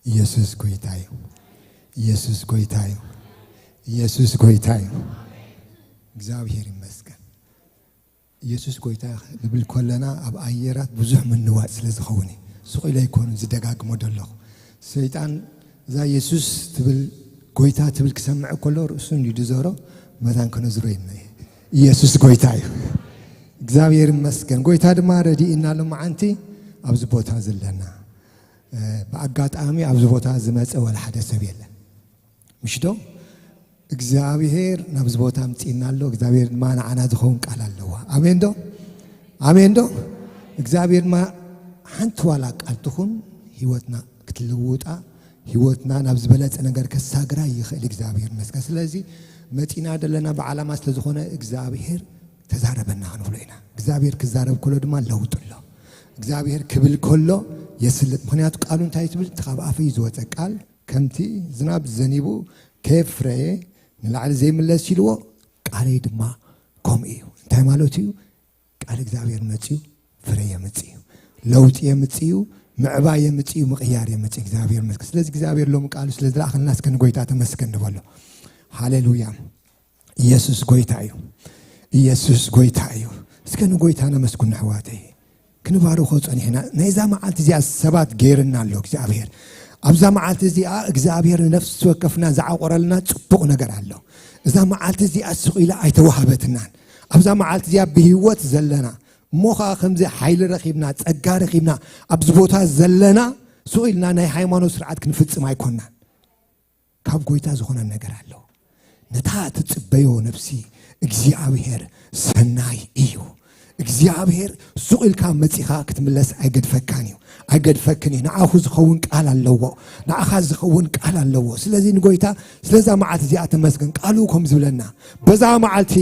ኢየሱስ ጎይታ እዩ። ኢየሱስ ጎይታ እዩ። ኢየሱስ ጎይታ እዩ። እግዚኣብሔር ይመስገን። ኢየሱስ ጎይታ ንብል ከለና ኣብ ኣየራት ብዙሕ ምንዋጥ ስለ ዝኸውን እዩ። ስቕ ኢለ ኣይኮኑን ዝደጋግሞ ዘለኹ። ሰይጣን እዛ ኢየሱስ ትብል፣ ጎይታ ትብል ክሰምዕ ከሎ ርእሱ እንድዩ ዝዞሮ፣ መታን ከነዝሮ ኢልና እዩ። ኢየሱስ ጎይታ እዩ። እግዚኣብሔር ይመስገን። ጎይታ ድማ ረዲእና ሎማዓንቲ ኣብዚ ቦታ ዘለና። እ፣ ብኣጋጣሚ ኣብዚ ቦታ ዝመጸ ዋላ ሓደ ሰብ የለን። ምሽ ዶ? እግዚኣብሔር ናብዚ ቦታ ኣምጺእና ኣሎ። እግዚኣብሔር ድማ ንዓና ዝኸውን ቃል ኣለዎ። ኣሜን ዶ? ኣሜን ዶ? እግዚኣብሔር ድማ ሓንቲ ዋላ ቃል ትኹን ህይወትና ክትልውጣ፣ ህይወትና ናብ ዝበለጸ ነገር ከሳግራ ይኽእል። እግዚኣብሔር ይመስገን። ስለዚ መጺና ዘለና ብዓላማ ስለ ዝኾነ እግዚኣብሔር ተዛረበና ክንብሎ ኢና። እግዚኣብሔር ክዛረብ ከሎ ድማ ለውጢ ኣሎ። እግዚኣብሔር ክብል ከሎ የስልጥ። ምኽንያቱ ቃሉ እንታይ ትብል? እቲ ካብ ኣፈይ ዝወጸ ቃል ከምቲ ዝናብ ዘኒቡ ከየፍረየ ንላዕሊ ዘይምለስ ኢልዎ፣ ቃለይ ድማ ከምኡ እዩ። እንታይ ማለት እዩ? ቃል እግዚኣብሔር መጽዩ ፍረ የምጽእ እዩ። ለውጢ የምጽእ እዩ። ምዕባይ የምጽእ እዩ። ምቕያር የምጽእ እዩ። እግዚኣብሔር ይመስገን። ስለዚ እግዚኣብሔር ሎሚ ቃሉ ስለ ዝለኣኸልና እስከ ንጎይታ ተመስገን ንበሎ። ሃሌሉያ። ኢየሱስ ጎይታ እዩ። ኢየሱስ ጎይታ እዩ። እስከ ንጎይታ ነመስግን ኣሕዋተይ። ክንባርኾ ጸኒሕና። ናይዛ መዓልቲ እዚኣ ሰባት ገይርና ኣሎ እግዚኣብሔር። ኣብዛ መዓልቲ እዚኣ እግዚኣብሔር ንነፍሲ ወከፍና ዝዓቆረልና ጽቡቕ ነገር ኣሎ። እዛ መዓልቲ እዚኣ ስቕ ኢላ ኣይተዋህበትናን። ኣብዛ መዓልቲ እዚኣ ብህይወት ዘለና፣ እሞ ኸኣ ከምዚ ሓይሊ ረኺብና፣ ጸጋ ረኺብና፣ ኣብዚ ቦታ ዘለና ስቕ ኢልና ናይ ሃይማኖት ስርዓት ክንፍጽም ኣይኮንናን። ካብ ጎይታ ዝኾነ ነገር ኣሎ። ነታ ትጽበዮ ነፍሲ እግዚኣብሔር ሰናይ እዩ። እግዚኣብሔር ሱቕ ኢልካ መጺኻ ክትምለስ ኣይገድፈካን እዩ። ኣይገድፈክን እዩ። ንዓኹ ዝኸውን ቃል ኣለዎ። ንዓኻ ዝኸውን ቃል ኣለዎ። ስለዚ ንጎይታ ስለዛ መዓልቲ እዚኣ ተመስገን። ቃሉ ከም ዝብለና በዛ መዓልቲ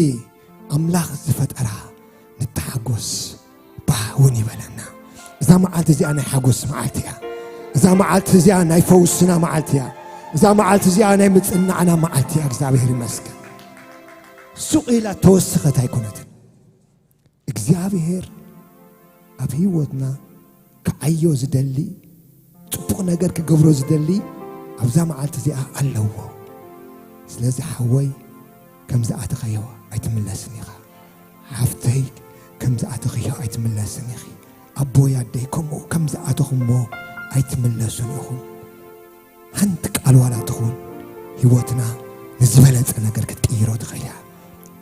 ኣምላኽ ዝፈጠራ ንተሓጎስ ባህ እውን ይበለና። እዛ መዓልቲ እዚኣ ናይ ሓጎስ መዓልቲ እያ። እዛ መዓልቲ እዚኣ ናይ ፈውስና መዓልቲ እያ። እዛ መዓልቲ እዚኣ ናይ ምጽናዕና መዓልቲ እያ። እግዚኣብሔር ይመስገን። ሱቕ ኢላ ተወሰኸት ኣይኮነትን። እግዚኣብሔር ኣብ ህይወትና ክዓዮ ዝደሊ፣ ጽቡቕ ነገር ክገብሮ ዝደሊ ኣብዛ መዓልቲ እዚኣ ኣለዎ። ስለዚ ሓወይ ከም ዝኣተኸዮ ኣይትምለስን ኢኻ። ሓፍተይ ከም ዝኣተኽዮ ኣይትምለስን ኢኺ። ኣቦይ ኣደይ ከምኡ ከም ዝኣተኹሞ ኣይትምለሱን ኢኹም። ሓንቲ ቃል ዋላ ትኹን ህይወትና ንዝበለጸ ነገር ክትቅይሮ ትኽእል እያ።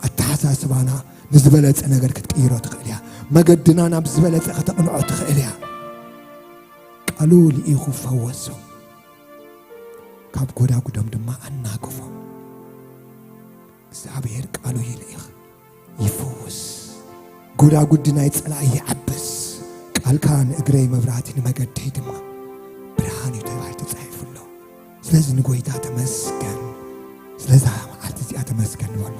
ኣተሓሳስባና ንዝበለጸ ነገር ክትቅይሮ ትኽእል እያ። መገድና ናብ ዝበለጸ ከተቕንዖ ትኽእል እያ። ቃሉ ልኢኹ ፈወሶም፣ ካብ ጎዳጉዶም ድማ ኣናግፎም። እግዚኣብሔር ቃሉ ይልኢኽ፣ ይፍውስ። ጎዳጉዲ ናይ ጸላኢ ይዓብስ። ቃልካ ንእግረይ መብራህቲ ንመገደይ ድማ ብርሃን እዩ ተባሂሉ ተጻሒፉ ኣሎ። ስለዚ ንጎይታ ተመስገን፣ ስለዛ መዓልቲ እዚኣ ተመስገን ንበሎ፣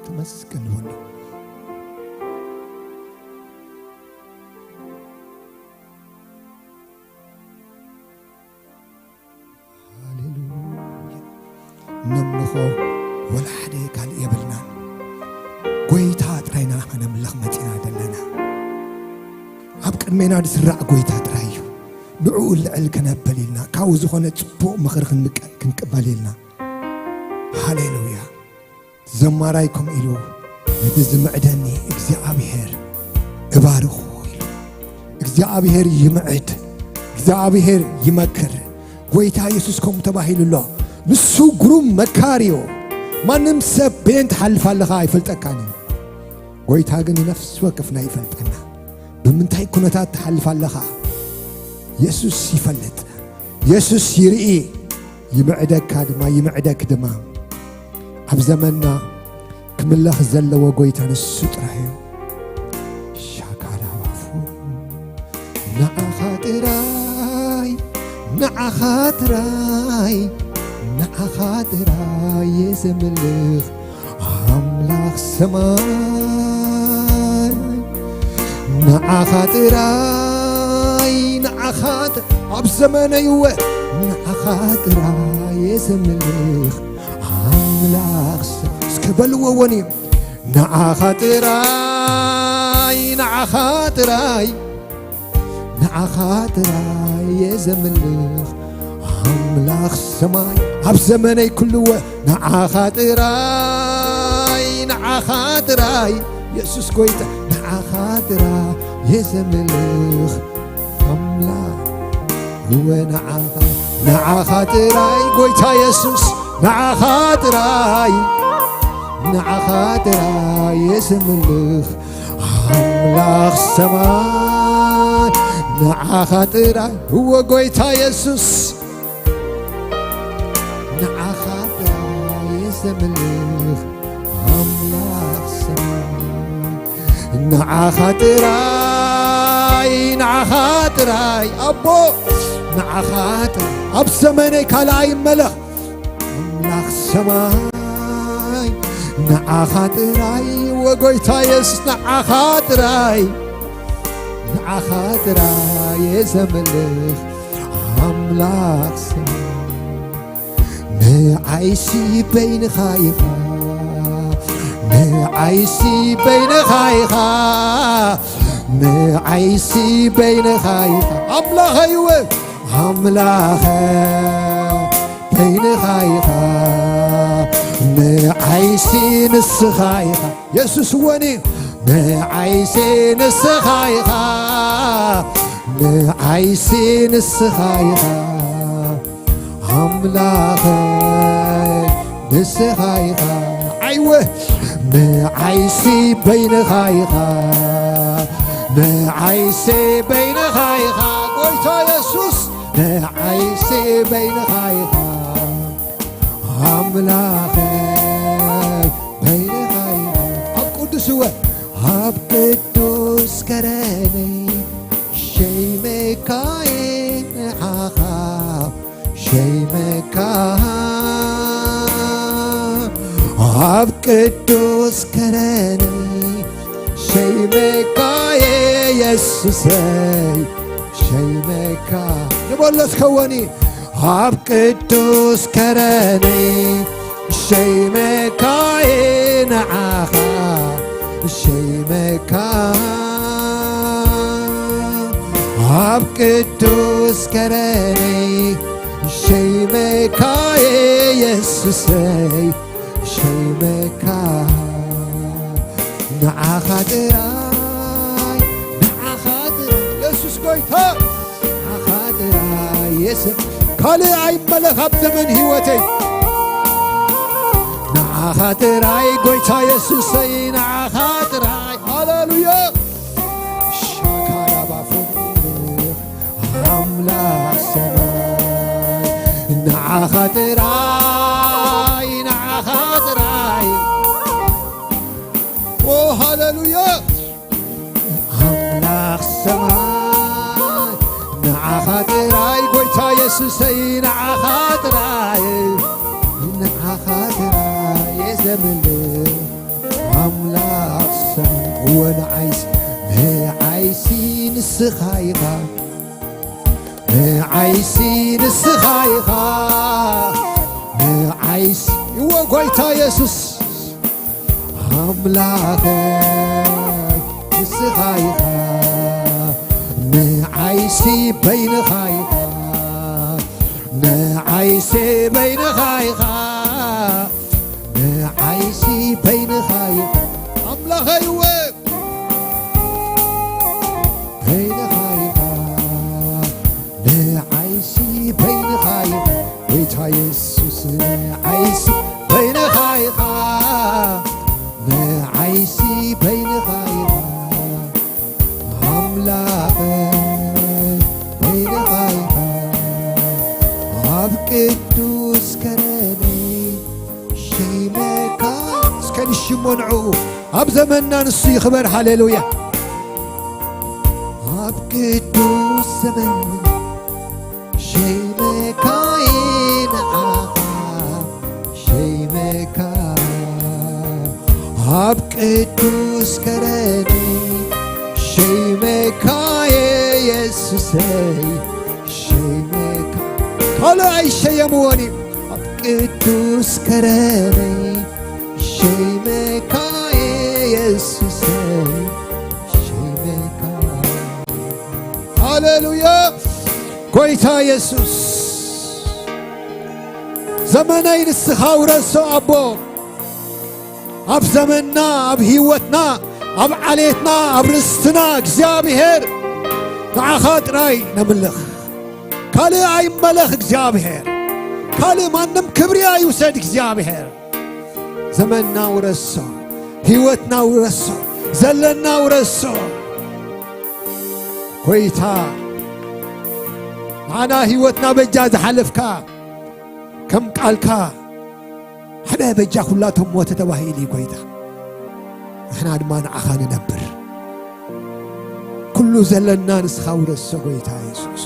ተመስገን ንበሎ። ሃሌሉያ። ነምልኾ ወላ ሓደ ካልእ የብልናን። ጎይታ ጥራይ ኢና ከነምልኽ መጺና ዘለና። ኣብ ቅድሜና ዝስራዕ ጎይታ ጥራይ እዩ። ንዕኡ ልዕል ከነብል ኢልና፣ ካብኡ ዝኾነ ጽቡቕ ምኽሪ ክንቀ-፣ ክንቅበል ኢልና። ሃሌሉያ። ዘማራይ ከምኡ ኢሉ፣ ነቲ ዝምዕደኒ እግዚኣብሔር እባርኹ ኢሉ። እግዚኣብሔር ይምዕድ፣ እግዚኣብሔር ይመክር። ጎይታ የሱስ ከምኡ ተባሂሉ ኣሎ። ንሱ ግሩም መካሪ እዩ። ማንም ሰብ በየን ትሓልፍ ኣለኻ ኣይፈልጠካን እዩ። ጎይታ ግን ንነፍሲ ወከፍና ይፈልጠና። ብምንታይ ኩነታት ትሓልፍ ኣለኻ? የሱስ ይፈልጥ። የሱስ ይርኢ። ይምዕደካ ድማ ይምዕደክ ድማ። ኣብ ዘመንና ክምለኽ ዘለዎ ጎይታ ንሱ ጥራይ እዩ። ሻካራባፉ ንዓኻ ጥራይ፣ ንዓኻ ጥራይ፣ ንዓኻ ጥራይ እየ ዘምልኽ ኣምላኽ ሰማይ። ንዓኻ ጥራይ፣ ንዓኻ ጥ-፣ ኣብ ዘመነይ እወ ንዓኻ ጥራይ እየ ዘምልኽ ኣምላኽ ሰ-፣ እስከ በልዎ ወን እዩ። ንዓኻ ጥራይ፣ ንዓኻ ጥራይ፣ ንዓ ንዓኻ ጥራይ እየ ዘምልኽ ኣምላኽ ሰማይ። ኣብ ዘመነይ ኩሉ እወ ንዓኻ ጥራይ፣ ንዓኻ ጥራይ የሱስ ጎይታ፣ ንዓኻ ጥራይ እየ ዘምልኽ ኣምላኽ እወ ንዓኻ፣ ንዓኻ ጥራይ ጎይታ የሱስ፣ ንዓኻ ጥራይ፣ ንዓኻ ጥራይ እየ ዘምልኽ ኣምላኽ ሰማይ፣ ንዓኻ ጥራይ እወ ጎይታ የሱስ፣ ንዓኻ ጥራይ እየ ዘምልኽ ኣምላኽ ሰማይ፣ ንዓኻ ጥራይ፣ ንዓኻ ጥራይ ኣቦ፣ ንዓኻ ጥራይ ኣብ ዘመነይ ካልኣይ ይመለኽ ኣምላኽ ሰማይ፣ ንዓኻ ጥራይ ወጎይታ የሱስ፣ ንዓኻ ጥራይ፣ ንዓኻ ጥራይ እየ ዘምልኽ ኣምላኽ ሰማይ። ንዓይሲ በይንኻ ኢኻ፣ ንዓይሲ በይንኻ ኢኻ፣ ንዓይሲ በይንኻ ኢኻ ኣምላኸይ እወ ኣምላኸ በይንኻ ኢኻ፣ ንዓይሲ ንስኻ ኢኻ የሱስ እወኒ፣ ንዓይሲ ንስኻ ኢኻ፣ ንዓይሲ ንስኻ ኢኻ ኣምላኸይ ንስኻ ኢኻ ዓይወ፣ ንዓይሲ በይንኻ ኢኻ፣ ንዓይሲ በይንኻ ኢኻ ጎይታ የሱስ፣ ንዓይሲ በይንኻ ኢኻ ኣምላኸይ በይንኻ ኢኻ ኣብ ቅዱስ እወ ኣብ ቅዱስ ከረነይ ሸይመካየ ንዓኻ ሸይመካ ኣብ ቅዱስ ከረነይ ሸይመካየ የሱሰይ ሸይመካ ንበሎ እስከ ወኒ ኣብ ቅዱስ ከረነይ ሸይመካየ ንዓኻ ሸይመካ ኣብ ቅዱስ ከረነይ ሸይመካየ የሱሰይ ሸይመካ ንዓኻ ጥራይ ንዓኻ ጥራይ የሱስ ጎይታ ንዓኻ ጥራይ የስም ካልእ ኣይመለኽ ኣብ ዘመን ህይወተይ ንዓኻ ጥራይ ጎይታ የሱሰይ ንዓኻ ጥራይ ሃሌሉያ ሻካራባፎ ኣምላኽ ሰማይ ንዓኻ ጥራይ ንዓኻ ጥራይ ኦ ሃሌሉያ ኣምላኽ ሰማይ ንዓኻ ጥራይ ጎይታ የሱሰይ ንዓኻ ጥራይ ንዓኻ ጥራይ የዘምልኽ ኣምላኽ ሰማይ እወ ንዓይሲ ንዓይሲ ንስኻ ኢኻ ንዓይሲ ንስኻ ኢኻ ንዓይሲ እወ ጎይታ የሱስ ኣምላኸይ ንስኻ ኢኻ ንዓይሲ በይንኻ ኢኻ ንዓይሲ በይንኻ ኢኻ ንዓይሲ በይንኻ ኢኻ ኣምላኸይ እወ በይንኻ ኢኻ ንዓይሲ በይንኻ ኢኻ ጎይታ የሱስ ንዓይሲ በይንኻ ኢኻ ንዓይሲ በይንኻ ኢኻ ኣምላኸ በይንኻ ኢኻ ኣብ ቅዱስ ከረነይ ሸይመካ እስከ ንሽሞ ንዕኡ ኣብ ዘመንና ንሱ ይኽበር ሃሌሉያ ኣብ ቅዱስ ዘመን ሸይመካየ ንዓኻ ሸይመካ ኣብ ቅዱስ ከረኒ ሸይመካየ የሱሰይ ሸይመካ ካልእ ኣይሸየምዎን እዩ ኣብ ቅዱስ ከረኒ ሸይመካየ የሱሰይ ሸይመካ ሃሌሉያ። ጎይታ የሱስ፣ ዘመነይ ንስኻ ውረሶ ኣቦ። ኣብ ዘመንና፣ ኣብ ህይወትና፣ ኣብ ዓሌትና፣ ኣብ ርስትና እግዚኣብሔር ንዓኻ ጥራይ ነምልኽ። ካልእ ኣይመለኽ እግዚኣብሔር። ካልእ ማንም ክብሪ ኣይውሰድ እግዚኣብሔር። ዘመንና ውረሶ፣ ህይወትና ውረሶ፣ ዘለና ውረሶ። ጎይታ፣ ንዓና ህይወትና በጃ ዝሓለፍካ፣ ከም ቃልካ፣ ሓደ በጃ ኩላቶም ሞተ ተባሂሉ እዩ ጎይታ። ንሕና ድማ ንዓኻ ንነብር። ኩሉ ዘለና ንስኻ ውረሶ ጎይታ የሱስ።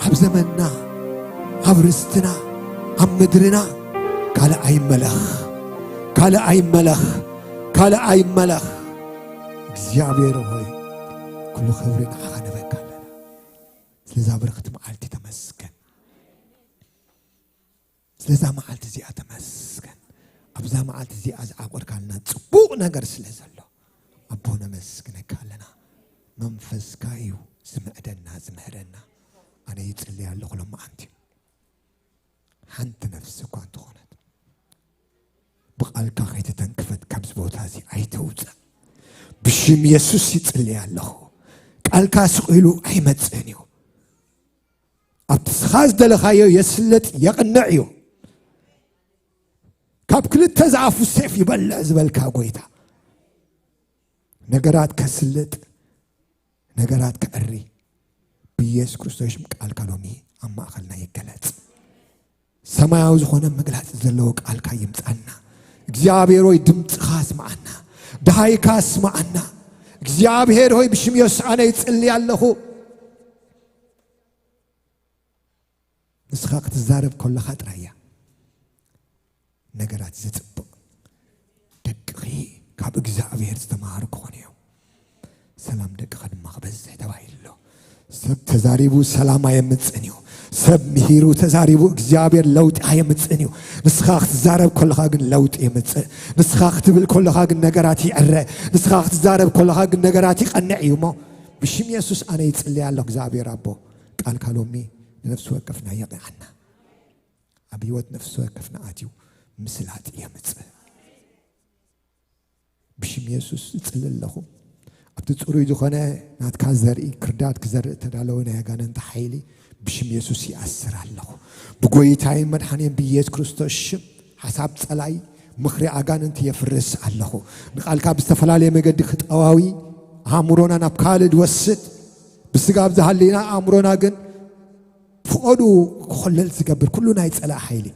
ኣብ ዘመንና፣ ኣብ ርስትና፣ ኣብ ምድርና ካልእ ኣይመለኽ፣ ካልእ ኣይመለኽ፣ ካልእ ኣይመለኽ። እግዚኣብሔር ሆይ፣ ኩሉ ክብሪ ንዓኻ ንበካ ኣለና። ስለዛ ብርኽቲ መዓልቲ ተመስገን። ስለዛ መዓልቲ እዚኣ ተመስገን። ኣብዛ መዓልቲ እዚኣ ዝዓቆድካልና ጽቡቕ ነገር ስለ ዘሎ፣ ኣቦ ነመስግነካ ኣለና። መንፈስካ እዩ ዝምዕደና፣ ዝምህረና። ኣነ ይጽልይ ኣለኹ ሎማዓንቲ። ሓንቲ ነፍሲ እኳ እንተኾነት፣ ብቓልካ ከይተተንክፈት ካብዚ ቦታ እዚ ኣይተውፅእ። ብሽም የሱስ ይጽልይ ኣለኹ። ቃልካ ስቕ ኢሉ ኣይመጽእን እዩ። ኣብቲ ስኻ ዝደለኻዮ የስልጥ፣ የቕንዕ እዩ። ካብ ክልተ ዝኣፉ ሴፍ ይበልዕ ዝበልካ ጎይታ፣ ነገራት ከስልጥ፣ ነገራት ከዕሪ፣ ብኢየሱስ ክርስቶስ ሽም ቃልካ ሎሚ ኣብ ማእኸልና ይገለጽ። ሰማያዊ ዝኾነ ምግላጽ ዘለዎ ቃልካ ይምጻና። እግዚኣብሔር ሆይ ድምጽኻ ስምዓና፣ ደሃይካ ስምዓና። እግዚኣብሔር ሆይ ብሽም የሱስ ኣነ ይጽሊ ኣለኹ። ንስኻ ክትዛረብ ከለኻ ጥራይ እያ ነገራት ዘጽብቕ። ደቅኺ ካብ እግዚኣብሔር ዝተማሃሩ ክኾኑ እዮም፣ ሰላም ደቅኻ ድማ ክበዝሕ ተባሂሉ ኣሎ። ሰብ ተዛሪቡ ሰላም ኣየምጽእን እዩ። ሰብ ምሂሩ ተዛሪቡ እግዚኣብሔር ለውጢ ኣየምጽእን እዩ። ንስኻ ክትዛረብ ከለኻ ግን ለውጢ የምጽእ። ንስኻ ክትብል ከለኻ ግን ነገራት ይዕረ። ንስኻ ክትዛረብ ከለኻ ግን ነገራት ይቐንዕ እዩ። እሞ ብሽም የሱስ ኣነ ይጽልይ ኣለኹ እግዚኣብሔር ኣቦ፣ ቃልካ ሎሚ ንነፍሲ ወከፍና የቕንዓና። ኣብ ህይወት ነፍሲ ወከፍና ኣትዩ ምስላጥ የምጽእ። ብሽም የሱስ እጽሊ ኣለኹ። ኣብቲ ጽሩይ ዝኾነ ናትካ ዘርኢ ክርዳድ ክዘርእ እተዳለወ ናይ ኣጋንንቲ ሓይሊ ብሽም የሱስ ይኣስር ኣለኹ። ብጎይታይን መድሓኒን ብኢየሱስ ክርስቶስ ሽም ሓሳብ ጸላይ፣ ምኽሪ ኣጋንንቲ የፍርስ ኣለኹ። ንቓልካ ብዝተፈላለየ መገዲ ክጠዋዊ፣ ኣእምሮና ናብ ካልእ ዝወስድ፣ ብስጋ ብዝሃለና ኣእምሮና ግን ፍቐዱ ክኾለል ዝገብር ኩሉ ናይ ጸላእ ሓይሊ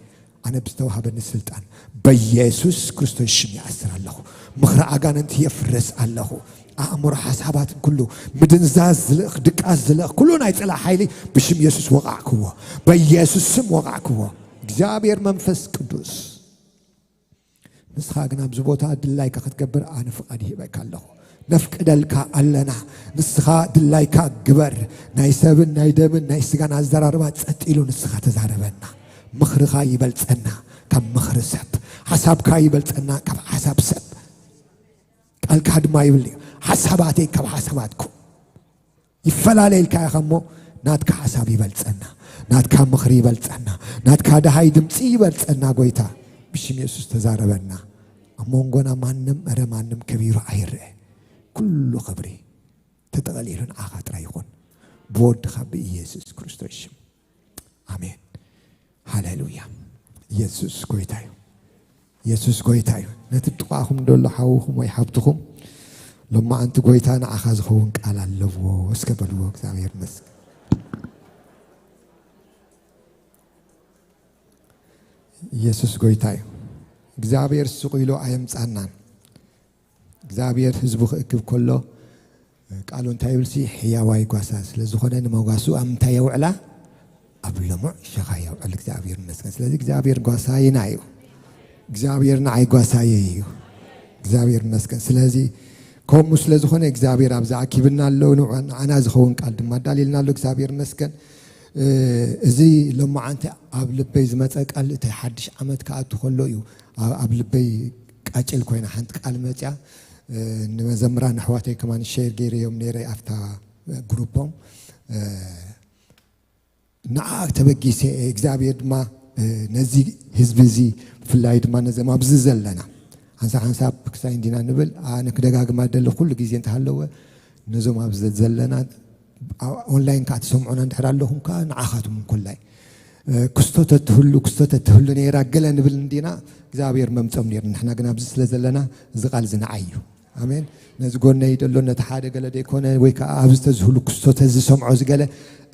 ኣነ ብዝተዋህበኒ ስልጣን በኢየሱስ ክርስቶስ ሽም ይኣስር ኣለኹ። ምኽሪ ኣጋንንቲ የፍርስ ኣለኹ። ኣእምሮ ሓሳባት ኩሉ ምድንዛዝ ዝልእኽ፣ ድቃስ ዝልእኽ ኩሉ ናይ ጸላእ ሓይሊ ብሽም የሱስ ወቓዕክዎ። በኢየሱስ ስም ወቓዕክዎ። እግዚኣብሔር መንፈስ ቅዱስ፣ ንስኻ ግን ኣብዚ ቦታ ድላይካ ክትገብር ኣነ ፍቓድ ይህበካ ኣለኹ። ነፍቅደልካ ኣለና። ንስኻ ድላይካ ግበር። ናይ ሰብን ናይ ደምን ናይ ስጋን ኣዘራርባ ጸጥ ኢሉ ንስኻ ተዛረበና። ምኽርኻ ይበልጸና ካብ ምኽሪ ሰብ። ሓሳብካ ይበልጸና ካብ ሓሳብ ሰብ። ቃልካ ድማ ይብል እዩ፣ ሓሳባተይ ካብ ሓሳባትኩም ይፈላለ ኢልካ ኢኻ እሞ፣ ናትካ ሓሳብ ይበልጸና፣ ናትካ ምኽሪ ይበልጸና፣ ናትካ ደሃይ ድምጺ ይበልጸና። ጎይታ ብሽም የሱስ ተዛረበና። ኣብ መንጎና ማንም፣ እረ ማንም ከቢሩ ኣይረአ። ኩሉ ክብሪ ተጠቕሊሉ ንዓኻ ጥራይ ይኹን፣ ብወድኻ ብኢየሱስ ክርስቶስ ሽም። ኣሜን። ሃሌሉያ። የሱስ ጎይታ እዩ። የሱስ ጎይታ እዩ። ነቲ ጥቓኹም ደሎ ሓውኹም ወይ ሓብትኹም፣ ሎማዓንቲ ጎይታ ንዓኻ ዝኸውን ቃል ኣለዎ እስከ በልዎ። እግዚኣብሔር ይመስገን። የሱስ ጎይታ እዩ። እግዚኣብሔር ስቕ ኢሉ ኣየምጻናን። እግዚኣብሔር ህዝቡ ክእክብ ከሎ ቃሉ እንታይ ይብል ሲ? ሕያዋይ ጓሳ ስለ ዝኾነ ንመጓሱ ኣብ ምንታይ የውዕላ? ኣብ ልሙዕ ሸኻ የውዕል። እግዚኣብሔር ይመስገን። ስለዚ እግዚኣብሔር ጓሳይና እዩ። እግዚኣብሔር ንዓይ ጓሳየ እዩ። እግዚኣብሔር ይመስገን። ስለዚ ከምኡ ስለ ዝኾነ እግዚኣብሔር ኣብዚ ኣኪብና ኣሎ። ንዑ-፣ ንዓና ዝኸውን ቃል ድማ ኣዳልየልና ኣሎ። እግዚኣብሔር ይመስገን። እ፣ እዚ ሎማዓንቲ ኣብ ልበይ ዝመጸ ቃል እቲ ሓድሽ ዓመት ክኣቱ ከሎ እዩ። ኣብ፣ ኣብ ልበይ ቃጭል ኮይና ሓንቲ ቃል መጽያ። እ፣ ንመዘምራን ኣሕዋተይ ከማን ሼር ገይረዮም ነይረ ኣብታ ግሩፖም ንዓ ተበጊሰ እግዚኣብሔር ድማ ነዚ ህዝቢ እዚ ብፍላይ ድማ ነዘም ኣብዚ ዘለና ሓንሳብ ሓንሳብ ክሳይ እንዲና ንብል። ኣነ ክደጋግማ ደለ ኩሉ ግዜ እንተሃለወ ነዞም ኣብዚ ዘለና ኦንላይን ከዓ ትሰምዑና እንድሕር ኣለኹም ከዓ ንዓኻትኩም ኩላይ ክስቶ ተትህሉ ክስቶ ተትህሉ ነይራ ገለ ንብል እንዲና እግዚኣብሔር መምፀም ነይሩ። ንሕና ግን ኣብዚ ስለ ዘለና እዚ ቃል እዚ ንዓይ እዩ። ኣሜን። ነዚ ጎነይ ደሎ ነቲ ሓደ ገለ ደይኮነ ወይ ከዓ ኣብዚ ተዝህሉ ክስቶ ተዝሰምዖ ዝገለ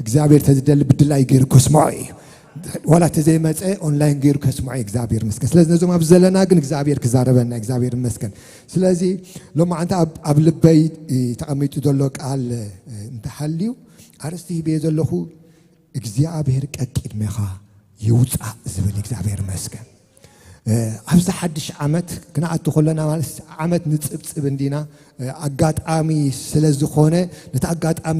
እግዚኣብሔር ተዝደሊ ብድላይ ገይሩ ከስምዖ እዩ። ዋላ ተዘይመፀ ኦንላይን ገይሩ ከስምዖ እዩ። እግዚኣብሔር መስገን። ስለዚ ነዞም ኣብ ዘለና ግን እግዚኣብሔር ክዛረበና እግዚኣብሔር መስገን። ስለዚ ሎማዓንቲ ኣብ ልበይ ተቐሚጡ ዘሎ ቃል እንተሃልዩ ኣርእስቲ ሂበዮ ዘለኹ እግዚኣብሔር ቀቂድሜኻ ይውፃእ ዝብል እግዚኣብሔር መስገን። ኣብዚ ሓድሽ ዓመት ክንኣቱ ከለና ማለት ዓመት ንፅብፅብ እንዲና ኣጋጣሚ ስለ ዝኾነ ነቲ ኣጋጣሚ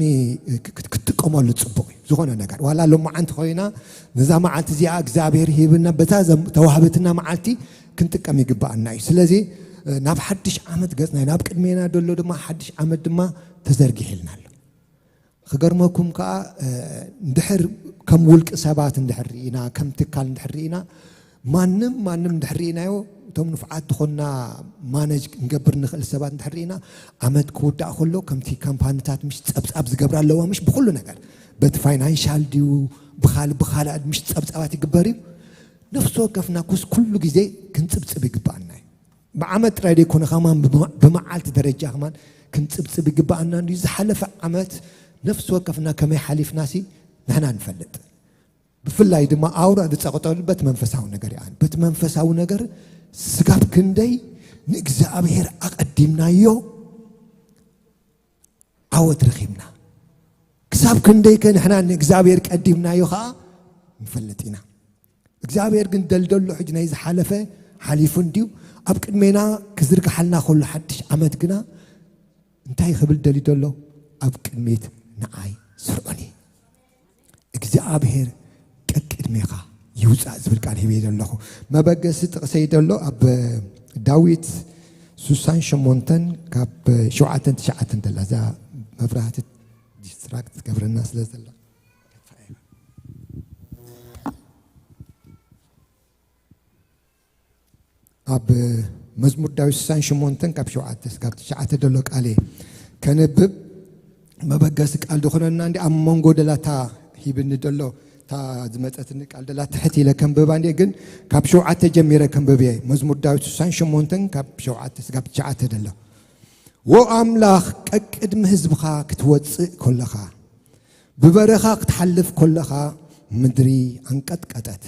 ክትጥቀመሉ ፅቡቅ እዩ። ዝኾነ ነገር ዋላ ሎማዓንቲ ኮይና ነዛ መዓልቲ እዚኣ እግዚኣብሔር ሂብና በታ ተዋህበትና መዓልቲ ክንጥቀም ይግባኣና እዩ። ስለዚ ናብ ሓድሽ ዓመት ገፅና ናብ ቅድሜና ደሎ ድማ ሓድሽ ዓመት ድማ ተዘርጊሕልና ኣሎ። ክገርመኩም ከዓ እንድሕር ከም ውልቂ ሰባት እንድሕር ርኢና ከም ትካል እንድሕር ርኢና ማንም ማንም እንድሕር ርኢናዮ እቶም ንፉዓት ዝኾንና ማነጅ ክንገብር ንኽእል ሰባት እንድሕር ርኢና ዓመት ክውዳእ ከሎ ከምቲ ካምፓኒታት ምሽ ፀብፃብ ዝገብራ ኣለዋ ምሽ ብኩሉ ነገር በቲ ፋይናንሻል ድዩ ብኻል ብኻልኣት ምሽ ፀብፃባት ይግበር እዩ። ነፍሲ ወከፍና ኩስ ኩሉ ግዜ ክንፅብፅብ ይግባኣና እዩ። ብዓመት ጥራይ ደይኮነ ከማን ብመዓልቲ ደረጃ ከማን ክንፅብፅብ ይግባኣና እንዲ ዝሓለፈ ዓመት ነፍሲ ወከፍና ከመይ ሓሊፍና ሲ ንሕና ንፈልጥ። ብፍላይ ድማ ኣውራ ዝፀቕጠሉ በቲ መንፈሳዊ ነገር ይኣን በቲ መንፈሳዊ ነገር ስጋብ ክንደይ ንእግዚኣብሔር ኣቐዲምናዮ ዓወት ረኺብና። ክሳብ ክንደይ ከ ንሕና ንእግዚኣብሔር ቀዲምናዮ ከዓ ንፈልጥ ኢና። እግዚኣብሔር ግን ደልደሎ ሕጂ ናይ ዝሓለፈ ሓሊፉ እንድዩ ኣብ ቅድሜና ክዝርግሓልና ከሎ ሓድሽ ዓመት ግና እንታይ ክብል ደልዩ ደሎ? ኣብ ቅድሚት ንዓይ ስርዑኒ እግዚኣብሔር ቀቅድሜኻ ይውፃእ ዝብል ቃል ሂበ ዘለኹ። መበገሲ ጥቕሰይ ደሎ ኣብ ዳዊት ሱሳን ሸሞንተን ካብ ሸውዓተን ትሽዓተን ደላ እዛ መብራህቲ ዲስትራክት ትገብረና ስለ ዘላ ኣብ መዝሙር ዳዊት ስሳን ሸሞንተን ካብ ሸውዓተ ስጋብ ትሽዓተ ደሎ ቃል እየ ከንብብ። መበገሲ ቃል ዝኾነና እንዲ ኣብ መንጎ ደላታ ሂብኒ ደሎ እታ ዝመፀትኒ ቃል ደላ ትሕት ኢለ ከንብባ እንዲ ግን ካብ ሸውዓተ ጀሚረ ከንብብ እየ። መዝሙር ዳዊት ስሳን ሸሞንተን ካብ ሸውዓተ ስጋብ ትሽዓተ ደሎ። ወ ኣምላኽ ቀቅድሚ ህዝብኻ ክትወፅእ ኮለኻ ብበረኻ ክትሓልፍ ኮለኻ ምድሪ ኣንቀጥቀጠት፣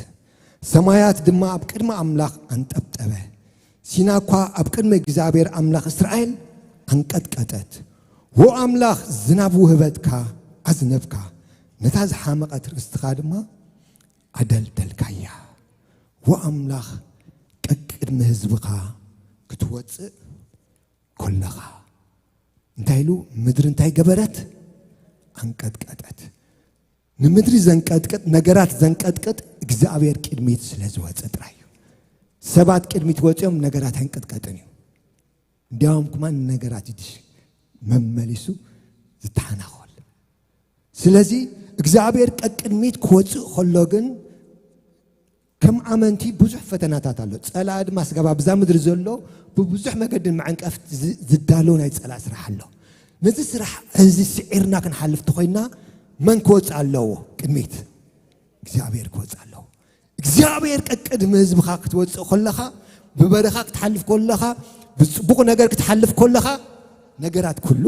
ሰማያት ድማ ኣብ ቅድሚ ኣምላኽ ኣንጠብጠበ። ሲና እኳ ኣብ ቅድሚ እግዚኣብሔር ኣምላኽ እስራኤል ኣንቀጥቀጠት። ወ ኣምላኽ ዝናብ ውህበትካ ኣዝነብካ፣ ነታ ዝሓመቐት ርስትኻ ድማ ኣደልደልካያ። ወ ኣምላኽ ቀቅድሚ ህዝብኻ ክትወፅእ ኮለኻ እንታይ ኢሉ ምድሪ እንታይ ገበረት? ኣንቀጥቀጠት። ንምድሪ ዘንቀጥቅጥ ነገራት ዘንቀጥቅጥ እግዚኣብሔር ቅድሚት ስለ ዝወፀ ጥራይ እዩ። ሰባት ቅድሚት ወፂኦም ነገራት ኣይንቀጥቀጥን እዩ። እንዲያውም ኩማን ነገራት ይድሽ መመሊሱ ዝተሓናኸል። ስለዚ እግዚኣብሔር ቀቅድሚት ክወፅእ ከሎ ግን ከም ኣመንቲ ብዙሕ ፈተናታት ኣሎ። ፀላእ ድማ ስጋብ ኣብዛ ምድሪ ዘሎ ብብዙሕ መገድን መዕንቀፍት ዝዳሎ ናይ ፀላእ ስራሕ ኣሎ። ነዚ ስራሕ እዚ ስዒርና ክንሓልፍ ተኮይና መን ክወፅእ ኣለዎ? ቅድሚት እግዚኣብሔር ክወፅእ ኣለዎ። እግዚኣብሔር ቀቅድሚ ህዝብኻ ክትወፅእ ከለኻ ብበረኻ ክትሓልፍ ከለኻ ብፅቡቕ ነገር ክትሓልፍ ከለኻ ነገራት ኩሉ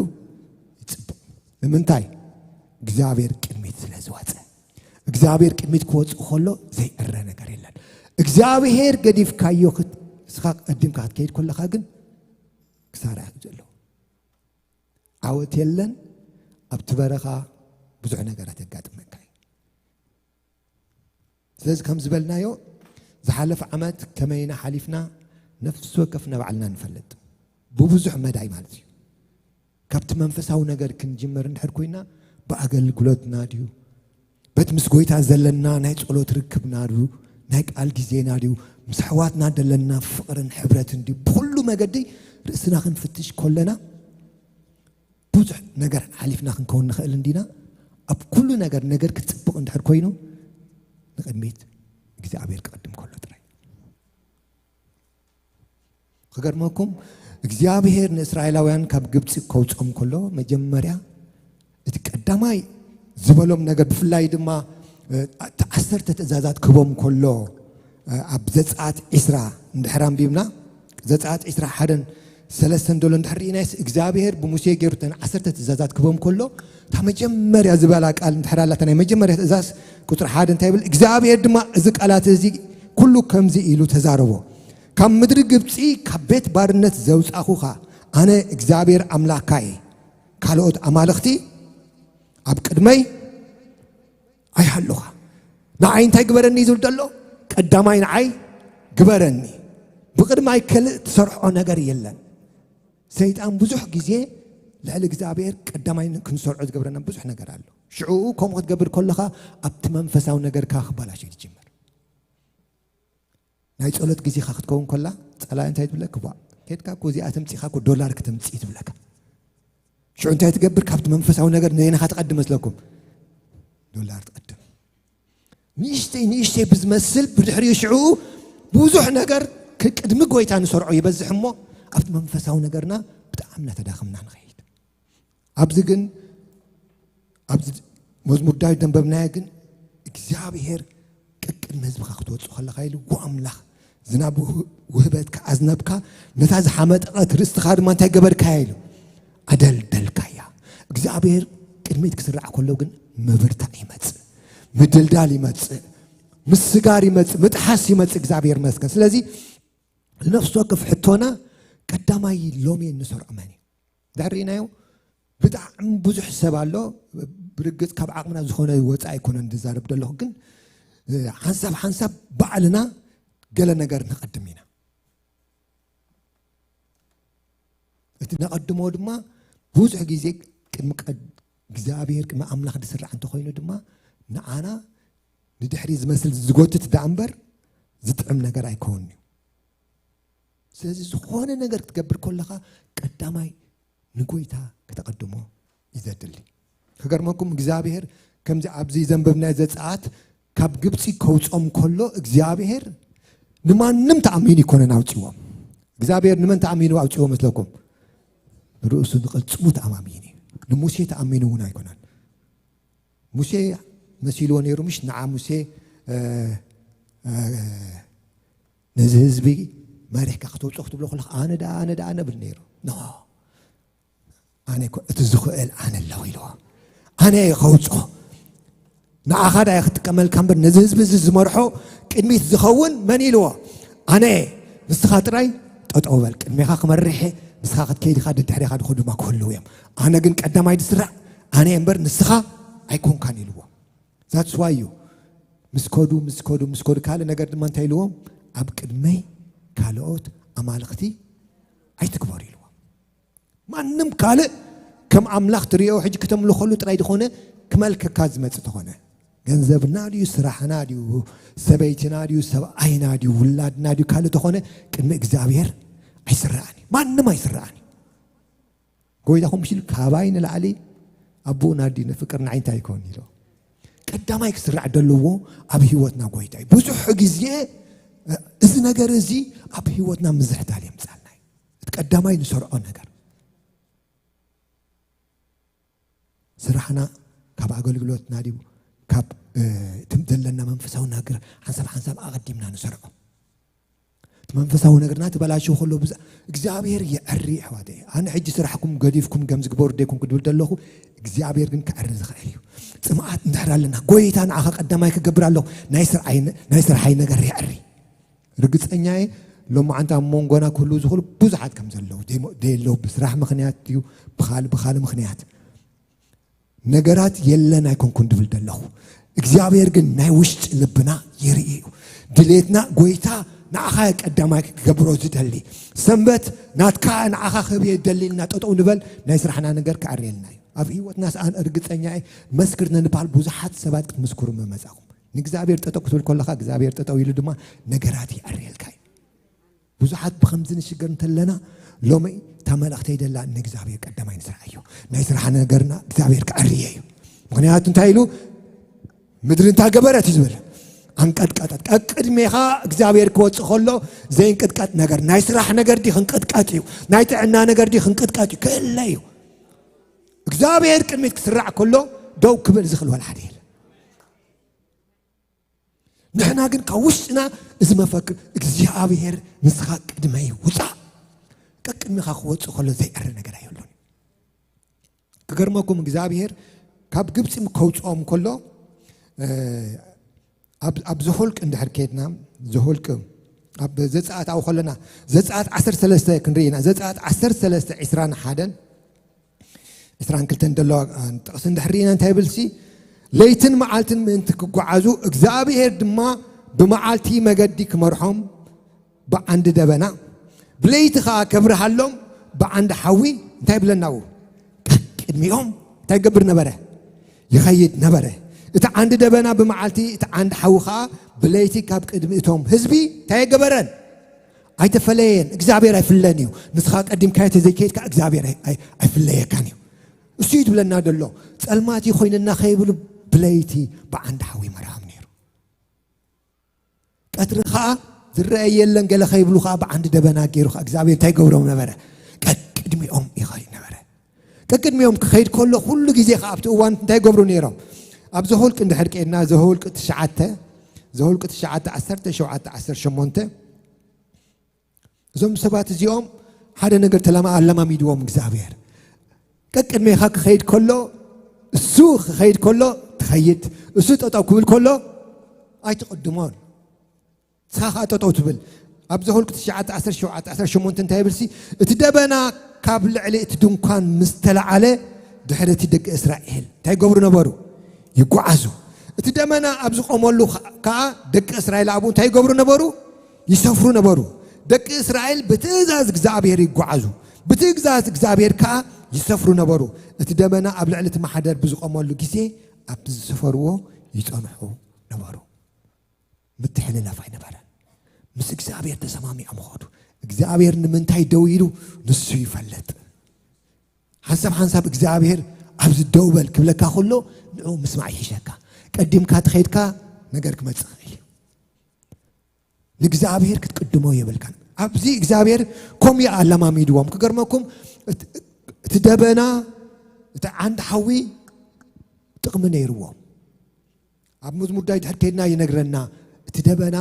ይፅቡቕ። ንምንታይ? እግዚኣብሔር ቅድሚት ስለ ዝወፀ። እግዚኣብሔር ቅድሚት ክወፅእ ከሎ ዘይዕረ ነገር የለን። እግዚኣብሔር ገዲፍካዮ እስኻ ቀዲምካ ክትከይድ ከለኻ ግን ክሳራ እዩ ዘሎ። ዓወት የለን። ኣብቲ በረኻ ብዙሕ ነገራት የጋጥመካ እዩ። ስለዚ ከም ዝበልናዮ ዝሓለፈ ዓመት ከመይና ሓሊፍና ነፍሲ ወከፍና ባዕልና ንፈልጥ ብብዙሕ መዳይ ማለት እዩ። ካብቲ መንፈሳዊ ነገር ክንጅምር እንድሕር ኮይና ብኣገልግሎትና ድዩ በቲ ምስ ጎይታ ዘለና ናይ ጸሎት ርክብና ድዩ ናይ ቃል ግዜና ድዩ ምስ ኣሕዋትና ዘለና ፍቕርን ሕብረትን ድዩ ብኹሉ መገዲ ርእስና ክንፍትሽ ከለና ብዙሕ ነገር ሓሊፍና ክንከውን ንኽእል እንዲና። ኣብ ኩሉ ነገር ነገር ክፅብቕ እንድሕር ኮይኑ ንቅድሚት እግዚኣብሔር ክቐድም ከሎ ጥራይ። ክገርመኩም እግዚኣብሔር ንእስራኤላውያን ካብ ግብፂ ከውፅኦም ከሎ መጀመርያ እቲ ቀዳማይ ዝበሎም ነገር ብፍላይ ድማ እቲ ዓሰርተ ትእዛዛት ክቦም ከሎ ኣብ ዘፃት ዒስራ እንድሕር ኣንቢብና ዘፃት ዒስራ ሓደን ሰለስተን ደሎ እንድሕር ርኢናይስ እግዚኣብሔር ብሙሴ ገይሩ ተን ዓሰርተ ትእዛዛት ክቦም ከሎ እታ መጀመርያ ዝበላ ቃል እንድሕር ኣላታ ናይ መጀመርያ ትእዛዝ ቁፅሪ ሓደ እንታይ ይብል እግዚኣብሔር ድማ እዚ ቃላት እዚ ኩሉ ከምዚ ኢሉ ተዛረቦ ካብ ምድሪ ግብፂ ካብ ቤት ባርነት ዘውፃኹኻ ኣነ እግዚኣብሔር ኣምላኽካ እየ ካልኦት ኣማልኽቲ ኣብ ቅድመይ ኣይሃሉኻ ንዓይ እንታይ ግበረኒ ዝብል ደሎ ቀዳማይ ንዓይ ግበረኒ ብቅድማይ ከልእ ትሰርሖ ነገር የለን ሰይጣን ብዙሕ ግዜ ልዕሊ እግዚኣብሔር ቀዳማይ ክንሰርዖ ዝገብረና ብዙሕ ነገር ኣሎ ሽዕኡ ከምኡ ክትገብር ከለኻ ኣብቲ መንፈሳዊ ነገርካ ክባላሸ ትጅምር ናይ ጸሎት ግዜኻ ክትከውን ከላ ጸላኢ እንታይ ትብለክ ቧ ኬድካ እኮ እዚኣ ተምጺኻ እኮ ዶላር ከተምጺ ትብለካ ሽዑ እንታይ ትገብር ካብቲ መንፈሳዊ ነገር ነየናኻ ትቐድም መስለኩም ዶላር ትቐድም ንእሽተይ ንእሽተይ ብዝመስል ብድሕሪኡ ሽዑ ብዙሕ ነገር ቅድሚ ጎይታ ንሰርዖ ይበዝሕ እሞ ኣብቲ መንፈሳዊ ነገርና ብጣዕሚ እናተዳኸምና ንኸይድ ኣብዚ ግን ኣብዚ መዝሙር ዳዊት ደንበብናዮ ግን እግዚኣብሔር ቅቅድሚ ህዝብኻ ክትወፅእ ከለኻ ኢሉ ዎ ኣምላኽ ዝናብ ውህበት ከኣዝነብካ ነታ ዝሓመጠቐት ርእስትኻ ድማ እንታይ ገበርካያ ኢሉ ኣደልደልካያ እግዚኣብሔር ቅድሚት ክስራዕ ከሎ ግን ምብርታዕ ይመፅእ ምድልዳል ይመፅእ ምስጋር ይመፅእ ምጥሓስ ይመፅእ እግዚኣብሔር መስገን ስለዚ ነፍሲ ወከፍ ሕቶና ቀዳማይ ሎሚ እንሰርዖ መን እዩ ድሕር ርኢናዮ ብጣዕሚ ብዙሕ ሰብ ኣሎ ብርግፅ ካብ ዓቕምና ዝኾነ ወፃኢ ኣይኮነን ዝዛረብ ዘለኹ ግን ሓንሳብ ሓንሳብ ባዕልና ገለ ነገር ንቐድም ኢና እቲ ነቐድሞ ድማ ብዙሕ ግዜ ቅድሚ እግዚኣብሔር ቅድሚ ኣምላኽ ዝስራዕ እንተኮይኑ ድማ ንዓና ንድሕሪ ዝመስል ዝጎትት ዳኣ እምበር ዝጥዕም ነገር ኣይከውን እዩ ስለዚ ዝኾነ ነገር ክትገብር ከለኻ ቀዳማይ ንጎይታ ከተቐድሞ እዩ ዘድሊ ክገርመኩም እግዚኣብሔር ከምዚ ኣብዚ ዘንበብናዮ ዘፀኣት ካብ ግብፂ ከውፆም ከሎ እግዚኣብሔር ንማንም ተኣሚኑ ይኮነን ኣውፅዎም እግዚኣብሔር ንመን ተኣሚኑ ኣውፅዎ መስለኩም ንርእሱ ንቅልፅሙ ተኣማሚኑ እዩ ንሙሴ ተኣሚኑ እውን ኣይኮነን ሙሴ መሲልዎ ነይሩ ምሽ ንዓ ሙሴ ነዚ ህዝቢ መሪሕካ ክተውፅኦ ክትብሎ ከለካ ኣነ ደኣ ኣነ ደኣ ነብል ነይሩ ኖ ኣነ እኮ እቲ ዝኽእል ኣነ ኣለኹ ኢልዎ ኣነ እየ ከውፅኦ ንዓኻ ዳ ክትጥቀመልካ እምበር ነዚ ህዝቢ እዚ ዝመርሖ ቅድሚት ዝኸውን መን ኢልዎ ኣነ ንስኻ ጥራይ ጠጠው በል ቅድሜኻ ክመርሕ ንስኻ ክትከይድ ኢኻ ድድሕሬኻ ድኹ ድማ ክህልው እዮም ኣነ ግን ቀዳማይ ዝስራዕ ኣነ እምበር ንስኻ ኣይኮንካን ኢልዎ ዛትስ ዋይ እዩ ምስ ከዱ ምስ ከዱ ምስ ከዱ ካልእ ነገር ድማ እንታይ ኢልዎም ኣብ ቅድመይ ካልኦት ኣማልኽቲ ኣይትግበሩ ኢልዎም ማንም ካልእ ከም ኣምላኽ ትሪኦ ሕጂ ክተምልኸሉ ጥራይ ዝኾነ ክመልከካ ዝመፅእ ተኾነ ገንዘብና ድዩ ስራሕና ድዩ ሰበይትና ድዩ ሰብኣይና ድዩ ውላድና ድዩ ካልእ ተኾነ ቅድሚ እግዚኣብሔር ኣይስራእን እዩ ማንም ኣይስራእን እዩ ጎይታ ከምኡ ኢሉ ካባይ ንላዕሊ ኣቦኡ ናዲ ንፍቅር ንዓይ እንታይ ይኮን ኢሎ ቀዳማይ ክስራዕ ዘለዎ ኣብ ህይወትና ጎይታ እዩ ብዙሕ ግዜ እዚ ነገር እዚ ኣብ ህይወትና ምዝሕታል የምፃልና እዩ እቲ ቀዳማይ ንሰርዖ ነገር ስራሕና ካብ ኣገልግሎትና ድዩ ካብ ትም ዘለና መንፈሳዊ ነገር ሓንሳብ ሓንሳብ ኣቐዲምና ንሰርዖ እቲ መንፈሳዊ ነገርና ተበላሽው ከሎ ብዛ እግዚኣብሔር የዕሪ ኣሕዋተ ኣነ ሕጂ ስራሕኩም ገዲፍኩም ገምዚ ግበሩ ደይኩም ክድብል ዘለኹ እግዚኣብሔር ግን ክዕሪ ዝኽእል እዩ ፅምኣት እንድሕር ኣለና ጎይታ ንዓኻ ቀዳማይ ክገብር ኣለኹ ናይ ስርዓይ ነገር የዕሪ ርግፀኛየ ሎማዓንቲ ኣብ መንጎና ክህልው ዝኽእሉ ብዙሓት ከም ዘለዉ ደየለዉ ብስራሕ ምኽንያት እዩ ብኻልእ ብኻልእ ምኽንያት ነገራት የለን ኣይኮንኩን ድብል ደለኹ እግዚኣብሔር ግን ናይ ውሽጢ ልብና ይርኢ እዩ ድሌትና ጎይታ ንዓኻ ቀዳማይ ክገብሮ ዝደሊ ሰንበት ናትካ ንዓኻ ክህብ እየ ደሊ ኢልና ጠጠው ንበል ናይ ስራሕና ነገር ክዕርየልና እዩ ኣብ ህይወትና ሰኣን እርግፀኛ እየ መስክር ነንበሃል ብዙሓት ሰባት ክትምስክሩ መመፃኹም ንእግዚኣብሔር ጠጠው ክትብል ከለኻ እግዚኣብሔር ጠጠው ኢሉ ድማ ነገራት ይዕርየልካ እዩ ብዙሓት ብኸምዚ ንሽገር እንተለና ሎሚ እታ መልእኽተይ ደላ ንእግዚኣብሔር ቀዳማይ ንስርዓዮ። ናይ ስራሕ ነገርና እግዚኣብሔር ክዕርየ እዩ። ምኽንያቱ እንታይ ኢሉ? ምድሪ እንታይ ገበረት እዩ ዝብል? ኣንቀጥቀጠት። ቀቅድሜኻ እግዚኣብሔር ክወፅእ ከሎ ዘይንቅጥቀጥ ነገር፣ ናይ ስራሕ ነገር ዲ ክንቅጥቀጥ እዩ፣ ናይ ጥዕና ነገር ዲ ክንቅጥቀጥ እዩ፣ ክእለ እዩ። እግዚኣብሔር ቅድሚት ክስራዕ ከሎ ደው ክብል ዝኽእል ወላ ሓደ የለ። ንሕና ግን ካብ ውሽጥና እዚ መፈክር እግዚኣብሔር ንስኻ ቅድመይ ውፃእ፣ ቀቅድሜኻ ክወፅእ ከሎ ዘይዕረ ነገር ኣይብሉን። ክገርመኩም እግዚኣብሔር ካብ ግብፂ ከውፅኦም ከሎ ኣብ ዘሆልቅ እንድሕር ከድና ዘሆልቅ ኣብ ዘፃኣት ኣው ከለና ዘፃኣት ዓሰርተ ሰለስተ ክንርኢ ኢና። ዘፃኣት ዓሰርተ ሰለስተ ዕስራን ሓደን ዕስራን ክልተን ደለዋ ጥቕሲ እንድሕር ርኢና እንታይ ይብልሲ? ለይትን መዓልትን ምእንቲ ክጓዓዙ እግዚኣብሔር ድማ ብመዓልቲ መገዲ ክመርሖም ብዓንዲ ደበና፣ ብለይቲ ኸዓ ከብርሃሎም ብዓንዲ ሓዊ እንታይ ይብለና? ቅድሚኦም እንታይ ይገብር ነበረ? ይኸይድ ነበረ። እቲ ዓንዲ ደበና ብመዓልቲ፣ እቲ ዓንዲ ሓዊ ኸዓ ብለይቲ ካብ ቅድሚ እቶም ህዝቢ እንታይ ኣይገበረን? ኣይተፈለየን። እግዚኣብሔር ኣይፍለን እዩ። ንስኻ ቀዲምካዮ ተዘይከይድካ እግዚኣብሔር ኣይ- ኣይ- ኣይፍለየካን እዩ። እሱ እዩ ዝብለና ዘሎ። ጸልማት እዩ ኮይንና ከይብሉ ብለይቲ ብዓንዲ ሓዊ መርሃም ነይሩ። ቀትሪ ኸዓ ዝረአ የለን ገለ ከይብሉ ኸዓ ብዓንዲ ደበና ገይሩ ኸዓ እግዚኣብሔር እንታይ ይገብሮም ነበረ? ቀቅድሚኦም ይኸይድ ነበረ። ቀቅድሚኦም ክኸይድ ከሎ ኩሉ ግዜ ኸዓ ኣብቲ እዋን እንታይ ይገብሩ ነይሮም? ኣብ ዘሁልቅ እንድሕር ቄድና ዘሁልቅ ትሽዓተ፣ ዘሁልቅ ትሽዓተ ዓሰርተ ሸውዓተ ዓሰርተ ሸሞንተ እዞም ሰባት እዚኦም ሓደ ነገር ተለማ ኣለማሚድዎም እግዚኣብሔር። ቀቅድሜኻ ክኸይድ ከሎ እሱ ክኸይድ ከሎ ትኸይድ፣ እሱ ጠጠው ክብል ከሎ ኣይትቕድሞን። ንስኻ ኸዓ ጠጠው ትብል። ኣብ ዘሁልቅ ትሽዓተ ዓሰርተ ሸውዓተ ዓሰርተ ሸሞንተ እንታይ ይብልሲ? እቲ ደበና ካብ ልዕሊ እቲ ድንኳን ምስ ተለዓለ ድሕሪ እቲ ደቂ እስራኤል እንታይ ይገብሩ ነበሩ? ይጓዓዙ። እቲ ደመና ኣብ ዝቆመሉ ከ- ከኣ ደቂ እስራኤል ኣብኡ እንታይ ይገብሩ ነበሩ? ይሰፍሩ ነበሩ። ደቂ እስራኤል ብትእዛዝ እግዚኣብሔር ይጓዓዙ፣ ብትእዛዝ እግዚኣብሔር ከኣ ይሰፍሩ ነበሩ። እቲ ደመና ኣብ ልዕሊ እቲ ማሕደር ብዝቆመሉ ግዜ ኣብቲ ዝሰፈርዎ ይጸንሑ ነበሩ። ምትሕልላፍ ኣይነበረን። ምስ እግዚኣብሔር ተሰማሚዖም ኸዱ። እግዚኣብሔር ንምንታይ ደው ኢሉ ንሱ ይፈልጥ። ሓንሳብ ሓንሳብ እግዚኣብሔር ኣብዚ ደው በል ክብለካ ከሎ ንዑ ምስማዕ ይሕሸካ። ቀዲምካ ተኸይድካ ነገር ክመጽእ ይኽእል እዩ። ንእግዚኣብሔር ክትቅድሞ የብልካን። ኣብዚ እግዚኣብሔር ከምኡ ኣለማሚድዎም። ክገርመኩም እቲ- እቲ ደበና እቲ ዓንዲ ሓዊ ጥቕሚ ነይርዎም። ኣብ መዝሙር ዳዊት ድሕር ከይድና ይነግረና። እቲ ደበና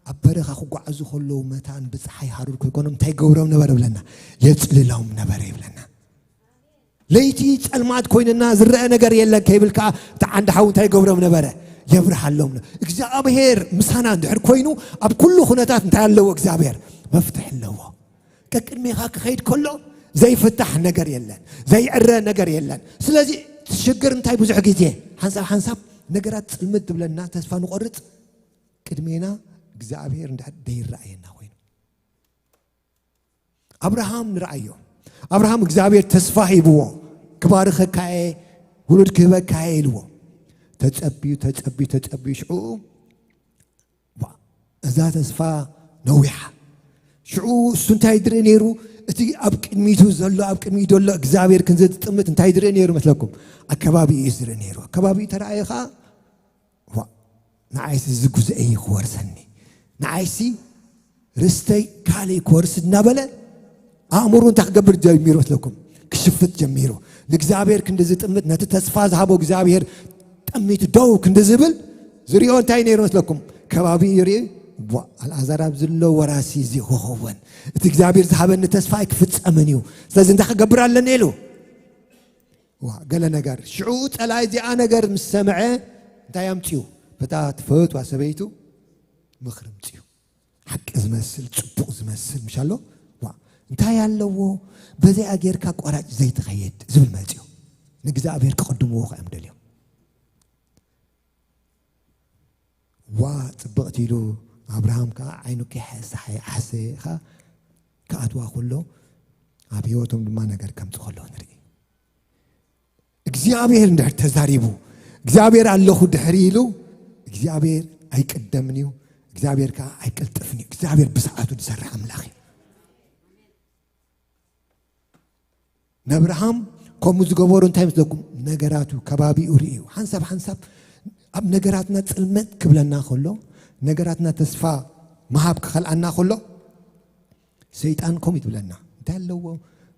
ኣብ በረኻ ክጓዓዙ ከለዉ መታን ብፀሓይ ሃሩር ከይኮኖም እንታይ ገብሮም ነበረ ብለና? የፅልሎም ነበረ ይብለና። ለይቲ ጸልማት ኮይንና ዝረአ ነገር የለን ከይብል ከዓ እቲ ዓንዲ ሓዊ እንታይ ገብሮም ነበረ? የብርሃሎም ነ እግዚኣብሔር ምሳና እንድሕር ኮይኑ ኣብ ኩሉ ኩነታት እንታይ ኣለዎ? እግዚኣብሔር መፍትሒ ኣለዎ። ቀቅድሜኻ ክኸይድ ከሎ ዘይፍታሕ ነገር የለን፣ ዘይዕረ ነገር የለን። ስለዚ ሽግር እንታይ ብዙሕ ግዜ ሓንሳብ ሓንሳብ ነገራት ጽልምት ትብለና፣ ተስፋ ንቆርጽ። ቅድሜና እግዚኣብሔር እንድሕር ደይረኣየና ኮይኑ ኣብርሃም ንረኣዮ። ኣብርሃም እግዚኣብሔር ተስፋ ሂብዎ፣ ክባርኸካ እየ፣ ውሉድ ክህበካ እየ ኢልዎ። ተጸብዩ ተጸብዩ ተጸብዩ ሽዑ ዋ፣ እዛ ተስፋ ነዊሓ። ሽዑ እሱ እንታይ ዝርኢ ነይሩ? እቲ ኣብ ቅድሚቱ ዘሎ ኣብ ቅድሚኡ ዘሎ እግዚኣብሔር ክንዘ ዝጥምት እንታይ ዝርኢ ነይሩ መስለኩም? ኣከባቢኡ እዩ ዝርኢ ነይሩ። ኣከባቢኡ ተረኣየ ኸዓ ዋ፣ ንዓይሲ እዚ ጉዘኤ እዩ ክወርሰኒ፣ ንዓይሲ ርስተይ ካልእ ክወርስ እናበለ ኣእምሩ እንታይ ክገብር ጀሚሩ መስለኩም? ክሽፍት ጀሚሩ። ንእግዚኣብሔር ክንዲ ዝጥምት፣ ነቲ ተስፋ ዝሃቦ እግዚኣብሔር ጠሚቱ ደው ክንዲ ዝብል ዝሪኦ እንታይ ነይሩ መስለኩም? ከባቢ ይርኢ። ዋ፣ ኣልኣዛር ኣብ ዝሎ ወራሲ እዚ ክኸውን፣ እቲ እግዚኣብሔር ዝሃበኒ ተስፋ ኣይክፍጸምን እዩ። ስለዚ እንታይ ክገብር ኣለኒ ኢሉ ዋ፣ ገለ ነገር ሽዑ ጸላኢ እዚኣ ነገር ምስ ሰምዐ እንታይ ኣምጽኡ? በታ ትፈትዋ ሰበይቱ ምኽሪ ኣምጽኡ። ሓቂ ዝመስል ጽቡቕ ዝመስል ምሽ ኣሎ። ዋ፣ እንታይ ኣለዎ? በዚኣ ጌርካ ኣቋራጭ ዘይትኸይድ ዝብል መጽኡ። ንእግዚኣብሔር ክቕድምዎ ከ እዮም ደልዮም። ዋ፣ ጽብቕቲ ኢሉ ኣብርሃም ከኣ ዓይኑ ከይሓሰ ሓሰ ከኣ ክኣትዋ ከሎ ኣብ ህይወቶም ድማ ነገር ከምጽእ ከሎ ንርኢ። እግዚኣብሔር እንድሕር ተዛሪቡ እግዚኣብሔር ኣለኹ ድሕሪ ኢሉ እግዚኣብሔር ኣይቅደምን እዩ። እግዚኣብሔር ከኣ ኣይቅልጥፍን እዩ። እግዚኣብሔር ብሰዓቱ ዝሰርሕ ኣምላኽ እዩ። ነብርሃም ከምኡ ዝገበሩ እንታይ ምስለኩም? ነገራቱ ከባቢኡ ርእዩ። ሓንሳብ ሓንሳብ ኣብ ነገራትና ጽልመት ክብለና ከሎ፣ ነገራትና ተስፋ ምሃብ ክኸልኣና ከሎ፣ ሰይጣን ከምኡ ትብለና። እንታይ ኣለዎ?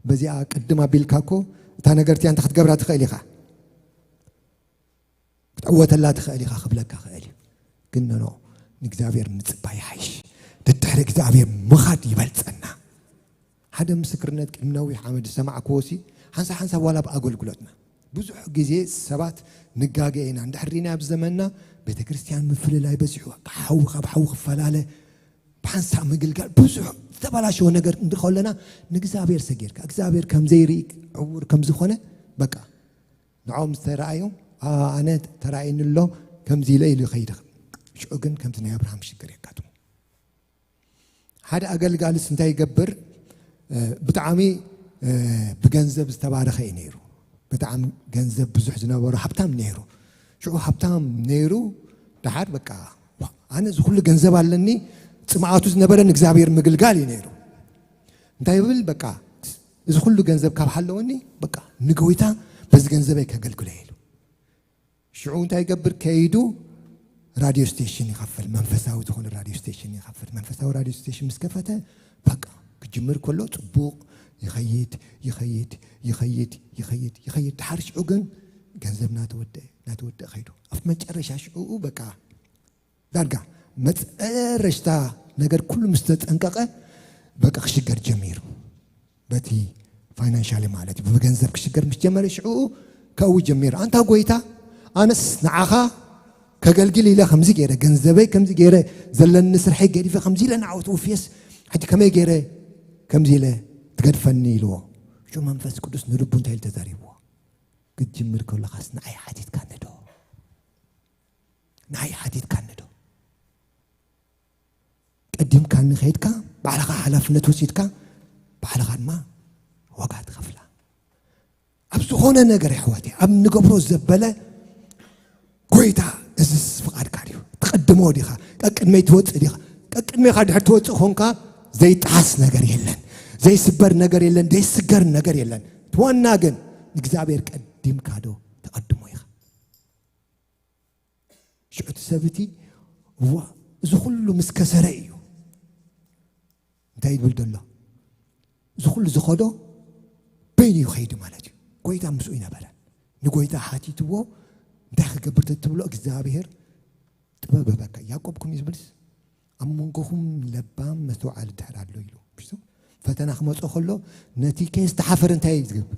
በዚኣ ቅድም ኣቢልካ እኮ እታ ነገር እቲኣ እንታይ ክትገብራ ትኽእል ኢኻ? ክትዕወተላ ትኽእል ኢኻ ክብለካ ክእል እዩ። ግን ኖ፣ ንእግዚኣብሔር ምጽባይ ይሓይሽ። ደድሕሪ እግዚኣብሔር ምኻድ ይበልጸና። ሓደ ምስክርነት ቅድሚ ነዊሕ ዓመት ዝሰማዕክዎ ሲ፣ ሓንሳብ ሓንሳብ ዋላ ኣብ ኣገልግሎትና ብዙሕ ግዜ ሰባት ንጋገ ኢና። እንድሕር ርኢና ኣብ ዘመንና ቤተ ክርስቲያን ምፍልላይ በዚሑ፣ ሓዊ ካብ ሓዊ ክፈላለ፣ ብሓንሳብ ምግልጋል ብዙሕ ዝተበላሸወ ነገር እንድኸለና ንእግዚኣብሔር ሰጊርካ፣ እግዚኣብሔር ከም ዘይርኢ ዕውር ከም ዝኾነ በቃ ንዖም ዝተረኣዮም፣ "ኣ-፣ ኣነ ተራእየኒ ኣሎ፣ ከምዚ ኢለ" ኢሉ ይኸይድ። ሽዑ ግን ከምቲ ናይ ኣብርሃም ሽግር የጋጥሞ። ሓደ ኣገልጋልስ እንታይ ይገብር? እ፣ ብጣዕሚ፣ እ፣ ብገንዘብ ዝተባረኸ እዩ ነይሩ። ብጣዕሚ ገንዘብ ብዙሕ ዝነበሮ ሃብታም ነይሩ። ሽዑ ሃብታም ነይሩ፣ ደሓር በቃ፣ "ዋ፣ ኣነ እዚ ኩሉ ገንዘብ ኣለኒ፣ ጽምኣቱ ዝነበረ ንእግዚኣብሔር ምግልጋል እዩ ነይሩ።" እንታይ ይብል? በቃ፣ "እዚ ኩሉ ገንዘብ ካብ ሃለወኒ፣ በቃ፣ ንጎይታ በዚ ገንዘበይ ከገልግሎ" ኢሉ። ሽዑ እንታይ ይገብር? ከይዱ ራድዮ ስቴሽን ይኸፍል፣ መንፈሳዊ ዝኾነ ራድዮ ስቴሽን ይኸፍል። መንፈሳዊ ራድዮ ስቴሽን ምስ ከፈተ፣ በቃ፣ ክጅምር ከሎ ጽቡቕ ይኸይድ፣ ይኸይድ፣ ይኸይድ፣ ይኸይድ፣ ይኸይድ። ድሓር ሽዑ ግን ገንዘብ ናተወደአ፣ ናተወደአ ከይዱ። ኣብ መጨረሻ ሽዑ በቃ ዳርጋ መጨረሽታ ነገር ኩሉ ምስ ተጠንቀቐ፣ በቃ ክሽገር ጀሚሩ። በቲ ፋይናንሻሊ ማለት እዩ፣ ብገንዘብ ክሽገር ምስ ጀመረ ሽዑ ከእዊ ጀሚሩ። "ኣንታ ጎይታ፣ ኣነስ ንዓኻ ከገልግል ኢለ ከምዚ ገይረ፣ ገንዘበይ ከምዚ ገይረ፣ ዘለኒ ስርሐይ ገዲፈ ከምዚ ኢለ ንዓወት ውፍየስ፣ ሕጂ ከመይ ገይረ ከምዚ ኢለ ትገድፈኒ?" ኢልዎ። ሽዑ መንፈስ ቅዱስ ንልቡ እንታይ ኢሉ ተዛሪብዎ? "ክትጅምር ከለኻስ ንዓይ ሓቲትካኒ ዶ? ንዓይ ሓቲትካኒ ዶ? ቀዲምካኒ ከይድካ፣ ባዕልኻ ሓላፍነት ወሲድካ፣ ባዕልኻ ድማ ዋጋ ትኸፍላ። ኣብ ዝኾነ ነገር፣ ኣሕዋተይ፣ ኣብ ንገብሮ ዘበለ፣ ጎይታ፣ እዝስ ፍቓድካ ድዩ? ትቐድሞ ዲኻ? ቀቅድመይ ትወጽእ ዲኻ?" ቀቅድሜኻ ድሕር ትወጽእ ኾንካ፣ ዘይጠሓስ ነገር የለን፣ ዘይስበር ነገር የለን፣ ዘይስገር ነገር የለን። እቲ ዋና ግን ንእግዚኣብሔር ቀዲምካ ዶ ተቐድሞ ኢኻ? ሽዑ እቲ ሰብ እቲ፣ "እዋ፣ እዚ ኩሉ ምስ ከሰረ እዩ እንታይ ይብል ዘሎ? እዚ ኩሉ ዝኸዶ በይኑ እዩ ከይዱ ማለት እዩ። ጎይታ ምስኡ ይነበረ። ንጎይታ ሓቲትዎ፣ እንታይ ክገብር ተትብሎ፣ እግዚኣብሔር ጥበብ በበካ። ያዕቆብ ከምኡ እዩ ዝብልስ፣ ኣብ መንጎኹም ለባም መስተውዓሊ ድሕር ኣሎ ኢሉ። ምሽቱ ፈተና ክመጾ ከሎ፣ ነቲ ከየስተሓፈረ እንታይ እዩ ዝገብር?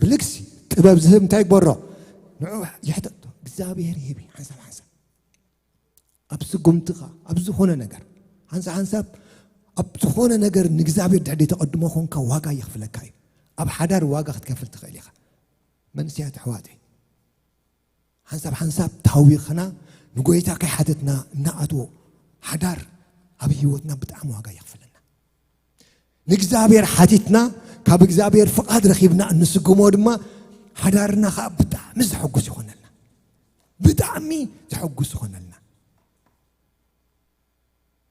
ብልግሲ ጥበብ ዝህብ እንታይ ይግበሮ? ንዑ ይሕተቶ። እግዚኣብሔር ይህብ እዩ፣ ሓንሳብ ሓንሳብ። ኣብ ስጉምትኻ፣ ኣብ ዝኾነ ነገር፣ ሓንሳብ ሓንሳብ ኣብ ዝኾነ ነገር ንእግዚኣብሔር ድሕሪ ተቐድሞ ኾንካ ዋጋ የኽፍለካ እዩ። ኣብ ሓዳር ዋጋ ክትከፍል ትኽእል ኢኻ። መንእሰያት ኣሕዋተይ፣ ሓንሳብ ሓንሳብ ታዊኽና ንጎይታ ከይሓተትና እናኣትዎ ሓዳር ኣብ ህይወትና ብጣዕሚ ዋጋ የኽፍለና። ንእግዚኣብሔር ሓቲትና፣ ካብ እግዚኣብሔር ፍቓድ ረኺብና እንስጉሞ ድማ ሓዳርና ኸዓ ብጣዕሚ ዘሐጉስ ይኾነልና። ብጣዕሚ ዘሐጉስ ይኾነልና።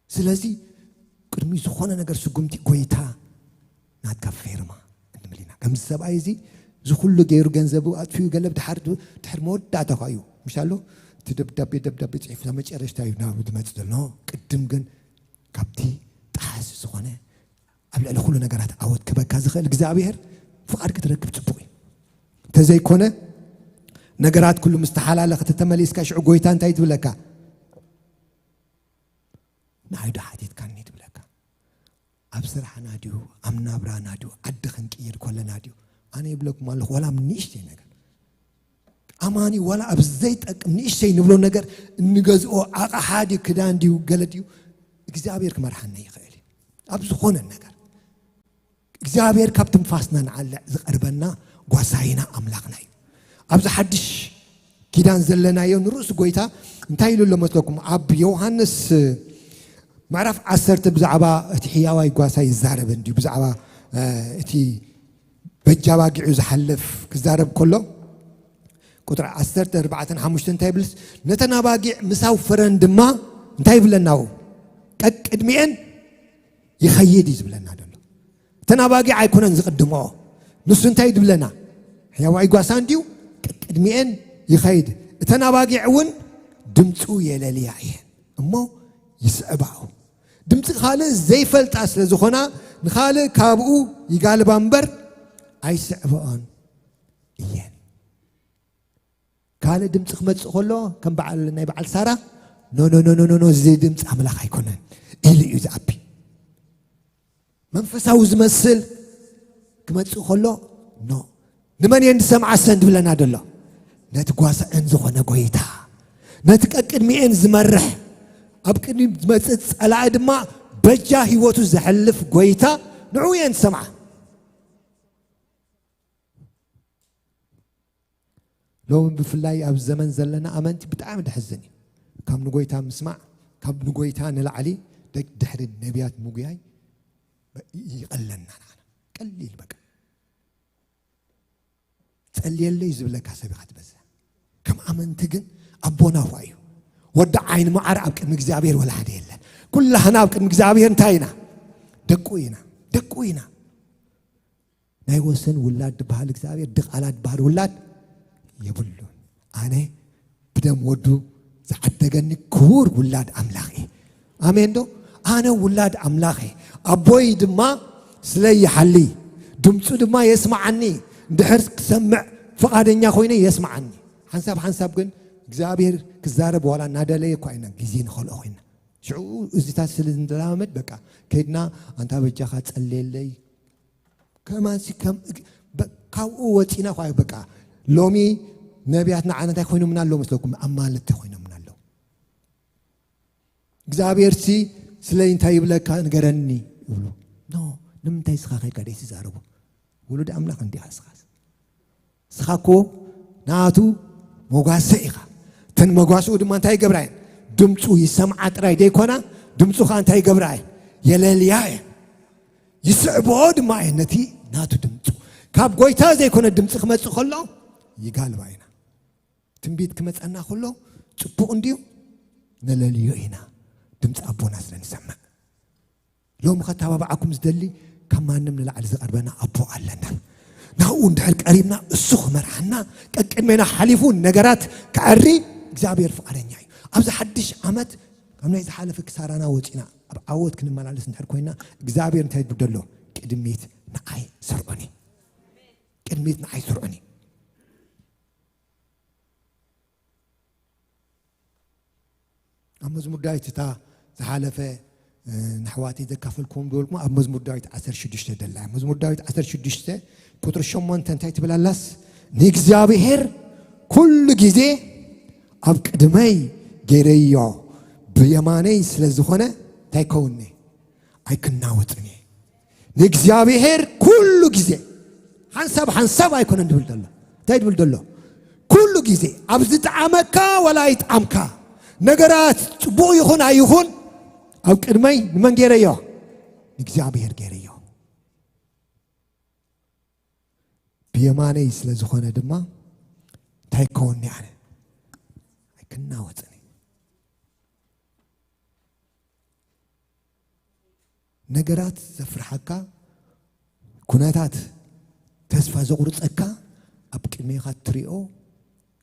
ስለዚ ቅድሚ ዝኾነ ነገር ስጉምቲ ጎይታ ናትካ ፌርማ እንብል ኢና። ከምዚ ሰብኣይ እዚ እዚ ኩሉ ገይሩ ገንዘቡ ኣጥፊኡ ገለ ድሓር ድሕር መወዳእታ ኳ እዩ። ምሽ ኣሎ እቲ ደብዳቤ ደብዳቤ ጽሒፉ መጨረሽታ እዩ ናብ ዝመጽእ ዘሎ። ቅድም ግን ካብቲ ጠሓሲ ዝኾነ ኣብ ልዕሊ ኩሉ ነገራት ዓወት ክበካ ዝኽእል እግዚኣብሔር ፍቓድ ክትረክብ ጽቡቕ እዩ። እንተዘይኮነ ነገራት ኩሉ ምስ ተሓላለኸ ተተመሊስካ ሽዑ ጎይታ እንታይ ትብለካ? ንዓይ ዶ ሓቲትካኒ ትብለካ። ኣብ ስራሕና ድዩ፣ ኣብ ናብራና ድዩ፣ ዓዲ ክንቅይር ከለና ድዩ? ኣነ ይብለኩም ኣለኹ፣ ዋላ ኣብ ንእሽተይ ነገር። ኣማኒ ዋላ ኣብ ዘይጠቅም ንእሽተይ ንብሎ ነገር እንገዝኦ ኣቕሓ ድዩ፣ ክዳን ድዩ፣ ገለ ድዩ፣ እግዚኣብሔር ክመርሓና ይኽእል እዩ። ኣብ ዝኾነ ነገር። እግዚኣብሔር ካብ ትንፋስና ንዓልዕ ዝቐርበና ጓሳይና ኣምላኽና እዩ። ኣብዚ ሓድሽ ኪዳን ዘለናዮ ንርእሱ ጎይታ እንታይ ኢሉ ኣሎ መስለኩም? ኣብ ዮሃንስ ምዕራፍ ዓሰርተ ብዛዕባ እቲ ሕያዋይ ጓሳ ይዛረብ እንድዩ። ብዛዕባ፣ እ፣ እቲ በጃ ኣባጊዑ ዝሓልፍ ክዛረብ ከሎ ቁጥሪ ዓሰርተ ኣርባዕተን ሓሙሽተን እንታይ ይብልስ? "ነተን ኣባጊዕ ምስ ኣውፈረን ድማ እንታይ ይብለና? ቀቅድሚኤን ይኸይድ" እዩ ዝብለና ዘሎ። እተን ኣባጊዕ ኣይኮነን ዝቕድምኦ፣ ንሱ እንታይ ድብለና? ሕያዋይ ጓሳ እንድዩ፣ ቅድሚኤን ይኸይድ። እተን ኣባጊዕ እውን ድምፁ የለልያ እየን እሞ ይስዕባኡ። ድምፂ ካልእ ዘይፈልጣ ስለ ዝኾና፣ ንኻልእ ካብኡ ይጋልባ እምበር ኣይስዕብኦን እየን። ካልእ ድምፂ ክመፅእ ከሎ ከም በዓል ናይ በዓል ሳራ፣ ኖ ኖ ኖ ኖ ኖ፣ እዚ ድምፂ ኣምላኽ ኣይኮነን ኢሉ እዩ ዝኣቢ። መንፈሳዊ ዝመስል ክመፅእ ከሎ፣ ኖ፣ ንመን እየን ዝሰምዓ ሰን ዝብለና ዘሎ? ነቲ ጓሳኤን ዝኾነ ጎይታ፣ ነቲ ቀቅድሚኤን ዝመርሕ፣ ኣብ ቅድሚ ዝመፅእ ፀላኢ ድማ በጃ ህይወቱ ዘሕልፍ ጎይታ፣ ንዑ እየን ዝሰምዓ። ሎሚ ብፍላይ ኣብ ዘመን ዘለና ኣመንቲ ብጣዕሚ ደሕዝን እዩ። ካብ ንጎይታ ምስማዕ፣ ካብ ንጎይታ ንላዕሊ ደግ ድሕሪ ነቢያት ምጉያይ ይቐለና ንዓና። ቀሊል በቃ። ጸልየለይ ዝብለካ ሰብ ኢኻ ትበዝሕ። ከም ኣመንቲ ግን ኣቦና ኳ እዩ። ወዲ ዓይኒ መዓር ኣብ ቅድሚ እግዚኣብሔር ወላ ሓደ የለን። ኩላህና ኣብ ቅድሚ እግዚኣብሔር እንታይ ኢና? ደቁ ኢና። ደቁ ኢና። ናይ ወሰን ውላድ ድበሃል እግዚኣብሔር ድቓላ ድበሃል ውላድ የብሉን። ኣነ ብደም ወዱ ዝዓደገኒ ክቡር ውላድ ኣምላኽ እየ። ኣሜን ዶ? ኣነ ውላድ ኣምላኽ እየ። ኣቦይ ድማ ስለይ ይሓሊ፣ ድምፁ ድማ የስምዓኒ። እንድሕር ክሰምዕ ፍቓደኛ ኮይነ የስምዓኒ። ሓንሳብ ሓንሳብ ግን እግዚኣብሔር ክዛረብ ዋላ እናደለየ እኳ ኢና ግዜ ንኸልኦ ኮይና። ሽዑ እዚታት ስለ ንለማመድ በቃ ከይድና ኣንታ በጃኻ ጸልየለይ ከማንሲ ከም እግ- በ- ካብኡ ወፂና ኳ በቃ ሎሚ ነቢያትና ዓነ እንታይ ኮይኖምና ኣለዉ መስለኩም? ኣማልቲ ኮይኖምና ኣለዉ። እግዚኣብሔር ሲ ስለይ እንታይ ይብለካ ንገረኒ ይብሉ። ኖ ንምንታይ ስኻ ከይድካ ደይ ትዛረቡ? ውሉድ ኣምላኽ እንዲኻ ስኻስ። ስኻ እኮ ናቱ መጓሰ ኢኻ። እተን መጓስኡ ድማ እንታይ ይገብራ እየን? ድምፁ ይሰምዓ ጥራይ ደይኮና ድምፁ ኸዓ እንታይ ይገብራ እየን? የለልያ እየን። ይስዕብኦ ድማ እየን ነቲ ናቱ ድምፁ። ካብ ጎይታ ዘይኮነ ድምፂ ክመፅእ ከሎ ይጋልባ ኢና። ትንቢት ክመፀና ከሎ ፅቡቕ እንድዩ፣ ነለልዮ ኢና። ድምፂ ኣቦና ስለ ንሰምዕ። ሎሚ ከተባብዓኩም ዝደሊ ካብ ማንም ንላዕሊ ዝቐርበና ኣቦ ኣለና። ናብኡ እንድሕር ቀሪብና እሱ ክመርሓና ቀቅድሜና ሓሊፉ ነገራት ክዕሪ እግዚኣብሔር ፍቓደኛ እዩ። ኣብዚ ሓድሽ ዓመት ካብ ናይ ዝሓለፈ ክሳራና ወፂና ኣብ ዓወት ክንመላለስ እንድሕር ኮይና እግዚኣብሔር እንታይ ይብል ደሎ? ቅድሚት ንዓይ ስርዑኒ። ቅድሚት ንዓይ ስርዑኒ። ኣብ መዝሙር ዳዊት እታ ዝሓለፈ ነሕዋተይ ዘካፈልኩም ዝበልኩም ኣብ መዝሙር ዳዊት ዓሰርተ ሽዱሽተ ደላ መዝሙር ዳዊት ዓሰርተ ሽዱሽተ ቁጥሪ ሸሞንተ እንታይ ትብል ኣላስ ንእግዚኣብሔር ኩሉ ግዜ ኣብ ቅድመይ ገይረዮ ብየማነይ ስለ ዝኾነ እንታይ ከውኒ ኣይክናወጥን እየ። ንእግዚኣብሔር ኩሉ ግዜ ሓንሳብ ሓንሳብ ኣይኮነን ድብል ደሎ እንታይ ድብል ደሎ ኩሉ ግዜ ኣብ ዝጠዓመካ ወላ ኣይጠዓምካ ነገራት ፅቡቕ ይኹን ኣይኹን ኣብ ቅድመይ ንመን ገይረዮ ንእግዚኣብሔር ገይረዮ። ብየማነይ ስለ ዝኾነ ድማ እንታይ ከወኒ ኣነ ኣይክናወፅን። ነገራት ዘፍርሓካ ኩነታት ተስፋ ዘቑርፀካ ኣብ ቅድሜኻ ትሪኦ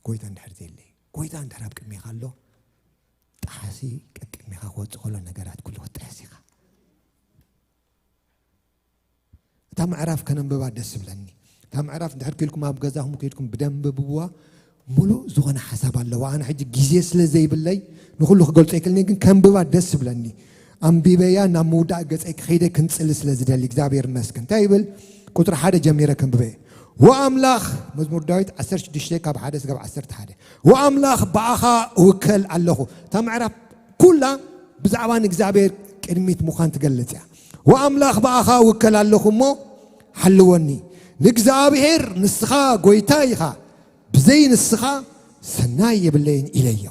ጎይታ እንድሕር ዘየለይ ጎይታ እንድሕር ኣብ ቅድሜኻ ኣሎ ጠሓሲ ቀቅድሜኻ ክወፅእ ከሎ ነገራት ኩሉ ክትጠሕስ ኢኻ። እታ ምዕራፍ ከነንብባ ደስ ይብለኒ። እታ ምዕራፍ እንድሕር ክኢልኩም ኣብ ገዛኹም ከይድኩም ብደንብ ብብዋ ሙሉእ ዝኾነ ሓሳብ ኣለዋ። ኣነ ሕጂ ግዜ ስለ ዘይብለይ ንኹሉ ክገልጾ ኣይክእልኒ፣ ግን ከንብባ ደስ ይብለኒ። ኣንቢበያ ናብ ምውዳእ ገጸይ ክኸይደ ክንጽሊ ስለ ዝደሊ እግዚኣብሔር ይመስገን። እንታይ ይብል? ቁጽሪ ሓደ ጀሚረ ከንብበ። ወኣምላኽ መዝሙር ዳዊት ዓሰርተ ሽዱሽተ ካብ ሓደ ስጋብ ዓሰርተ ሓደ ወኣምላኽ ብኣኻ እውከል ኣለኹ። እታ ምዕራፍ ኩላ ብዛዕባ ንእግዚኣብሔር ቅድሚት ምዃን ትገልጽ እያ። ወኣምላኽ ብኣኻ እውከል ኣለኹ እሞ ሓልወኒ። ንእግዚኣብሔር ንስኻ ጐይታ ኢኻ፣ ብዘይ ንስኻ ሰናይ የብለይን ኢለዮ።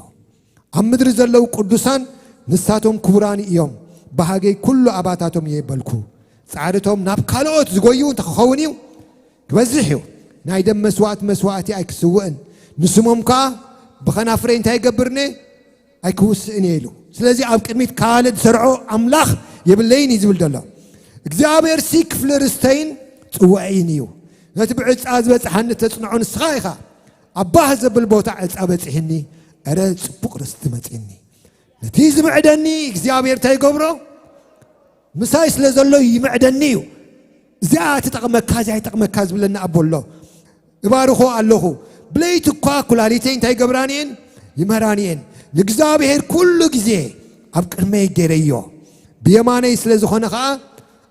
ኣብ ምድሪ ዘለዉ ቅዱሳን ንሳቶም ክቡራን እዮም፣ ባህገይ ኩሉ ኣባታቶም እየ በልኩ። ጻዕርቶም ናብ ካልኦት ዝጎዩ እንተኽኸውን እዩ ክበዝሕ እዩ። ናይ ደም መስዋእቲ መስዋእቲ ኣይክስውእን፣ ንስሞም ከኣ ብኸናፍረይ እንታይ ይገብርኒ ኣይክውስእን እየ ኢሉ። ስለዚ ኣብ ቅድሚት ካልእ ዝሰርዖ ኣምላኽ የብለይን እዩ ዝብል ዘሎ። እግዚኣብሔር ሲ ክፍሊ ርስተይን ጽዋእይን እዩ። ነቲ ብዕፃ ዝበፅሓኒ ተፅንዖ ንስኻ ኢኻ። ኣብ ባህ ዘብል ቦታ ዕፃ በፂሕኒ፣ እረ ፅቡቕ ርስቲ መፂኒ። ነቲ ዝምዕደኒ እግዚኣብሔር እንታይ ይገብሮ? ምሳይ ስለ ዘሎ ይምዕደኒ እዩ። እዚኣ ትጠቕመካ፣ እዚኣ ይጠቕመካ ዝብለኒ ኣቦ ኣሎ። እባርኾ ኣለኹ። ብለይቲ እኳ ኩላሊተይ እንታይ ይገብራን እየን? ይመራን እየን። ንእግዚኣብሔር ኩሉ ግዜ ኣብ ቅድመይ ገይረዮ። ብየማነይ ስለ ዝኾነ ኸዓ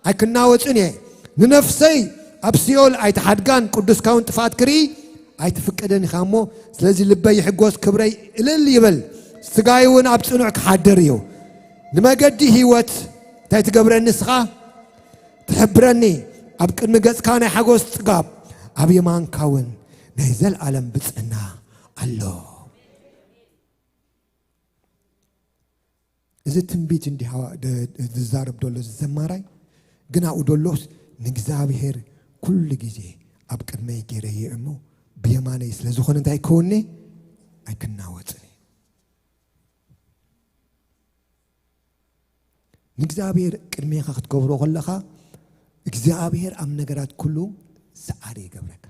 ኣይክናወጽን እየ። ንነፍሰይ ኣብ ሲኦል ኣይትሓድጋን፣ ቅዱስካ እውን ጥፍኣት ክርኢ ኣይትፍቅድን ኢኻ እሞ፣ ስለዚ ልበይ ይሕጎስ፣ ክብረይ እልል ይበል፣ ስጋይ እውን ኣብ ጽኑዕ ክሓድር እዩ። ንመገዲ ህይወት እንታይ ትገብረኒ ንስኻ? ትሕብረኒ። ኣብ ቅድሚ ገጽካ ናይ ሓጎስ ጽጋብ፣ ኣብ የማንካ እውን ናይ ዘለኣለም ብጽዕና ኣሎ። እዚ ትንቢት እንዲህ ዝዛረብ ደሎ እዚ ዘማራይ ግን ኣብኡ ደሎስ ንእግዚኣብሔር ኩሉ ግዜ ኣብ ቅድመይ ገይረዮ እሞ ብየማነይ ስለ ዝኾነ እንታይ ክኸውኒ ኣይክናወጽን እዩ። ንእግዚኣብሔር ቅድሜኻ ክትገብሮ ከለኻ እግዚኣብሔር ኣብ ነገራት ኩሉ ሰዓሪ ይገብረካ።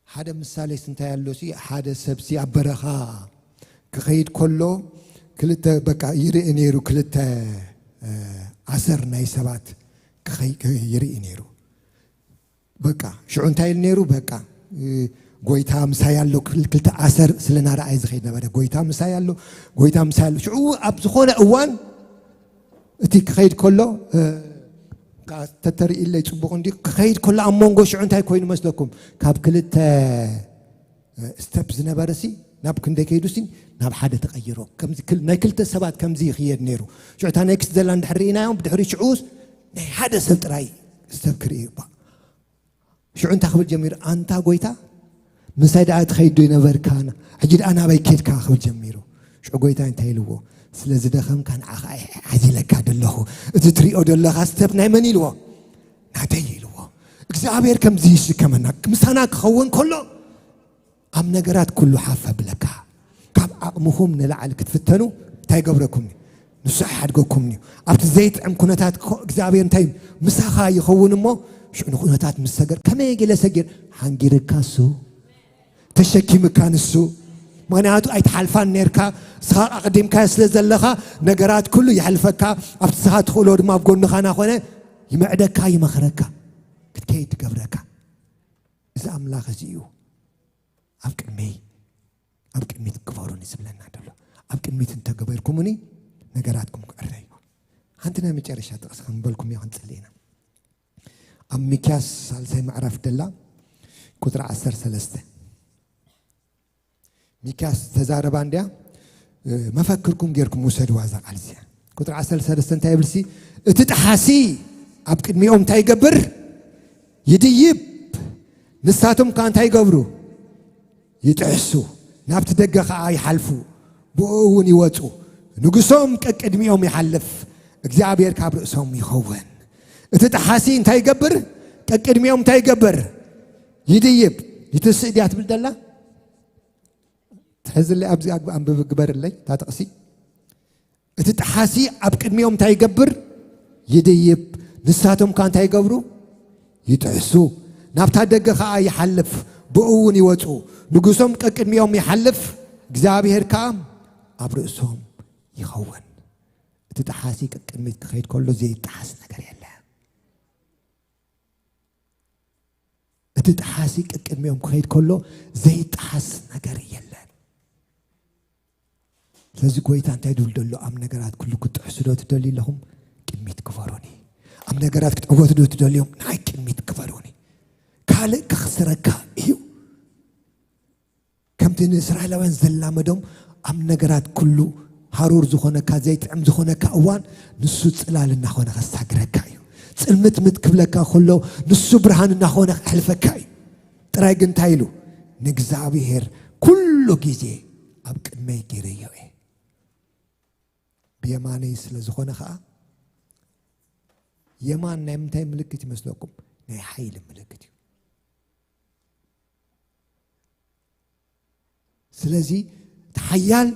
ሓደ ምሳሌስ እንታይ ኣሎ ሲ፣ ሓደ ሰብ ሲ ኣብ በረኻ ክኸይድ ከሎ ክልተ በቃ ይርኢ ነይሩ፣ ክልተ ኣሰር ናይ ሰባት ክኸይ ይርኢ ነይሩ። በቃ ሽዑ እንታይ ኢሉ ነይሩ? በቃ ጎይታ ምሳይ ኣሎ። ክልተ ኣሰር ስለ ናረኣየ ዝኸይድ ነበረ። ጎይታ ምሳይ ኣሎ፣ ጎይታ ምሳይ ኣሎ። ሽዑ ኣብ ዝኾነ እዋን እቲ ክኸይድ ከሎ ተተርእይለይ ጽቡቕ እንዲ ክኸይድ ከሎ ኣብ መንጎ ሽዑ እንታይ ኮይኑ መስለኩም? ካብ ክልተ ስተፕ ዝነበረ ሲ ናብ ክንደይ ከይዱ ሲ ናብ ሓደ ተቐይሮ። ከምዚ ናይ ክልተ ሰባት ከምዚ ይኽየድ ነይሩ። ሽዑ እታ ኔክስት ዘላ እንድሕር ርኢናዮም ብድሕሪ ሽዑስ ናይ ሓደ ሰብ ጥራይ ስተፕ ክርኢ እባ። ሽዑ እንታይ ክብል ጀሚሩ? ኣንታ ጎይታ ምሳይ ደኣ ትኸይድ ዶ ይነበርካ? ሕጂ ደኣ ናበይ ኬድካ? ክብል ጀሚሩ። ሽዑ ጎይታ እንታይ ኢልዎ? ስለ ዝደኸምካ ንዓኻ እየ ሓዚለካ ደለኹ። እቲ ትሪኦ ደለኻ ስተፕ ናይ መን ኢልዎ? ናተይ ኢልዎ። እግዚኣብሔር ከምዚ ይሽከመና። ምሳና ክኸውን ከሎ ኣብ ነገራት ኩሉ ሓፍ ኣብለካ። ካብ ዓቕምኹም ንላዕሊ ክትፍተኑ እንታይ ይገብረኩም እዩ? ንሱ ኣይሓድገኩም እዩ። ኣብቲ ዘይጥዕም ኩነታት እኮ እግዚኣብሔር እንታይ ምሳኻ ይኸውን እሞ ሽዑ ንኩነታት ምስ ሰገር ከመይ ገለ ሰጊር ሓንጊርካ እሱ ተሸኪምካ ንሱ ምክንያቱ ኣይትሓልፋን ነርካ። ንስኻ ኣቕዲምካዮ ስለ ዘለኻ ነገራት ኩሉ ይሕልፈካ። ኣብቲ ንስኻ ትኽእሎ ድማ ኣብ ጎንኻ ናኾነ ይምዕደካ፣ ይመኽረካ፣ ክትከይድ ትገብረካ። እዚ ኣምላኽ እዚ እዩ ኣብ ቅድመይ ኣብ ቅድሚት ግበሩኒ ዝብለና ደሎ። ኣብ ቅድሚት እንተገበርኩምኒ ነገራትኩም ክዕረ እዩ። ሓንቲ ናይ መጨረሻ ጥቕሲ ክንበልኩም እዩ ክንጽሊ ኢና። ኣብ ሚክያስ ሳልሳይ ምዕራፍ ደላ ቁጥሪ ዓሰርተ ሰለስተ ሚክያስ ተዛረባ እንድያ። መፈክርኩም ጌርኩም ውሰድዋ እዛ ቃል እዚኣ። ቁጥሪ ዓሰርተ ሰለስተ እንታይ ይብል ሲ? እቲ ጠሓሲ ኣብ ቅድሚኦም እንታይ ይገብር? ይድይብ። ንሳቶም ከኣ እንታይ ይገብሩ? ይጥሕሱ። ናብቲ ደገ ከኣ ይሓልፉ። ብኡ እውን ይወጹ። ንጉሶም ቀቅድሚኦም ይሓልፍ። እግዚኣብሔር ካብ ርእሶም ይኸውን። እቲ ጠሓሲ እንታይ ይገብር? ቀቅድሚኦም እንታይ ይገብር? ይድይብ። ይትስእ ድያ ትብል ደላ? ትሕዝለይ ኣብዚ ኣግባብ ኣንብብ ግበርለይ እታ ጥቕሲ። እቲ ጠሓሲ ኣብ ቅድሚኦም እንታይ ይገብር? ይድይብ። ንሳቶም ከኣ እንታይ ይገብሩ? ይጥሕሱ። ናብታ ደገ ከኣ ይሓልፍ፣ ብኡ እውን ይወጹ። ንጉሶም ቀቅድሚኦም ይሓልፍ፣ እግዚኣብሔር ከኣ ኣብ ርእሶም ይኸውን። እቲ ጠሓሲ ቀቅድሚት ክኸይድ ከሎ ዘይጠሓስ ነገር የለ። እቲ ጠሓሲ ቀቅድሚኦም ክኸይድ ከሎ ዘይጠሓስ ነገር የለን። ስለዚ ጎይታ እንታይ ድብል ደሎ? ኣብ ነገራት ኩሉ ክትጥሕሱ ዶ ትደልዩ ኣለኹም? ቅሚት ክበሩኒ። ኣብ ነገራት ክትዕወቱ ዶ ትደልዮም? ንዓይ ቅሚት ክበሩኒ። ካልእ ከኽስረካ እዩ። ከምቲ ንእስራኤላውያን ዘላመዶም ኣብ ነገራት ኩሉ ሃሩር ዝኾነካ ዘይጥዕም ዝኾነካ እዋን ንሱ ጽላል እናኾነ ከሳግረካ እዩ። ጽልምትምት ክብለካ ከሎ ንሱ ብርሃን እናኾነ ከሕልፈካ እዩ። ጥራይ ግን እንታይ ኢሉ? ንእግዚኣብሔር ኩሉ ግዜ ኣብ ቅድመይ ገይረዮ እየ። ብየማነይ ስለ ዝኾነ ኸዓ የማን ናይ ምንታይ ምልክት ይመስለኩም? ናይ ሓይሊ ምልክት እዩ። ስለዚ እቲ ሓያል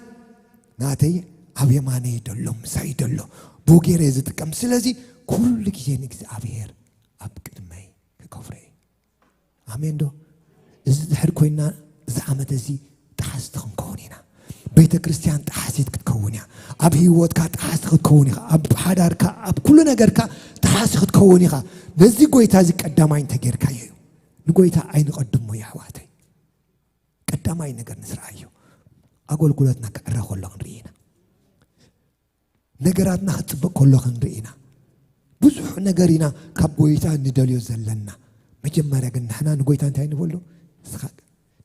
ናተይ ኣብ የማነይ ደሎ ምሳይ ደሎ ብኡ ገይረ እየ ዝጥቀም። ስለዚ ኩሉ ግዜ ንእግዚኣብሔር ኣብ ቅድመይ ክከብሮ እዩ። ኣሜን ዶ? እዚ ድሕር ኮይና፣ እዚ ዓመት እዚ ጠሓስቲ ክንከውን ኢና። ቤተ ክርስቲያን ጠሓሲት ክትከውን እያ። ኣብ ህይወትካ ጠሓሲ ክትከውን ኢኻ። ኣብ ሓዳርካ፣ ኣብ ኩሉ ነገርካ ጠሓሲ ክትከውን ኢኻ። ነዚ ጎይታ እዚ ቀዳማይ እንተጌርካዮ እዩ። ንጎይታ ኣይንቐድሞ እዩ ኣሕዋተይ። ቀዳማይ ነገር ንስርዓዮ። ኣገልግሎትና ክዕረ ከሎ ክንርኢ ኢና። ነገራትና ክጽብቕ ከሎ ክንርኢ ኢና። ብዙሕ ነገር ኢና ካብ ጎይታ ንደልዮ ዘለና። መጀመርያ ግን ንሕና ንጎይታ እንታይ ንበሎ? ንስኻ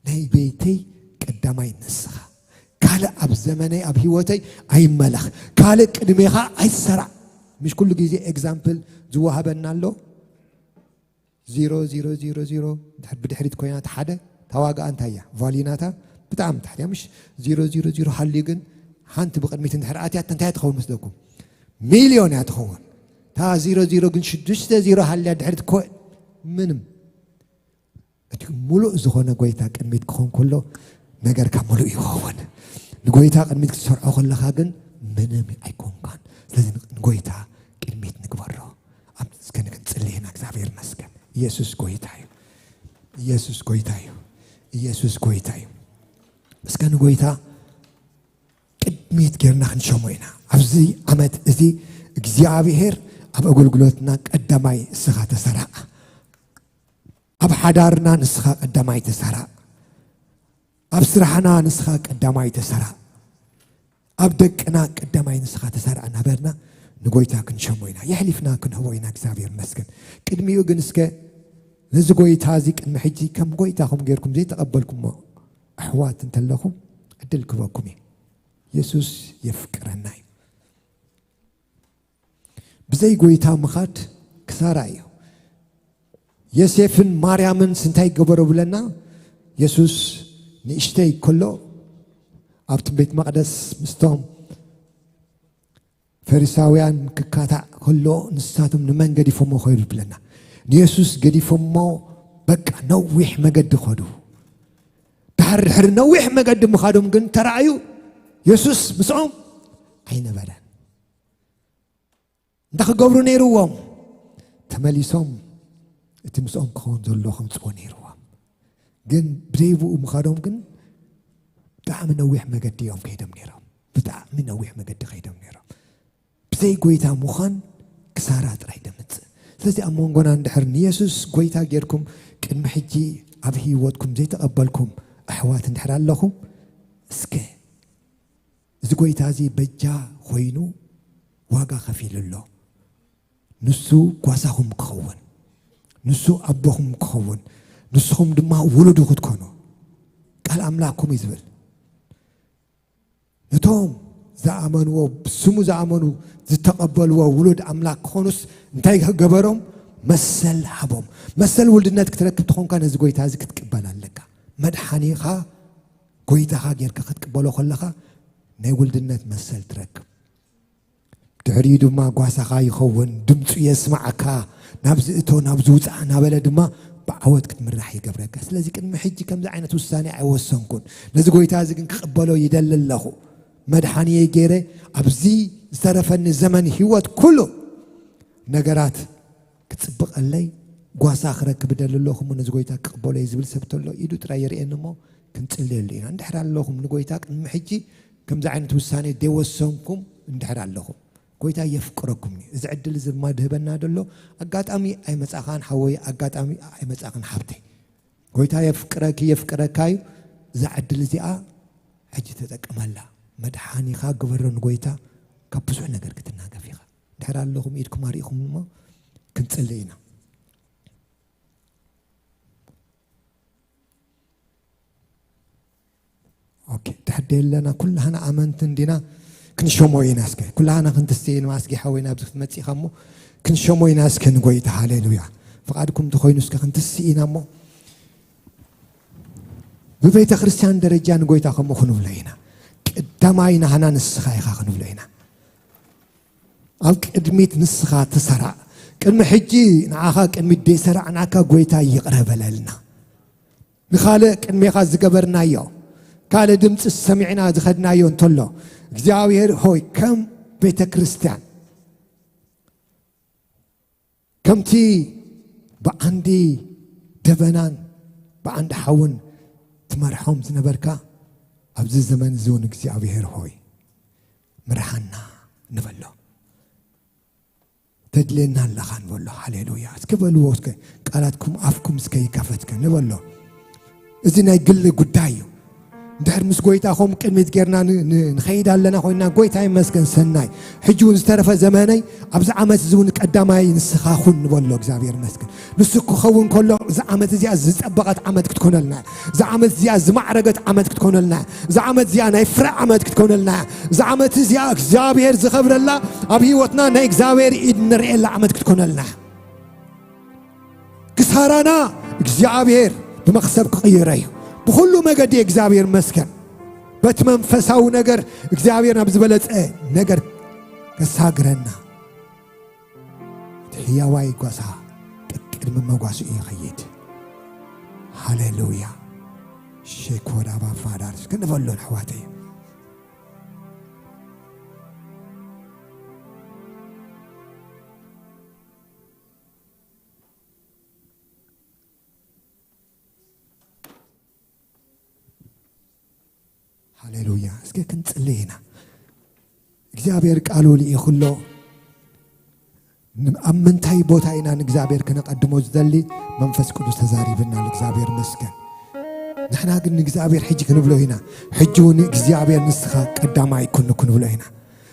ናይ ቤተይ ቀዳማይ ንስኻ። ካልእ ኣብ ዘመነይ ኣብ ህይወተይ ኣይመለኽ። ካልእ ቅድሜኻ ኣይሰራዕ። ምሽ ኩሉ ግዜ ኤግዛምፕል ዝወሃበና ኣሎ። ዜሮ ዜሮ ዜሮ ዜሮ ድሕር ብድሕሪት ኮይና እቲ ሓደ ታዋጋኣ እንታይ እያ? ቫልዩ ናታ ብጣዕሚ ታሕቲ እያ። ምሽ ዜሮ ዜሮ ዜሮ ሃልዩ ግን ሓንቲ ብቕድሚት እንድሕር ኣትያ እንታይ ትኸውን መስለኩም? ሚልዮን እያ ትኸውን። እታ ዜሮ ዜሮ ግን ሽዱሽተ ዜሮ ሃልያ ድሕሪት ኮ ምንም። እቲ ሙሉእ ዝኾነ ጎይታ ቅድሚት ክኾን ከሎ ነገርካ ሙሉእ ይኸውን። ንጎይታ ቅድሚት ክትሰርዖ ከለኻ ግን ምንም ኣይኮንካን። ስለዚ ንጎይታ ቅድሚት ንግበሮ። ኣብ እስከ ንክንጽሊ ኢና። እግዚኣብሔር ይመስገን። ኢየሱስ ጎይታ እዩ። ኢየሱስ ጎይታ እዩ። ኢየሱስ ጎይታ እዩ። እስከ ንጎይታ ቅድሚት ጌርና ክንሸሞ ኢና። ኣብዚ ዓመት እዚ እግዚኣብሔር ኣብ ኣገልግሎትና ቀዳማይ እስኻ ተሰራዕ። ኣብ ሓዳርና ንስኻ ቀዳማይ ተሰራዕ። ኣብ ስራሕና ንስኻ ቀዳማይ ተሰራዕ። ኣብ ደቅና ቀዳማይ ንስኻ ተሰራዕ እናበልና ንጎይታ ክንሸሞ ኢና። የሕሊፍና ክንህቦ ኢና። እግዚኣብሔር ይመስገን። ቅድሚኡ ግን እስከ ነዚ ጎይታ እዚ ቅድሚ ሕጂ ከም ጎይታኹም ጌርኩም ዘይተቐበልኩሞ ኣሕዋት እንተለኹም ዕድል ክበኩም እዩ። የሱስ የፍቅረና እዩ። ብዘይ ጎይታ ምኻድ ክሳራ እዩ። ዮሴፍን ማርያምን እንታይ ገበሮ ብለና? የሱስ ንእሽተይ ከሎ ኣብቲ ቤት መቕደስ ምስቶም ፈሪሳውያን ክካታዕ ከሎ ንሳቶም ንመን ገዲፎሞ ኸይዱ ብለና? ንየሱስ ገዲፎሞ። በቃ ነዊሕ መገዲ ኸዱ። ድሕሪ ድሕሪ ነዊሕ መገዲ ምኻዶም ግን ተራእዩ የሱስ ምስኦም ኣይነበረን። እንታይ ክገብሩ ነይርዎም? ተመሊሶም እቲ ምስኦም ክኸውን ዘሎ ከምፅዎ ነይርዎም። ግን ብዘይ ብኡ ምኻዶም ግን ብጣዕሚ ነዊሕ መገዲ እዮም ከይዶም ነይሮም። ብጣዕሚ ነዊሕ መገዲ ከይዶም ነይሮም። ብዘይ ጎይታ ምዃን ክሳራ ጥራይ ደምፅእ። ስለዚ ኣብ መንጎና እንድሕር ንየሱስ ጎይታ ጌርኩም ቅድሚ ሕጂ ኣብ ህይወትኩም ዘይተቐበልኩም ኣሕዋት እንድሕር ኣለኹም፣ እስከ እዚ ጎይታ እዚ በጃ ኮይኑ ዋጋ ከፊሉ ኣሎ። ንሱ ጓሳኹም ክኸውን፣ ንሱ ኣቦኹም ክኸውን፣ ንስኹም ድማ ውሉዱ ክትኮኑ ቃል ኣምላኽኩም እዩ ዝብል። ነቶም ዝኣመንዎ፣ ብስሙ ዝኣመኑ፣ ዝተቐበልዎ ውሉድ ኣምላኽ ክኾኑስ እንታይ ገበሮም? መሰል ሃቦም። መሰል ውልድነት ክትረክብ ትኾንካ ነዚ ጎይታ እዚ ክትቅበል ኣለካ። መድሓኒኻ ጎይታኻ ጌርካ ክትቅበሎ ከለኻ ናይ ውልድነት መሰል ትረክብ። ድሕሪኡ ድማ ጓሳኻ ይኸውን፣ ድምፁ የስማዓካ፣ ናብዚ እቶ ናብዚ ውፃእ እናበለ ድማ ብዓወት ክትምራሕ ይገብረካ። ስለዚ ቅድሚ ሕጂ ከምዚ ዓይነት ውሳኔ ኣይወሰንኩን። ነዚ ጎይታ እዚ ግን ክቕበሎ ይደሊ ኣለኹ። መድሓኒየይ ገይረ ኣብዚ ዝተረፈኒ ዘመን ህይወት ኩሉ ነገራት ክፅብቐለይ ጓሳ ክረክብ እደሊ ኣለኹ እሞ ነዚ ጎይታ ክቕበሎ እየ ዝብል ሰብ ተሎ ኢዱ ጥራይ የርእየኒ እሞ ክንፅልየሉ ኢና። እንድሕር ኣለኹም ንጎይታ ቅድሚ ሕጂ ከምዚ ዓይነት ውሳኔ ዘይወሰንኩም እንድሕር ኣለኹም፣ ጎይታ የፍቅረኩም እዩ። እዚ ዕድል እዚ ድማ ድህበና ደሎ ኣጋጣሚ ኣይመጻኻን ሓወይ፣ ኣጋጣሚ ኣይመጻኽን ሓብተይ። ጎይታ የፍቅረኪ የፍቅረካ እዩ። እዛ ዕድል እዚኣ ሕጂ ተጠቀመላ። መድሓኒኻ ግበሮ ንጎይታ፣ ካብ ብዙሕ ነገር ክትናገፍ ኢኻ። ድሕር ኣለኹም ኢድኩም ኣርኢኹም እሞ ክንጽሊ ኢና። ኦኬ፣ ድሕር ደለና ኩላህና ኣመንቲ እንዲና ክንሸሞ ኢና። እስከ ኩላህና ክንትስእ ኢና። ኣስጊ ሓወይና ኣብዚ ክትመጽእ ኢኻ እሞ ክንሸሞ ኢና እስከ ንጎይታ። ሃሌሉያ። ፍቓድኩም እንተኾይኑ እስከ ክንትስእ ኢና እሞ ብቤተ ክርስቲያን ደረጃ ንጎይታ ከምኡ ክንብሎ ኢና። ቀዳማይ ናህና ንስኻ ኢኻ ክንብሎ ኢና። ኣብ ቅድሚት ንስኻ ተሰራዕ። ቅድሚ ሕጂ ንዓኻ ቅድሚት ደይሰራዕናካ ጎይታ ይቕረ በለልና። ንኻልእ ቅድሜኻ ዝገበርናዮ፣ ካልእ ድምፂ ሰሚዕና ዝኸድናዮ እንተሎ፣ እግዚኣብሔር ሆይ ከም ቤተ ክርስቲያን ከምቲ ብዓንዲ ደበናን ብዓንዲ ሓውን ትመርሖም ዝነበርካ፣ ኣብዚ ዘመን እዚ እውን እግዚኣብሔር ሆይ ምርሓና ንበሎ። ተድልየና ኣለኻ ንበሎ። ሃሌሉያ። እስከ በልዎ፣ እስከ ቃላትኩም ኣፍኩም እስከ ይከፈትከ ንበሎ። እዚ ናይ ግሊ ጉዳይ እዩ። እንድሕር ምስ ጎይታ ኸም ቅድሚት ጌርና ን- ን- ንኸይድ ኣለና ኮይና፣ ጎይታ ይመስገን ሰናይ። ሕጂ እውን ዝተረፈ ዘመነይ ኣብዚ ዓመት እዚ እውን ቀዳማይ ንስኻ ኹን ንበሎ። እግዚኣብሔር ይመስገን። ንሱ ክኸውን ከሎ፣ እዛ ዓመት እዚኣ ዝጸበቐት ዓመት ክትኮነልና እያ። እዛ ዓመት እዚኣ ዝማዕረገት ዓመት ክትኮነልና እያ። እዛ ዓመት እዚኣ ናይ ፍረ ዓመት ክትኮነልና እያ። እዛ ዓመት እዚኣ እግዚኣብሔር ዝኸብረላ፣ ኣብ ህይወትና ናይ እግዚኣብሔር ኢድ ንርእየላ ዓመት ክትኮነልና እያ። ክሳራና እግዚኣብሔር ብመኽሰብ ክቕይሮ እዩ። ብኹሉ መገዲ እግዚኣብሔር መስገን። በቲ መንፈሳዊ ነገር እግዚኣብሔር ናብ ዝበለጸ ነገር ከሳግረና። እቲ ሕያዋይ ጓሳ ቅድሚ መጓስኡ ይኸይድ። ሃሌሉያ። ሼኮዳ ባፋዳር ክንበሎን ኣሕዋተይ። ሃሌሉያ። እስከ ክንጽልይ ኢና። እግዚኣብሔር ቃሉ ልኢኹ ኣሎ። ን- ኣብ ምንታይ ቦታ ኢና ንእግዚኣብሔር ክነቐድሞ ዝደሊ? መንፈስ ቅዱስ ተዛሪብና፣ ንእግዚኣብሔር መስገን። ንሕና ግን ንእግዚኣብሔር ሕጂ ክንብሎ ኢና። ሕጂ እውን እግዚኣብሔር ንስኻ ቀዳማይ ኩን ክንብሎ ኢና።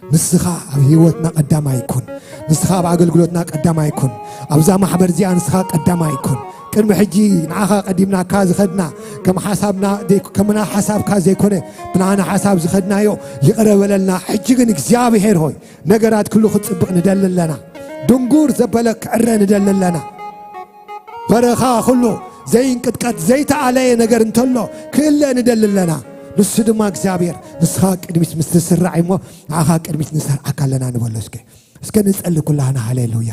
ንስኻ ኣብ ህይወትና ቀዳማይ ኩን። ንስኻ ኣብ ኣገልግሎትና ቀዳማይ ኩን። ኣብዛ ማሕበር እዚኣ ንስኻ ቀዳማይ ኩን። ቅድሚ ሕጂ ንዓኻ ቀዲምናካ ዝኸድና፣ ከም ሓሳብና ደይ- ከምና ሓሳብካ ዘይኮነ፣ ብናና ሓሳብ ዝኸድናዮ ይቕረ በለልና። ሕጂ ግን እግዚኣብሔር ሆይ፣ ነገራት ኩሉ ክጽብቕ ንደሊ ኣለና። ድንጉር ዘበለ ክዕረ ንደሊ ኣለና። በረኻ ኩሉ ዘይንቅጥቀጥ ዘይተኣለየ ነገር እንተሎ ክእለ ንደሊ ኣለና። ንሱ ድማ እግዚኣብሔር፣ ንስኻ ቅድሚት ምስ ትስራዕ እሞ፣ ንዓኻ ቅድሚት ንሰርዓካ ኣለና ንበሎ። እስከ እስከ ንጸሊ ኩላህና። ሃሌሉያ።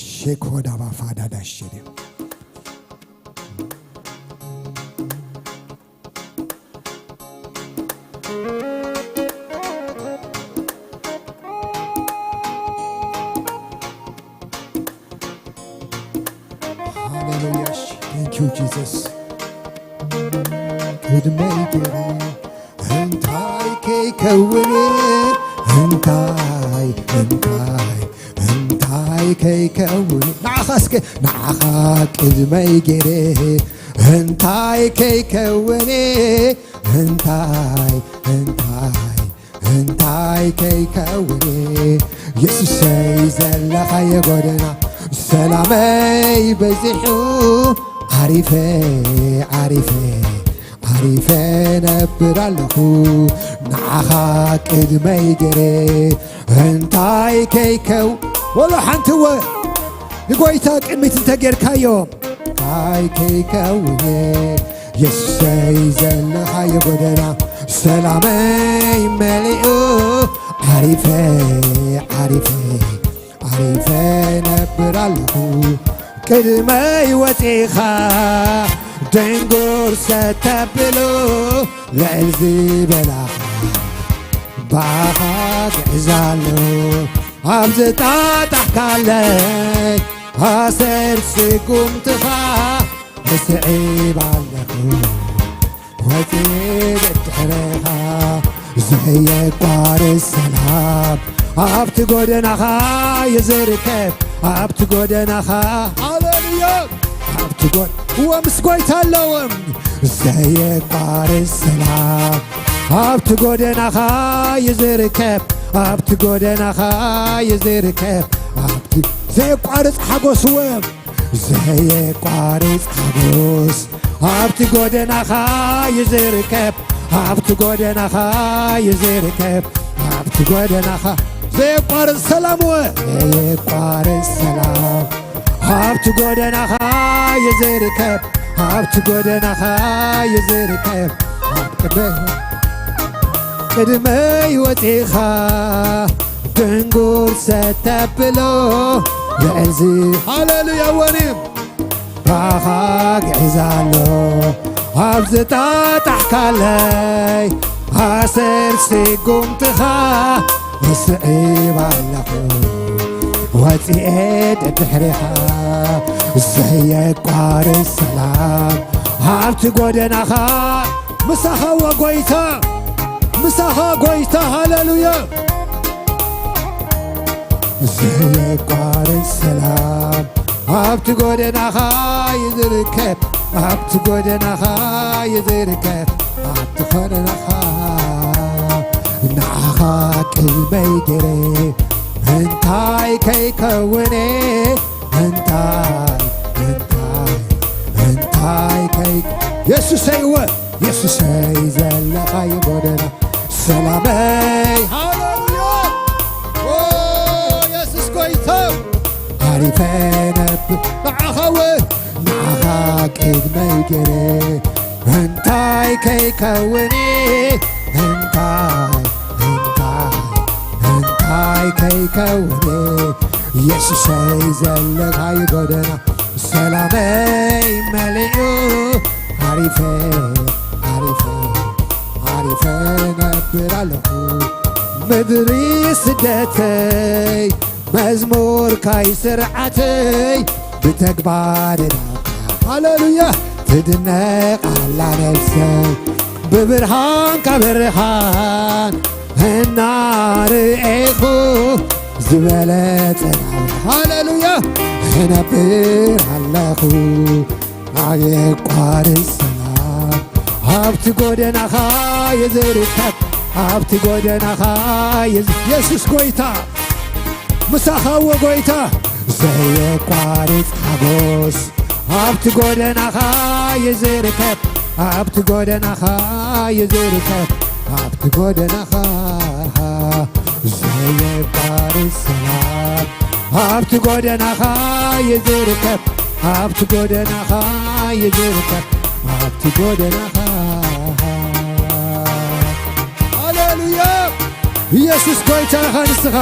ሼኮዳ ባፋዳዳ ሸዲ። ሃሌሉያ። Thank you, Jesus. ቅድመይ ገይሩ እንታይ ከይከውን፣ እንታይ እንታይ እንታይ ከይከውን፣ ንዓኻ እስከ ንዓኻ ቅድመይ ገይረ እንታይ ከይከውን፣ እንታይ እንታይ እንታይ ከይከውን፣ የሱሰይ ዘለኻዮ ጎደና ሰላመይ በዚሑ፣ ዓሪፈ ዓሪፈ ዓሪፈ ነብር ኣለኹ። ንዓኻ ቅድመይ ገይረ እንታይ ከይከው፣ ወሎ ሓንቲ እወ ንጎይታ ቅድሚት እንተ ጌርካዮ እንታይ ከይከውን፣ የሱሰይ ዘለኻዮ ጎደና ሰላመይ መሊኡ፣ ዓሪፈ ዓሪፈ ዓሪፈ ነብር ኣለኹ። ቅድመይ ወፂኻ ደንጉር ሰተብሉ፣ ልዕል ዝበላኻ ባኻ ግዕዛሉ። ኣብ ዝጣጣሕካለይ ኣሰር ስጉምትኻ እስዒብ ኣለኹ። ወፂ ብድሕረኻ ዘየቋርጽ ሰላም ኣብቲ ጎደናኻ ይዝርከብ፣ ኣብቲ ጎደናኻ። ሃሌሉያ። ኣብቲ ጎ-፣ እወ ምስ ጎይታ ኣለዎም። ዘየቋርጽ ሰላም ኣብቲ ጎደናኻ ይዝርከብ፣ ኣብቲ ጎደናኻ ይዝርከብ፣ ኣብቲ ዘየቋርጽ ሓጎስ እወ ዘየቋርጽ ሓጎስ ኣብቲ ጎደናኻ ይዝርከብ፣ ኣብቲ ጎደናኻ ይዝርከብ፣ ኣብቲ ጎደናኻ ዘየቋርጽ ሰላም ወ-፣ ዘየቋርጽ ሰላም ኣብቲ ጎደናኻ ይዝርከብ፣ ኣብቲ ጎደናኻ ይዝርከብ። ኣብ ቅድመይ፣ ቅድመይ ወጺኻ ድንጉር ሰተብሎ ልዕልዚ። ሃሌሉያ ወኒ ባኻ ግዕዛሎ ኣብ ዝጣጣሕካለይ ኣሰር ስጉምትኻ እስዒብ ኣለኹ። ወፂኤ ደድሕሪኻ ዘየቋርፅ ሰላም ኣብቲ ጎደናኻ ምሳኻ ወጎይታ ምሳኻ ጎይታ ሃሌሉያ ዘየቋርፅ ሰላም ኣብቲ ጎደናኻ ይዝርከብ ኣብቲ ጎደናኻ ይዝርከብ ኣብቲ ጎደናኻ ንዓኻ ቅድመይ ገይረ እንታይ ከይከውነ እንታይ እንታይ እንታይ ከይ የሱሰይ እወ የሱሰይ ዘለኻዮ ጎደና ሰላመይ ሃሌሉያ ኦ የሱስ ጎይታ ዓሪፈ ነብ ንዓኻ እወ ንዓኻ ቅድመይ ገይረ እንታይ ከይከውኒ እንታይ እንታይ እንታይ ከይከውኒ የሱሰይ ዘለኻዮ ጎደና ሰላመይ መሊኡ ዓሪፈ ዓሪፈ ዓሪፈ ነብር ኣለኹ ምድሪ ስደተይ መዝሙርካይ ስርዓተይ ብተግባር ሃሌሉያ ትድነቕ ኣላ ነፍሰይ ብብርሃንካ ብርሃን እናርኤኹ ዝበለጸ ናብራ ሃሌሉያ እነብር ኣለኹ ኣየቋርጽ ሰላም ኣብቲ ጎደናኻ ይዝርከብ ኣብቲ ጎደናኻ ይዝ- የሱስ ጎይታ ምሳኻ እወ ጎይታ ዘየቋርጽ ሓጎስ ኣብቲ ጎደናኻ ይዝርከብ ኣብቲ ጎደናኻ ይዝርከብ ኣብቲ ጎደናኻ ዘየቋርጽ ሰላም ኣብቲ ጎደናኻ ይዝርከብ ኣብቲ ጎደናኻ ይዝርከብ ኣብቲ ጎደናኻ ሃሌሉያ ኢየሱስ ጎይታ ኢኻ ንስኻ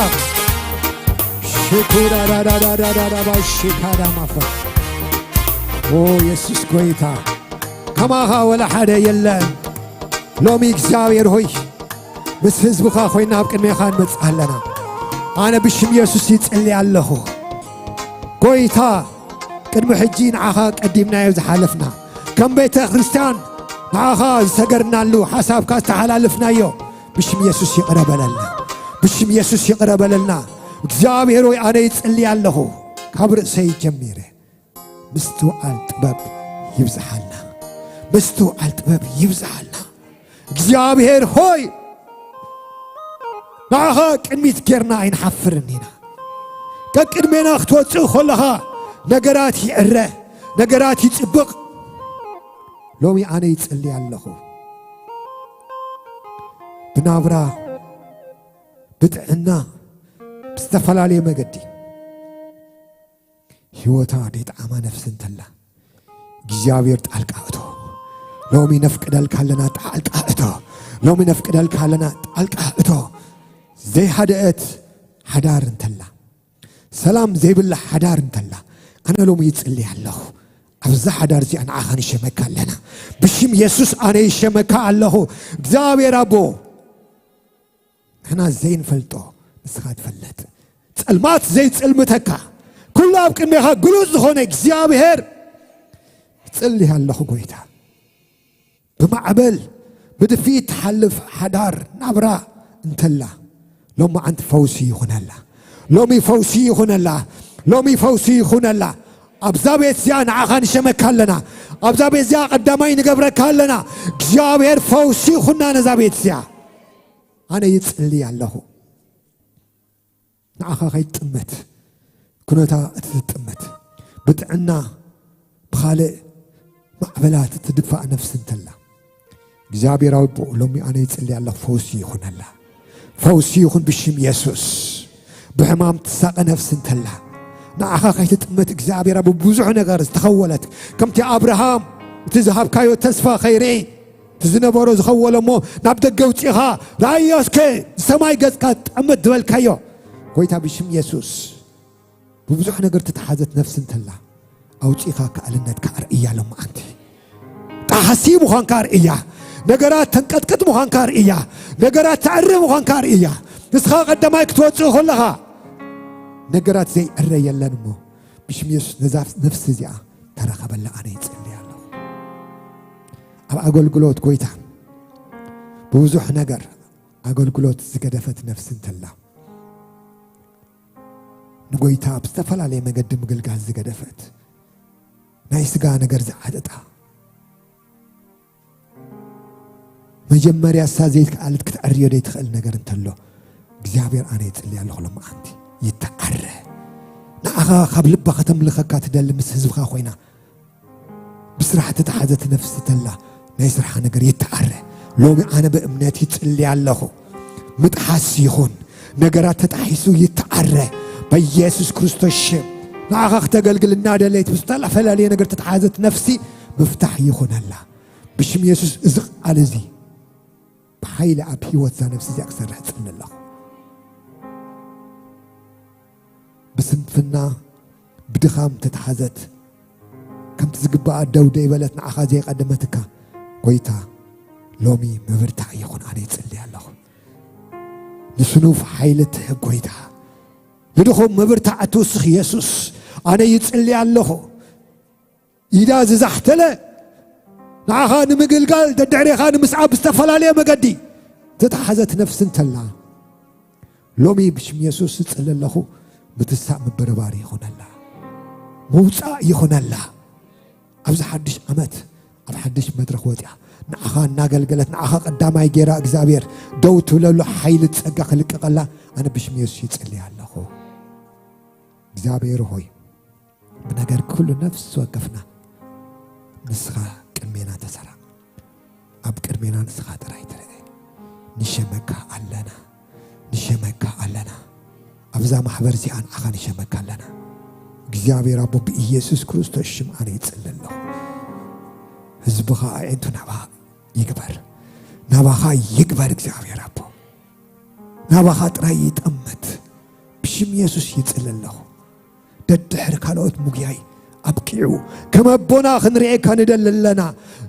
ሽኩራዳዳዳዳዳባ ሽካዳማፋ ኦ ኢየሱስ ጎይታ ከማኻ ወላ ሓደ የለን ሎሚ እግዚኣብሔር ሆይ ምስ ህዝብኻ ኮይና ኣብ ቅድሜኻ ንመጽእ ኣለና ኣነ ብሽም ኢየሱስ ይጽሊ ኣለኹ ጎይታ ቅድሚ ሕጂ ንዓኻ ቀዲምናዮ ዝሓለፍና ከም ቤተ ክርስቲያን ንዓኻ ዝሰገርናሉ ሓሳብካ ዝተሓላለፍናዮ ብሽም ኢየሱስ ይቕረ በለልና ብሽም ኢየሱስ ይቕረ በለልና እግዚኣብሔር ወይ ኣነ ይጽሊ ኣለኹ ካብ ርእሰይ ጀሚረ ምስትውዓል ጥበብ ይብዝሓልና ምስትውዓል ጥበብ ይብዝሓልና እግዚኣብሔር ሆይ ንዓኻ ቅድሚት ጌርና ኣይንሓፍርን ኢና ቀቅድሜና ክትወፅእ ከለኻ ነገራት ይዕረ ነገራት ይፅብቕ ሎሚ ኣነ ይፅሊ ኣለኹ ብናብራ ብጥዕና ብዝተፈላለየ መገዲ ህይወታ ደይጠዓማ ነፍሲ እንተላ እግዚኣብሔር ጣልቃ እቶ ሎሚ ነፍቅደልካ ኣለና ጣልቃ እቶ ሎሚ ነፍቅደልካ ኣለና ጣልቃ እቶ ዘይሃደአት ሓዳር እንተላ ሰላም ዘይብላ ሓዳር እንተላ ኣነ ሎሚ ይጽሊ ኣለኹ ኣብዛ ሓዳር እዚኣ ንዓኻ ንሸመካ ኣለና ብሽም የሱስ ኣነ ይሸመካ ኣለኹ እግዚኣብሔር ኣቦ ንሕና ዘይንፈልጦ ንስኻ ትፈልጥ ጸልማት ዘይጽልምተካ ኩሉ ኣብ ቅድሜኻ ግሉጽ ዝኾነ እግዚኣብሔር እጽሊ ኣለኹ ጎይታ ብማዕበል ብድፊት ትሓልፍ ሓዳር ናብራ እንተላ ሎሚ ዓንቲ ፈውሲ ይኹነላ ሎሚ ፈውሲ ይኹነላ ሎሚ ፈውሲ ይኹነላ ኣብዛ ቤት እዚኣ ንዓኻ ንሸመካ ኣለና ኣብዛ ቤት እዚኣ ቀዳማይ ንገብረካ ኣለና እግዚኣብሔር ፈውሲ ይኹና ነዛ ቤት እዚኣ ኣነ ይጽሊ ኣለኹ ንዓኻ ከይትጥመት ኩነታ እቲ ትጥመት ብጥዕና ብኻልእ ማዕበላት ትድፋእ ነፍሲ እንተላ እግዚኣብሔር ኣቦ ሎሚ ኣነ ይጽሊ ኣለኹ ፈውሲ ይኹነላ ፈውሲ ይኹን ብሽም የሱስ ብሕማም ትሳቐ ነፍሲ እንተላ ንዓኻ ከይትጥመት እግዚኣብሔር ኣብ ብዙሕ ነገር ዝተኸወለት ከምቲ ኣብርሃም እቲ ዝሃብካዮ ተስፋ ከይርኢ እቲ ዝነበሮ ዝኸወሎ እሞ ናብ ደገ ውፂኻ ራእዮ እስከ ዝሰማይ ገፅካ ጠመት ዝበልካዮ ጎይታ ብሽም የሱስ ብብዙሕ ነገር ተተሓዘት ነፍሲ እንተላ ኣውፂኻ ከኣልነትካ ኣርእያ ሎመዓንቲ ጣሓሲ ምዃንካ ኣርእያ ነገራት ተንቀጥቅጥ ምዃንካ ኣርእያ ነገራት ተዕሪ ምዃንካ ኣርእያ ንስኻ ቀዳማይ ክትወፅእ ከለኻ ነገራት ዘይዕረ የለን እሞ፣ ብሽም የሱስ ነዛ ነፍሲ እዚኣ ተረኸበላ ኣነ ይጽሊ ኣለኹ። ኣብ ኣገልግሎት ጎይታ ብብዙሕ ነገር ኣገልግሎት ዝገደፈት ነፍሲ እንተላ፣ ንጎይታ ብዝተፈላለየ መገዲ ምግልጋል ዝገደፈት፣ ናይ ስጋ ነገር ዝዓጠጣ፣ መጀመርያ እሳ ዘይትከኣለት ክትዕርዮ ዘይትኽእል ነገር እንተሎ፣ እግዚኣብሔር ኣነ ይጽሊ ኣለኹ ሎመዓንቲ ይተዓረ። ንዓኻ ካብ ልባ ከተምልኸካ ትደሊ ምስ ህዝብኻ ኮይና ብስራሕ ተተሓዘት ነፍሲ ተላ ናይ ስርሓ ነገር ይተዓረ። ሎሚ ኣነ ብእምነት ይጽሊ ኣለኹ። ምጥሓስ ይኹን፣ ነገራት ተጣሒሱ ይተዓረ በኢየሱስ ክርስቶስ ሽም። ንዓኻ ክተገልግል እናደለየት ብዝተፈላለየ ነገር ተተሓዘት ነፍሲ ምፍታሕ ይኹነላ። ብሽም የሱስ እዚ ቃል እዚ ብሓይሊ ኣብ ህይወት እዛ ነፍሲ እዚኣ ክሰርሕ እጽሊ ኣለኹ። ብስንፍና ብድኻም ተተሓዘት፣ ከምቲ ዝግባኣ ደው ደይበለት ንዓኻ ዘይቐደመትካ፣ ጎይታ ሎሚ ምብርታዕ ይኹን ኣነ ይጽሊ ኣለኹ። ንስኑፍ ሓይሊ ትህብ ጎይታ፣ ንድኹም ምብርታዕ እትውስኽ የሱስ ኣነ ይጽሊ ኣለኹ። ኢዳ ዝዛሕተለ ንዓኻ ንምግልጋል ደድሕሬኻ ንምስዓብ ብዝተፈላለየ መገዲ ዝተሓዘት ነፍሲ እንተላ፣ ሎሚ ብሽም የሱስ እጽሊ ኣለኹ፣ ምትሳእ ምብርባር ይኹነላ፣ ምውጻእ ይኹነላ። ኣብዚ ሓድሽ ዓመት ኣብ ሓድሽ መድረኽ ወጺኣ ንዓኻ እናገልገለት ንዓኻ ቀዳማይ ጌራ እግዚኣብሔር ደው ትብለሉ ሓይሊ ጸጋ ክልቀቐላ ኣነ ብሽም የሱስ ይጽሊ ኣለኹ። እግዚኣብሔር ሆይ ብነገር ኩሉ ነፍሲ ወከፍና ንስኻ ቅድሜና ተሰራ። ኣብ ቅድሜና ንስኻ ጥራይ ትረአ። ንሸመካ ኣለና፣ ንሸመካ ኣለና። ኣብዛ ማሕበር እዚኣ ንዓኻ ንሸመካ ኣለና። እግዚኣብሔር ኣቦ ብኢየሱስ ክርስቶስ ሽም ኣነ ይጽሊ ኣለኹ። ህዝብኻ ኣዒንቱ ናባኻ ይግበር፣ ናባኻ ይግበር እግዚኣብሔር ኣቦ። ናባኻ ጥራይ ይጠመት። ብሽም የሱስ ይጽሊ ኣለኹ። ደድሕሪ ካልኦት ምጉያይ ኣብቂዑ። ከም ኣቦና ክንርእየካ ንደሊ ኣለና።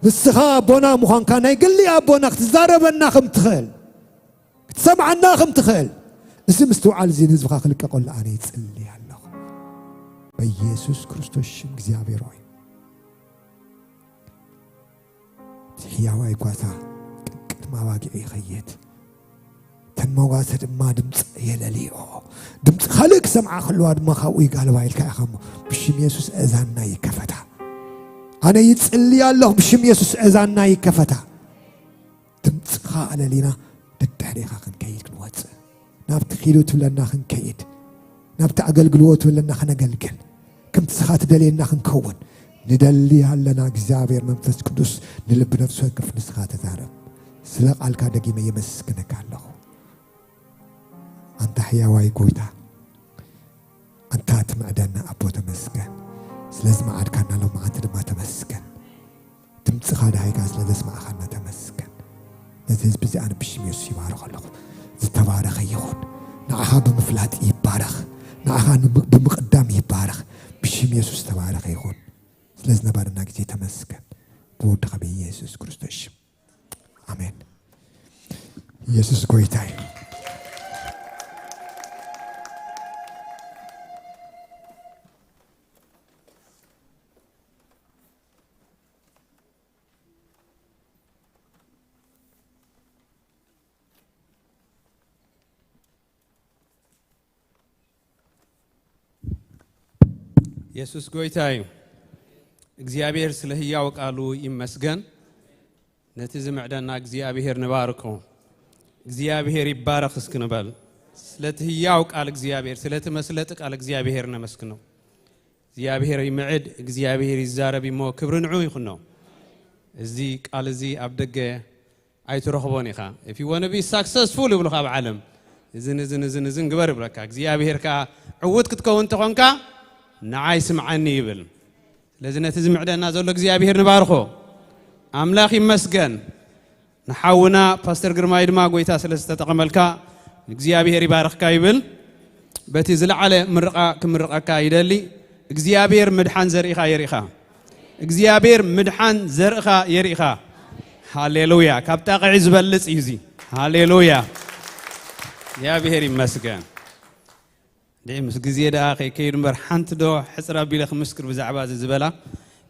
ንስኻ ኣቦና ምዃንካ ናይ ግሊ ኣቦና ክትዛረበና ከም ትኽእል፣ ክትሰምዓና ከም ትኽእል፣ እዚ ምስትውዓል እዚ ንህዝብኻ ክልቀቐሉ ኣነ ይጽሊ ኣለኹ። በኢየሱስ ክርስቶስ ሽም እግዚኣብሔር ሆይ። እቲ ሕያዋይ ጓሳ ቅድሚ ኣባጊዑ ይኸይድ። እተን መጓሰ ድማ ድምፂ የለልዮ። ድምፂ ካልእ ክሰምዓ ከለዋ ድማ ካብኡ ይጋልባ ኢልካ ኢኻ እሞ፣ ብሽም የሱስ እዛና ይከፈታ። ኣነ ይጽሊ ኣለኹ፣ ብሽም የሱስ እዛና ይከፈታ። ድምፅኻ ኣለሊና ደድሕሬኻ ክንከይድ ክንወፅእ፣ ናብቲ ኪዱ ትብለና ክንከይድ፣ ናብቲ ኣገልግልዎ ትብለና ከነገልግል፣ ከምቲ ንስኻ ትደልየና ክንከውን ንደሊ ኣለና። እግዚኣብሔር መንፈስ ቅዱስ ንልቢ ነፍሲ ወከፍ ንስኻ ተዛረብ። ስለ ቃልካ ደጊመ የመስግነካ ኣለኹ። ኣንታ ሕያዋይ ጎይታ፣ ኣንታ ትምዕደና ኣቦ ተመስገን። ስለዚ መዓድካና ሎማዓንቲ ድማ ተመስገን። ድምፅኻ ደሃይካ ስለ ዘስማዕኻና ተመስገን። ነዚ ህዝቢ እዚ ኣነ ብሽም የሱስ ይባርኽ ኣለኹ። ዝተባረኸ ይኹን። ንዓኻ ብምፍላጥ ይባረኽ። ንዓኻ ንብ-፣ ብምቕዳም ይባረኽ። ብሽም የሱስ ዝተባረኸ ይኹን። ስለ ዝነበረና ግዜ ተመስገን። ብወድኻ ብኢየሱስ ክርስቶስ ሽም። ኣሜን። ኢየሱስ ጎይታ እዩ። የሱስ ጎይታ እዩ። እግዚኣብሔር ስለ ህያው ቃሉ ይመስገን። ነቲ ዝምዕደና እግዚኣብሔር ንባርኮ። እግዚኣብሔር ይባረኽ እስኪ ንበል። ስለቲ ህያው ቃል እግዚኣብሔር፣ ስለቲ መስለጢ ቃል እግዚኣብሔር ነመስግኖ። እግዚኣብሔር ይምዕድ፣ እግዚኣብሔር ይዛረብ እሞ ክብሪ ንዑ ይኹኖ። እዚ ቃል እዚ ኣብ ደገ ኣይትረኽቦን ኢኻ። If you wanna be successful ይብሉኻ ኣብ ዓለም። እዝን፣ እዝን፣ እዝን፣ እዝን ግበር ይብለካ። እግዚኣብሔር ከኣ ዕዉት ክትከውን እንተኾንካ ንዓይ ስምዓኒ ይብል። ስለዚ ነቲ ዝምዕደና ዘሎ እግዚኣብሔር ንባርኾ። ኣምላኽ ይመስገን። ንሓውና ፓስተር ግርማይ ድማ ጎይታ ስለ ዝተጠቐመልካ እግዚኣብሔር ይባርኽካ ይብል። በቲ ዝለዓለ ምርቓ ክምርቐካ ይደሊ። እግዚኣብሔር ምድሓን ዘርኢኻ የርኢኻ። እግዚኣብሔር ምድሓን ዘርእኻ የርኢኻ። ሃሌሉያ። ካብ ጣቕዒ ዝበልጽ እዩ እዚ። ሃሌሉያ። እግዚኣብሔር ይመስገን። እንድዒ ምስ ግዜ ደኣ ከይከይድ እምበር፣ ሓንቲ ዶ ሕጽር ኣቢለ ክምስክር ብዛዕባ እዚ ዝበላ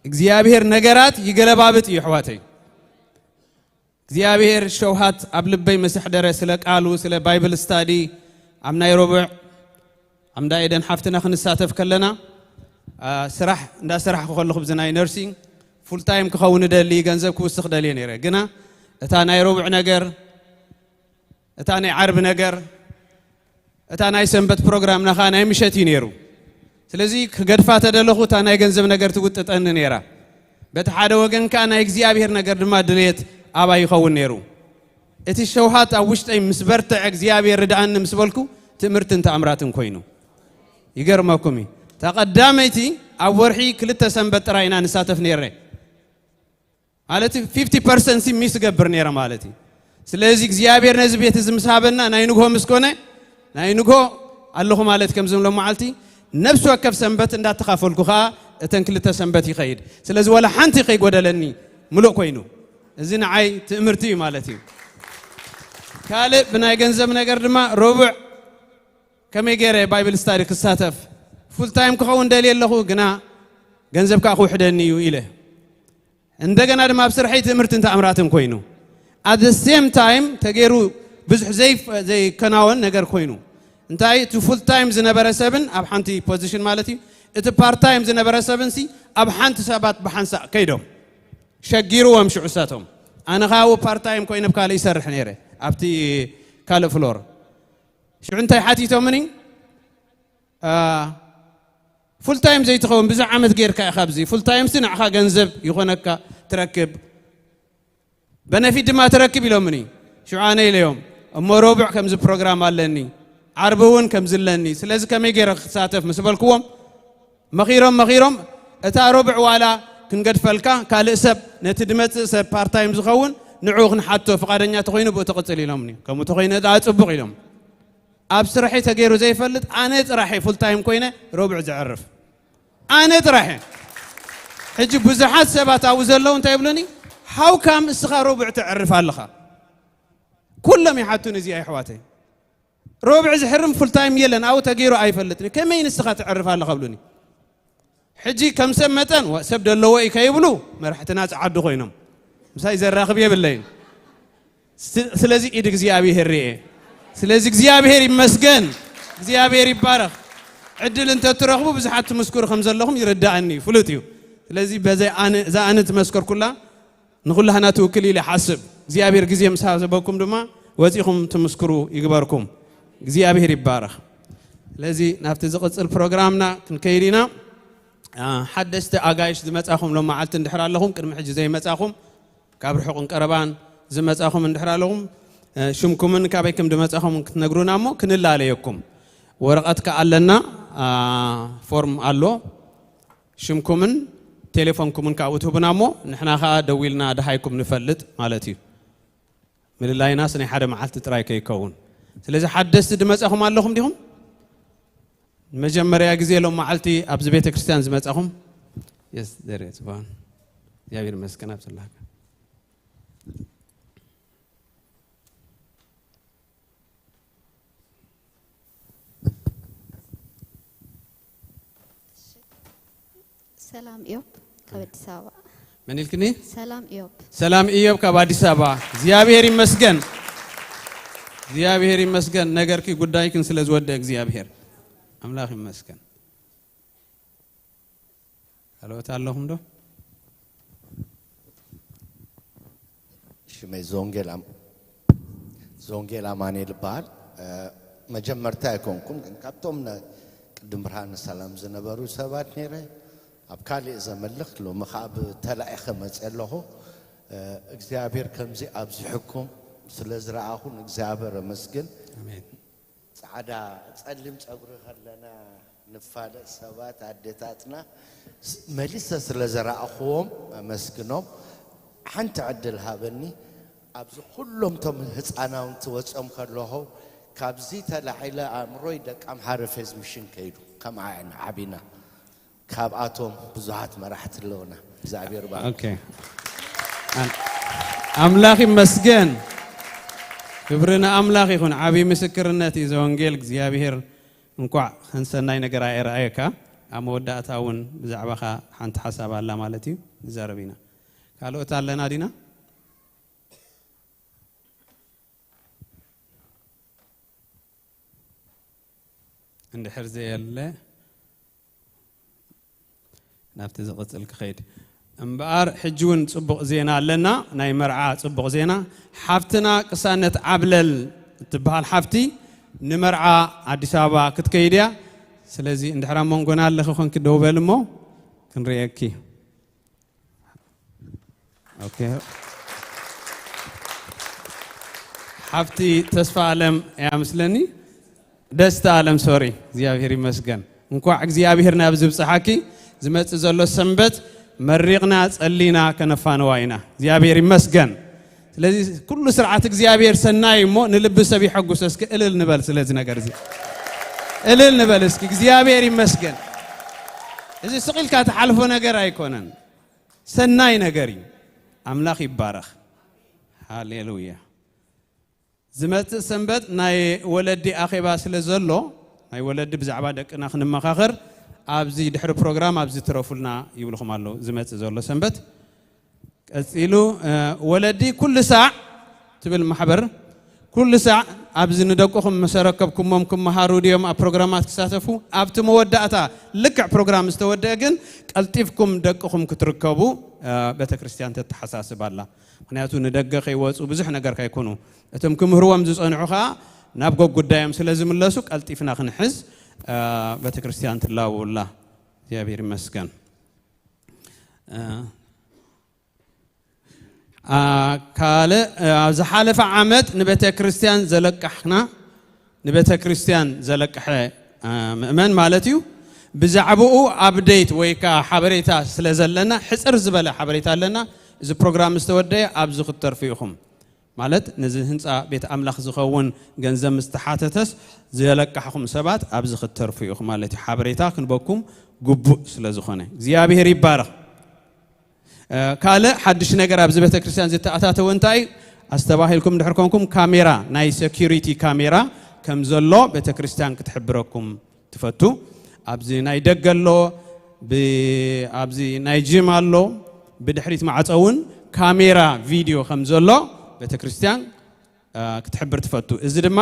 እግዚኣብሔር ነገራት ይገለባብጥ እዩ ኣሕዋተይ። እግዚኣብሔር ሸውሃት ኣብ ልበይ ምስ ኣሕደረ ስለ ቃሉ፣ ስለ ባይብል ስታዲ ኣብ ናይ ረቡዕ ኣብ እንዳ ኤደን ሓፍትና ክንሳተፍ ከለና፣ ኣ፣ ስራሕ እንዳ ስራሕኩ ከለኹ ብዚ ናይ ነርሲንግ ፉል ታይም ክኸውን እደሊ፣ ገንዘብ ክውስኽ ደልየ ነይረ። ግና እታ ናይ ረቡዕ ነገር፣ እታ ናይ ዓርቢ ነገር፣ እታ ናይ ሰንበት ፕሮግራምና ኸኣ ናይ ምሸት እዩ ነይሩ። ስለዚ ክገድፋ ተደለኹ እታ ናይ ገንዘብ ነገር ትውጥጠኒ ነይራ። በቲ ሓደ ወገን ከኣ ናይ እግዚኣብሔር ነገር ድማ ድልየት ኣባይ ይኸውን ነይሩ። እቲ ሸውሃት ኣብ ውሽጠይ ምስ በርትዐ እግዚኣብሔር ርድኣኒ ምስ በልኩ ትእምርትን ተኣምራትን ኮይኑ። ይገርመኩም እዩ። እታ ቀዳመይቲ ኣብ ወርሒ ክልተ ሰንበት ጥራይ ኢና ንሳተፍ ነይረ። ማለት ፊፍቲ ፐርሰንት ሲ ሚስ ገብር ነይረ ማለት እዩ። ስለዚ እግዚኣብሔር ነዚ ቤት እዚ ምስ ሃበና ናይ ንግሆ ምስ ኮነ ናይ ንግሆ ኣለኹ ማለት ከም ዝብሎ መዓልቲ ነፍሲ ወከፍ ሰንበት እንዳተኻፈልኩ ኸኣ እተን ክልተ ሰንበት ይኸይድ። ስለዚ ወላ ሓንቲ ከይጎደለኒ ምሉእ ኮይኑ። እዚ ንዓይ ትእምርቲ እዩ ማለት እዩ። ካልእ ብናይ ገንዘብ ነገር ድማ ረቡዕ ከመይ ገይረ ባይብል ስታዲ ክሳተፍ ፉል ታይም ክኸውን ደልየ ኣለኹ፣ ግና ገንዘብ ከኣ ክውሕደኒ እዩ ኢለ። እንደገና ድማ ኣብ ስርሐይ ትእምርትን ተኣምራትን ኮይኑ። At the same time ተገይሩ ብዙሕ ዘይፍ-፣ ዘይከናወን ነገር ኮይኑ። እንታይ እቲ ፉል ታይም ዝነበረ ሰብን ኣብ ሓንቲ ፖዚሽን ማለት እዩ፣ እቲ ፓርት ታይም ዝነበረ ሰብን ሲ ኣብ ሓንቲ ሰባት ብሓንሳእ ከይዶም። ሸጊርዎም ሽዑ እሳቶም። ኣነ ኸኣ ፓርት ታይም ኮይነ ኣብ ካልእ ይሰርሕ ነይረ፣ ኣብቲ ካልእ ፍሎር። ሽዑ እንታይ ሓቲቶምኒ? ኣ፣ ፉል ታይም ዘይትኸውን ብዙሕ ዓመት ጌርካ ኢኻ ኣብዚ። ፉል ታይም ሲ ንዓኻ ገንዘብ ይኾነካ ትረክብ። በነፊት ድማ ትረክብ ኢሎምኒ። ሽዑ ኣነ ኢለዮም፣ እሞ ረቡዕ ከምዚ ፕሮግራም ኣለኒ፣ ዓርቢ እውን ከምዚ ኣለኒ። ስለዚ ከመይ ገይረ ክሳተፍ ምስ በልክዎም፣ መኺሮም መኺሮም፣ እታ ረቡዕ ዋላ ክንገድፈልካ፣ ካልእ ሰብ ነቲ ድመጽእ ሰብ ፓርት ታይም ዝኸውን ንዕኡ ክንሓቶ ፍቓደኛ ተኾይኑ ብኡ ትቕጽል ኢሎምኒ። ከምኡ ተኾይነ ደኣ ጽቡቕ ኢሎም። ኣብ ስርሐይ ተገይሩ ዘይፈልጥ ኣነ ጥራሕ እየ ፉል ታይም ኮይነ ረቡዕ ዘዕርፍ። ኣነ ጥራሕ እየ። ሕጂ ብዙሓት ሰባት ኣብኡ ዘለዉ እንታይ ይብሉኒ? ሃው ካም እስኻ ረቡዕ ተዕርፍ ኣለኻ? ኩሎም ይሓቱኒ እዚኣ የሕዋተይ። ረቡዕ ዝሕርም ፉል ታይም የለን፣ ኣብኡ ተገይሩ ኣይፈልጥን። ከመይ ንስኻ ተዕርፍ ኣለኻ ብሉኒ። ሕጂ ከም ሰብ መጠን ወ-፣ ሰብ ደለዎ እዩ ከይብሉ መራሕትና ጸዓዱ ኮይኖም ምሳይ ዘራኽብ የብለይን። ስ-፣ ስለዚ ኢድ እግዚኣብሔር ርኤ። ስለዚ እግዚኣብሔር ይመስገን፣ እግዚኣብሔር ይባረኽ። ዕድል እንተትረኽቡ ብዙሓት ትምስክሩ ከም ዘለኹም ይርዳእኒ እዩ፣ ፍሉጥ እዩ። ስለዚ በዘይ ኣነ፣ እዛ ኣነ ዝመስከርኩላ ንኹላህና ትውክል ኢለ ሓስብ። እግዚኣብሔር ግዜ ምስ ሃበኩም ድማ ወጺኹም ትምስክሩ ይግበርኩም። እግዚኣብሔር ይባረኽ። ስለዚ ናብቲ ዝቕጽል ፕሮግራምና ክንከይድ ኢና። ኣ፣ ሓደስቲ ኣጋይሽ ዝመጻኹም ሎም መዓልቲ እንድሕር ኣለኹም፣ ቅድሚ ሕጂ ዘይመጻኹም፣ ካብ ርሑቕን ቀረባን ዝመጻኹም እንድሕር ኣለኹም፣ እ፣ ሽምኩምን ካበይ ከም ዝመጻኹም ክትነግሩና እሞ ክንላለየኩም። ወረቐት ከኣ ኣለና፣ ኣ፣ ፎርም ኣሎ። ሽምኩምን ቴሌፎንኩምን ካብኡ ትህቡና እሞ ንሕና ከኣ ደዊልና ደሃይኩም ንፈልጥ ማለት እዩ። ምልላይናስ ናይ ሓደ መዓልቲ ጥራይ ከይከውን። ስለዚ ሓደስቲ ዝመጻኹም ኣለኹም ዲኹም? መጀመርያ ግዜ ሎም መዓልቲ ኣብዚ ቤተ ክርስቲያን ዝመጻኹም? የስ፣ there is one። እግዚኣብሔር ይመስገን ኣብ ዘላካ። ሰላም ኢዮብ ካብ ኣዲስ ኣበባ። መን ኢልክኒ? ሰላም ኢዮብ። ሰላም ኢዮብ ካብ ኣዲስ ኣበባ። እግዚኣብሔር ይመስገን። እግዚኣብሔር ይመስገን። ነገርኪ ጉዳይክን ስለ ዝወደ እግዚኣብሔር። ኣምላኽ ይመስገን። ካልኦት ኣለኹም ዶ? ሽመይ ዘወንጌል ኣም-፣ ዘወንጌል ኣማኑኤል ይበሃል። እ፣ መጀመርታ ኣይኮንኩን፣ ግን ካብቶም ነ-፣ ቅድም ብርሃነ ሰላም ዝነበሩ ሰባት ነይረ። ኣብ ካልእ ዘመልኽ፣ ሎሚ ኸዓ ብተላኢኸ መፅእ ኣለኹ። እ፣ እግዚኣብሔር ከምዚ ኣብዚሕኩም ስለ ዝረኣኹ ንእግዚኣብሔር ኣመስግን። ኣሜን። ጻዕዳ ጸሊም ጸጉሪ ከለና ንፋለጥ ሰባት ኣዴታትና ስ-፣ መሊሰ ስለ ዘረኣኽዎም ኣመስግኖም። ሓንቲ ዕድል ሃበኒ። ኣብዚ ኩሎም እቶም ህፃናውንቲ ወፅኦም ከለኹ ካብዚ ተላዒለ ኣእምሮይ ደቂ ኣምሓረ ፌዝ ሚሽን ከይዱ ከምኣ ኢና ዓቢና። ካብኣቶም ብዙሓት መራሕቲ ኣለውና። እግዚኣብሔር ይባርክ። ኦኬ። ኣን-፣ ኣምላኽ ይመስገን። ክብሪ ንኣምላኽ ይኹን። ዓብዪ ምስክርነት እዩ ዘወንጌል። እግዚኣብሔር እንኳዕ ከም ሰናይ ነገር ኣየረኣየካ። ኣብ መወዳእታ እውን ብዛዕባኻ ሓንቲ ሓሳብ ኣላ ማለት እዩ፣ ንዛረብ ኢና። ካልኦት ኣለና ዲና? እንድሕር ዘየለ ናብቲ ዝቕጽል ክኸይድ እምበኣር፣ ሕጂ እውን ጽቡቕ ዜና ኣለና። ናይ መርዓ ጽቡቕ ዜና። ሓፍትና ቅሳነት ዓብለል እትበሃል ሓፍቲ ንመርዓ ኣዲስ ኣበባ ክትከይድ እያ። ስለዚ እንድሕር ኣብ መንጎና ኣለኺ ኮንኪ ደው በል እሞ ክንርእየኪ። ኦኬ። ሓፍቲ ተስፋ ኣለም እያ ምስለኒ። ደስታ ኣለም፣ ሶሪ። እግዚኣብሔር ይመስገን። እንኳዕ እግዚኣብሔር ናብ ዝብጽሓኪ። ዝመጽእ ዘሎ ሰንበት መሪቕና ጸሊና ከነፋንዋ ኢና። እግዚኣብሔር ይመስገን። ስለዚ ኩሉ ስርዓት እግዚኣብሔር ሰናይ እሞ ንልቢ ሰብ ይሐጉስ። እስኪ እልል ንበል ስለዚ ነገር እዚ። እልል ንበል እስኪ። እግዚኣብሔር ይመስገን። እዚ ስቕ ኢልካ ትሓልፎ ነገር ኣይኮነን። ሰናይ ነገር እዩ። ኣምላኽ ይባረኽ። ሃሌሉያ። ዝመጽእ ሰንበት ናይ ወለዲ ኣኼባ ስለ ዘሎ፣ ናይ ወለዲ ብዛዕባ ደቅና ክንመኻኸር፣ ኣብዚ ድሕሪ ፕሮግራም ኣብዚ ትረፉልና ይብልኹም ኣለዉ። ዝመጽእ ዘሎ ሰንበት ቀጺሉ፣ እ፣ ወለዲ ኩሉ ሳዕ ትብል ማሕበር፣ ኩሉ ሳዕ ኣብዚ ንደቅኹም ምስ ኣረከብኩሞም ክመሃሩ ድዮም ኣብ ፕሮግራማት ክሳተፉ? ኣብቲ መወዳእታ ልክዕ ፕሮግራም ዝተወደአ ግን ቀልጢፍኩም ደቅኹም ክትርከቡ፣ እ፣ ቤተ ክርስቲያን ተተሓሳስብ ኣላ። ምኽንያቱ ንደገ ከይወጹ ብዙሕ ነገር ከይኮኑ፣ እቶም ክምህርዎም ዝጸንሑ ኸኣ ናብ ጎጉዳዮም ስለ ዝምለሱ ቀልጢፍና ክንሕዝ፣ እ፣ ቤተ ክርስቲያን ትላወውላ። እግዚኣብሔር ይመስገን። እ፣ ኣ፣ ካልእ፣ ኣ፣ ኣብ ዝሓለፈ ዓመት ንቤተ ክርስቲያን ዘለቃሕና፣ ንቤተ ክርስቲያን ዘለቅሐ፣ ኣ፣ ምእመን ማለት እዩ። ብዛዕባኡ ኣፕዴት ወይ ከኣ ሓበሬታ ስለ ዘለና፣ ሕጽር ዝበለ ሓበሬታ ኣለና። እዚ ፕሮግራም ምስ ተወደየ ኣብዚ ክትተርፉ ኢኹም። ማለት ነዚ ህንጻ ቤት ኣምላኽ ዝኸውን ገንዘብ ምስ ተሓተተስ፣ ዘለቃሕኹም ሰባት ኣብዚ ክትተርፉ ኢኹም ማለት እዩ። ሓበሬታ ክንበኩም ግቡእ ስለ ዝኾነ። እግዚኣብሔር ይባረኽ። እ፣ ካልእ ሓድሽ ነገር ኣብዚ ቤተ ክርስቲያን ዝተኣታተወ እንታይ እዩ? ኣስተባሂልኩም እንድሕር ኮንኩም፣ ካሜራ፣ ናይ ሴኩሪቲ ካሜራ ከም ዘሎ ቤተ ክርስቲያን ክትሕብረኩም ትፈቱ። ኣብዚ ናይ ደገ ኣሎ፣ ብ-፣ ኣብዚ ናይ ጂም ኣሎ፣ ብድሕሪት ማዕጾ እውን ካሜራ ቪድዮ ከም ዘሎ ቤተ ክርስቲያን እ፣ ክትሕብር ትፈቱ። እዚ ድማ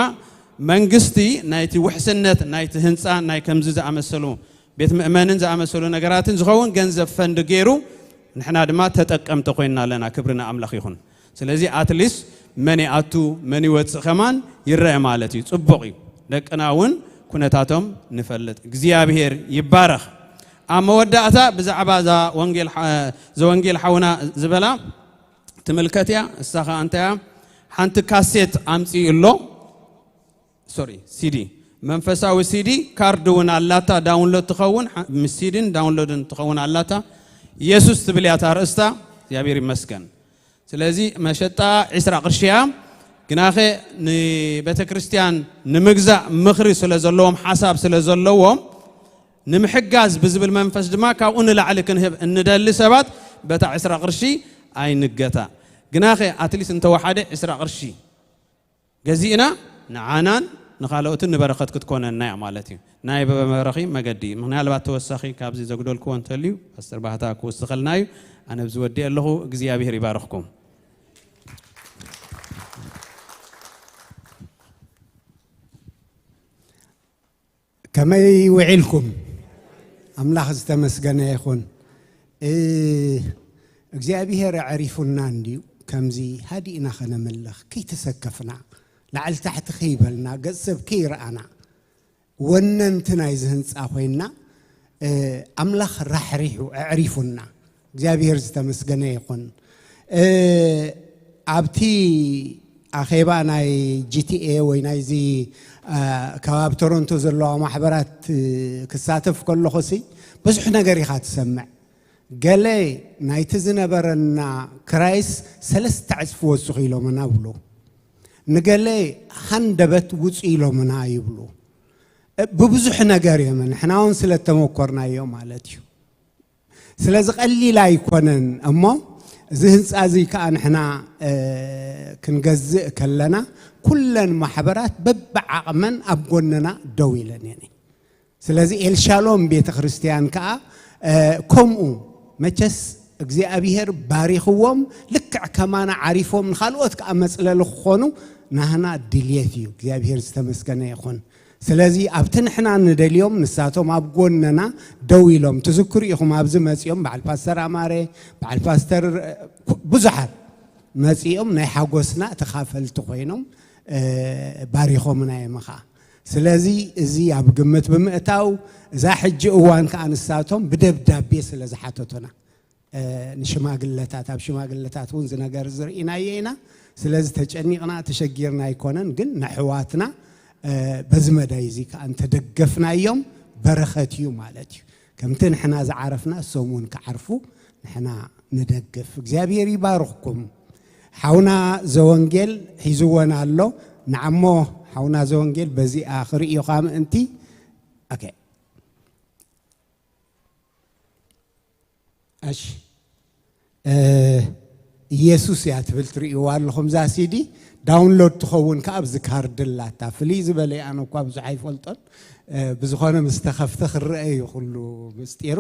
መንግስቲ ናይቲ ውሕስነት ናይቲ ህንጻ፣ ናይ ከምዚ ዝኣመሰሉ ቤት ምእመንን ዝኣመሰሉ ነገራትን ዝኸውን ገንዘብ ፈንድ ገይሩ፣ ንሕና ድማ ተጠቀምቲ ኮይንና ኣለና። ክብሪ ንኣምላኽ ይኹን። ስለዚ ኣትሊስት መን ይኣቱ መን ይወጽእ ከማን ይረአ ማለት እዩ። ጽቡቕ እዩ። ደቅና እውን ኩነታቶም ንፈልጥ። እግዚኣብሔር ይባረኽ። ኣብ መወዳእታ ብዛዕባ እዛ ወንጌል ሓ-፣ ዘወንጌል ሓውና ዝበላ ትምልከት እያ። እሳ ኸኣ እንታይ እያ? ሓንቲ ካሴት ኣምጺኡ ኣሎ። ሶሪ፣ ሲዲ። መንፈሳዊ ሲዲ፣ ካርድ እውን ኣላታ፣ ዳውንሎድ ትኸውን፣ ሓ-፣ ምስ ሲዲን ዳውንሎድን ትኸውን ኣላታ። ኢየሱስ ትብል እያ እታ ኣርእስታ። እግዚኣብሔር ይመስገን። ስለዚ መሸጣ ዒስራ ቅርሺ እያ። ግናኸ ንቤተ ክርስቲያን ንምግዛእ ምኽሪ ስለ ዘለዎም፣ ሓሳብ ስለ ዘለዎም፣ ንምሕጋዝ ብዝብል መንፈስ ድማ ካብኡ ንላዕሊ ክንህብ እንደሊ ሰባት በታ ዒስራ ቅርሺ ኣይንገታ። ግናኸ ኣትሊስት እንተወሓደ ዒስራ ቅርሺ ገዚእና ንዓናን ንኻልኦትን ንበረኸት ክትኮነና እያ ማለት እዩ። ናይ በረኺ መገዲ ምናልባት ተወሳኺ ካብዚ ዘጉደልክዎ እንተልዩ ፓስተር ባህታ ክውስኸልና እዩ። ኣነ ብዚ ወዲእ ኣለኹ። እግዚኣብሔር ይባርኽኩም። ከመይ ውዒልኩም? ኣምላኽ ዝተመስገነ ይኹን። እ፣ እግዚኣብሔር ኣዕሪፉና እንድዩ። ከምዚ ሃዲእና ከነምልኽ፣ ከይተሰከፍና፣ ላዕሊ ታሕቲ ከይበልና፣ ገጽ ሰብ ከይረኣና፣ ወነንቲ ናይዚ ህንጻ ኮይንና፣ እ፣ ኣምላኽ ራሕሪሑ ኣዕሪፉና። እግዚኣብሔር ዝተመስገነ ይኹን። እ፣ ኣብቲ ኣኼባ ናይ ጂ ቲ ኤ ወይ ናይዚ፣ እ፣ ከባቢ ቶሮንቶ ዘለዋ ማሕበራት፣ እ፣ ክሳተፍ ከለኹሲ ብዙሕ ነገር ኢኻ ትሰምዕ። ገለ ናይቲ ዝነበረና ክራይስ ሰለስተ ዕጽፊ ወሲኹ ኢሎምና ይብሉ። ንገለ ሃንደበት ውጹ ኢሎምና ይብሉ። እ፣ ብብዙሕ ነገር እዮም፣ ንሕና እውን ስለ እተመኮርናዮ ማለት እዩ። ስለዚ ቀሊል ኣይኮነን እሞ፣ እዚ ህንጻ እዚ ከኣ ንሕና፣ እ፣ ክንገዝእ ከለና፣ ኩለን ማሕበራት በብዓቕመን ኣብ ጎንና ደው ኢለን እየን። ስለዚ ኤልሻሎም ቤተ ክርስቲያን ከኣ ከምኡ መቸስ እግዚኣብሔር ባሪኽዎም ልክዕ ከማና ዓሪፎም ንኻልኦት ከኣ መጽለሊ ክኾኑ ናህና ድልየት እዩ። እግዚኣብሔር ዝተመስገነ ይኹን። ስለዚ ኣብቲ ንሕና ንደልዮም ንሳቶም ኣብ ጎነና ደው ኢሎም ትዝክሩ ኢኹም። ኣብዚ መጺኦም በዓል ፓስተር ኣማረ፣ በዓል ፓስተር ብዙሓት መጺኦም ናይ ሓጎስና ተኻፈልቲ ኮይኖም ባሪኾምና እዮም ኸዓ። ስለዚ እዚ ኣብ ግምት ብምእታው እዛ ሕጂ እዋን ከኣ ንሳቶም ብደብዳቤ ስለ ዝሓተቱና ንሽማግለታት ኣብ ሽማግለታት እውን ዝነገር ዝርኢናዮ ኢና። ስለዚ ተጨኒቕና ተሸጊርና ኣይኮነን፣ ግን ንኣሕዋትና በዚ መዳይ እዚ ከኣ እንተደገፍናዮም በረኸት እዩ ማለት እዩ። ከምቲ ንሕና ዝዓረፍና እሶም እውን ክዓርፉ ንሕና ንደግፍ። እግዚኣብሔር ይባርኽኩም። ሓውና ዘወንጌል ሒዝወን ኣሎ። ንዓሞ ሓውና ዘወንጌል በዚኣ ክርእዮኻ ምእንቲ። ኦኬ። እሺ። ኢየሱስ እያ ትብል ትርእይዋ ኣለኹም። እዛ ሲዲ ዳውንሎድ ትኸውን ከኣ ኣብዚ ካርድ ኣላታ። ፍልይ ዝበለ እየ፣ ኣነ እኳ ብዙሕ ኣይፈልጦን። ብዝኾነ ምስ ተኸፍተ ክረአ እዩ ኩሉ ምስጢሩ።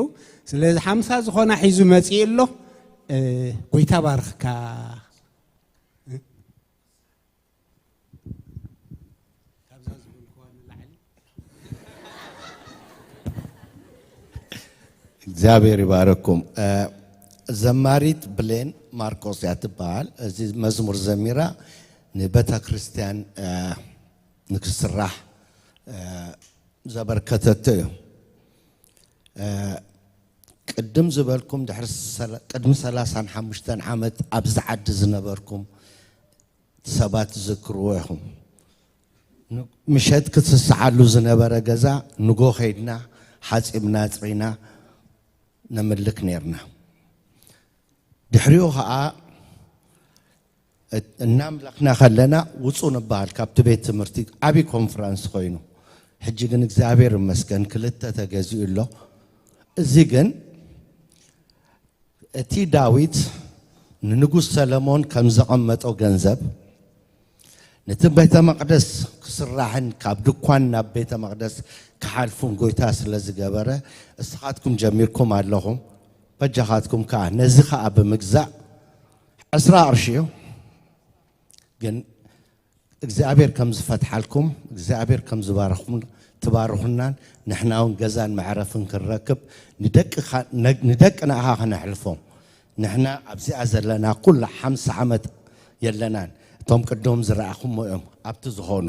ስለዚ ሓምሳ ዝኾና ሒዙ መጺኡ ኣሎ። ጎይታ ባርኽካ። እግዚኣብሔር ይባረኩም። ዘማሪት ብሌን ማርቆስ እያ ትበሃል። እዚ መዝሙር ዘሚራ ንቤተ ክርስቲያን ንክስራሕ ዘበርከተቶ እዩ። ቅድም ዝበልኩም ድሕሪ ቅድሚ ሰላሳን ሓሙሽተን ዓመት ኣብዚ ዓዲ ዝነበርኩም ሰባት ትዝክርዎ ኢኹም። ምሸት ክትስስሓሉ ዝነበረ ገዛ ንጎ ከይድና ሓፂብና ኣፅሪና ነምልክ ነርና። ድሕሪኡ ከዓ እናምለኽና ከለና ውፁ ንበሃል ካብቲ ቤት ትምህርቲ። ዓብዪ ኮንፈረንስ ኮይኑ። ሕጂ ግን እግዚኣብሔር ይመስገን ክልተ ተገዚኡ ኣሎ። እዚ ግን እቲ ዳዊት ንንጉስ ሰለሞን ከም ዘቐመጦ ገንዘብ ነቲ ቤተ መቕደስ ክስራሕን ካብ ድኳን ናብ ቤተ መቕደስ ክሓልፉን ጎይታ ስለ ዝገበረ እስኻትኩም ጀሚርኩም ኣለኹም። በጃኻትኩም ከዓ ነዚ ከዓ ብምግዛእ ዕስራ ቅርሺ እዩ። ግን እግዚኣብሔር ከም ዝፈትሓልኩም እግዚኣብሔር ከም ዝባረኹም ትባርኹናን ንሕና እውን ገዛን መዕረፍን ክንረክብ ንደቅኻ- ነግ- ንደቅና ኢኻ ከነሕልፎም። ንሕና ኣብዚኣ ዘለና ኩላ ሓምሳ ዓመት የለናን። እቶም ቅድም ዝረኣኹሞ እዮም ኣብቲ ዝኾኑ።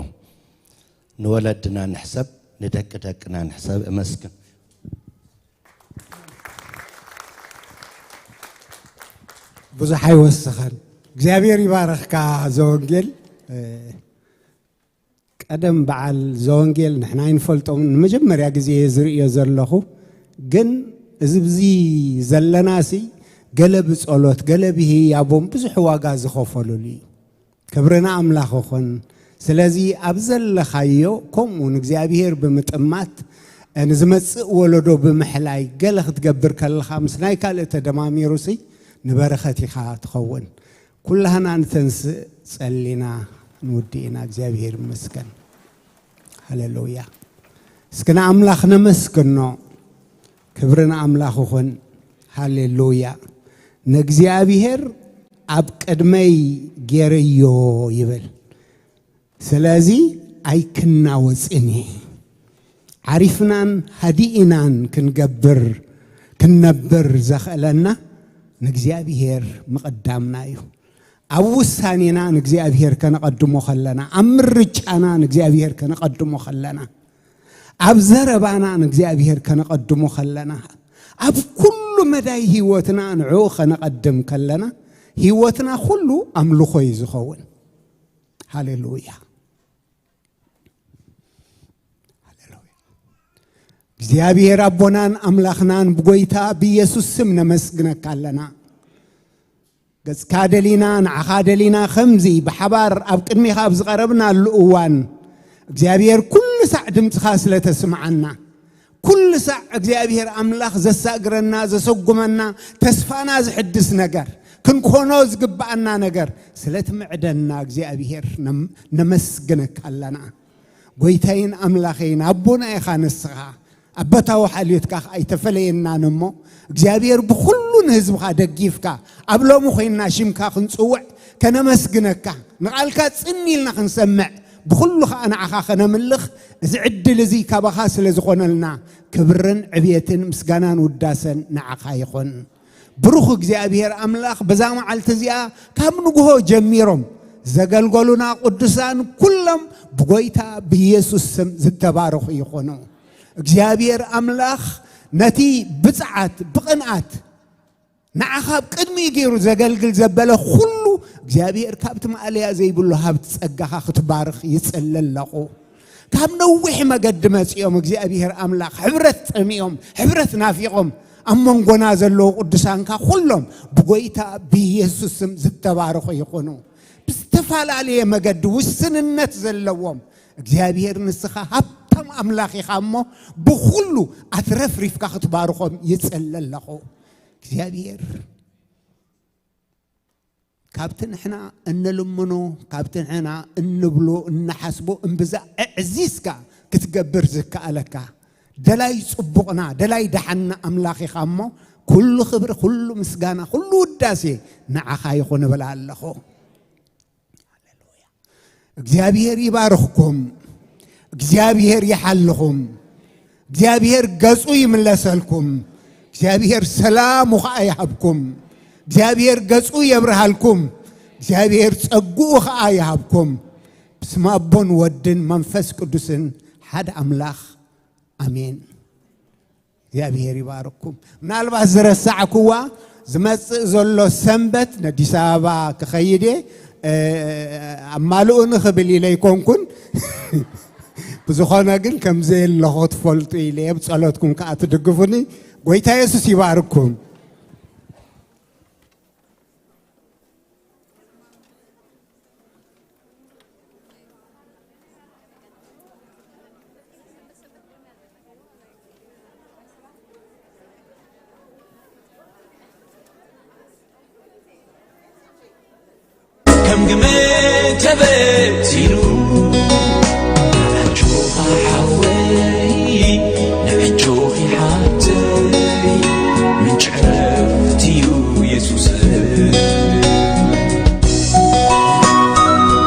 ንወለድና ንሕሰብ፣ ንደቂ ደቅና ንሕሰብ። እመስግን። ብዙሕ ኣይወስኸን። እግዚኣብሔር ይባረኽካ ዘወንጌል። ቀደም በዓል ዘወንጌል ንሕና ኣይንፈልጦምን፣ ንመጀመርያ ግዜ እየ ዝርእዮ ዘለኹ። ግን እዚ ብዚ ዘለናሲ ገለ ብጸሎት ገለ ብህያቦም ብዙሕ ዋጋ ዝኸፈሉሉ እዩ። ክብሪ ንኣምላኽ ይኹን። ስለዚ ኣብ ዘለኻዮ ከምኡ ንእግዚኣብሔር ብምጥማት ንዝመጽእ ወለዶ ብምሕላይ ገለ ክትገብር ከለኻ ምስ ናይ ካልእ ተደማሚሩሲ ንበረኸት ኢኻ ትኸውን። ኩላህና ንተንስእ ጸሊና ንውድእ ኢና። እግዚኣብሔር ይመስገን። ሃሌሉያ። እስኪ ንኣምላኽ ነመስግኖ። ክብሪ ንኣምላኽ ይኹን። ሃሌሉያ። ንእግዚኣብሔር ኣብ ቅድመይ ገይረዮ ይብል። ስለዚ ኣይክናወጽን እየ። ዓሪፍናን ሃዲእናን ክንገብር ክንነብር ዘኽእለና ንእግዚኣብሔር ምቕዳምና እዩ። ኣብ ውሳኔና ንእግዚኣብሔር ከነቐድሞ ከለና፣ ኣብ ምርጫና ንእግዚኣብሔር ከነቐድሞ ከለና፣ ኣብ ዘረባና ንእግዚኣብሔር ከነቐድሞ ከለና፣ ኣብ ኩሉ መዳይ ህይወትና ንዕኡ ከነቐድም ከለና፣ ህይወትና ኩሉ ኣምልኾ እዩ ዝኸውን። ሃሌሉያ። ሃሌሉያ። እግዚኣብሔር ኣቦናን ኣምላኽናን ብጎይታ ብኢየሱስ ስም ነመስግነካ ኣለና። ገጽካ ደሊና ንዓኻ ደሊና ከምዚ ብሓባር ኣብ ቅድሚኻ ኣብ ዝቐረብናሉ እዋን እግዚኣብሔር ኩሉ ሳዕ ድምፅኻ ስለ ተስምዓና ኩሉ ሳዕ እግዚኣብሔር ኣምላኽ ዘሳግረና ዘሰጉመና ተስፋና ዝሕድስ ነገር ክንኮኖ ዝግብኣና ነገር ስለ ትምዕደና እግዚኣብሔር ነመስግነካ ኣለና። ጎይታይን ኣምላኸይን ኣቦና ኢኻ ንስኻ። ኣቦታዊ ሓልዮትካ ከኣ ኣይተፈለየናን እሞ፣ እግዚኣብሔር ብኹሉ ንህዝብኻ ደጊፍካ፣ ኣብ ሎሚ ኮይንና ሽምካ ክንጽውዕ፣ ከነመስግነካ፣ ንቓልካ ጽን ኢልና ክንሰምዕ፣ ብኹሉ ከኣ ንዓኻ ከነምልኽ፣ እዚ ዕድል እዚ ካባኻ ስለ ዝኾነልና፣ ክብርን ዕብየትን ምስጋናን ውዳሰን ንዓኻ ይኹን። ብሩኽ እግዚኣብሔር ኣምላኽ፣ በዛ መዓልቲ እዚኣ ካብ ንግሆ ጀሚሮም ዘገልገሉና ቅዱሳን ኩሎም ብጎይታ ብኢየሱስ ስም ዝተባረኹ ይኾኑ። እግዚኣብሔር ኣምላኽ ነቲ ብጽዓት፣ ብቕንኣት ንዓኻ ኣብ ቅድሚኡ ገይሩ ዘገልግል ዘበለ ኩሉ እግዚኣብሔር ካብቲ ማእለያ ዘይብሉ ሃብቲ ጸጋኻ ክትባርኽ ይጽሊ ኣለኹ። ካብ ነዊሕ መገዲ መጺኦም እግዚኣብሔር ኣምላኽ ሕብረት ጸሚኦም፣ ሕብረት ናፊቖም ኣብ መንጎና ዘለዉ ቅዱሳንካ ኩሎም ብጎይታ ብኢየሱስ ስም ዝተባረኹ ይኹኑ። ብዝተፈላለየ መገዲ ውስንነት ዘለዎም እግዚኣብሔር ንስኻ ሃብታም ኣምላኽ ኢኻ እሞ ብኹሉ ኣትረፍሪፍካ ክትባርኾም ይጽሊ ኣለኹ። እግዚኣብሔር ካብቲ ንሕና እንልምኖ፣ ካብቲ ንሕና እንብሎ፣ እንሓስቦ እምብዛ ኣዕዚዝካ ክትገብር ዝከኣለካ ደላይ ጽቡቕና፣ ደላይ ደሓንና ኣምላኽ ኢኻ እሞ ኩሉ ክብሪ፣ ኩሉ ምስጋና፣ ኩሉ ውዳሴ ንዓኻ ይኹን እብል ኣለኹ። እግዚኣብሔር ይባርኽኩም። እግዚኣብሔር ይሓልኹም። እግዚኣብሔር ገጹ ይምለሰልኩም። እግዚኣብሔር ሰላሙ ኸኣ ይሃብኩም። እግዚኣብሔር ገጹ የብርሃልኩም። እግዚኣብሔር ጸግኡ ኸኣ ይሃብኩም። ብስመ ኣቦን ወድን መንፈስ ቅዱስን ሓደ ኣምላኽ ኣሜን። እግዚኣብሔር ይባርኩም። ምናልባት ዝረሳዕክዋ፣ ዝመጽእ ዘሎ ሰንበት ነዲስ ኣበባ ክኸይድ እየ። እ፣ ኣማልኡኒ ክብል ኢለ ኣይኮንኩን። ብዝኾነ ግን ከም ዘየለኹ ክትፈልጡ ኢለ እየ። ብጸሎትኩም ከኣ ትድግፉኒ። ጎይታ የሱስ ይባርኩም።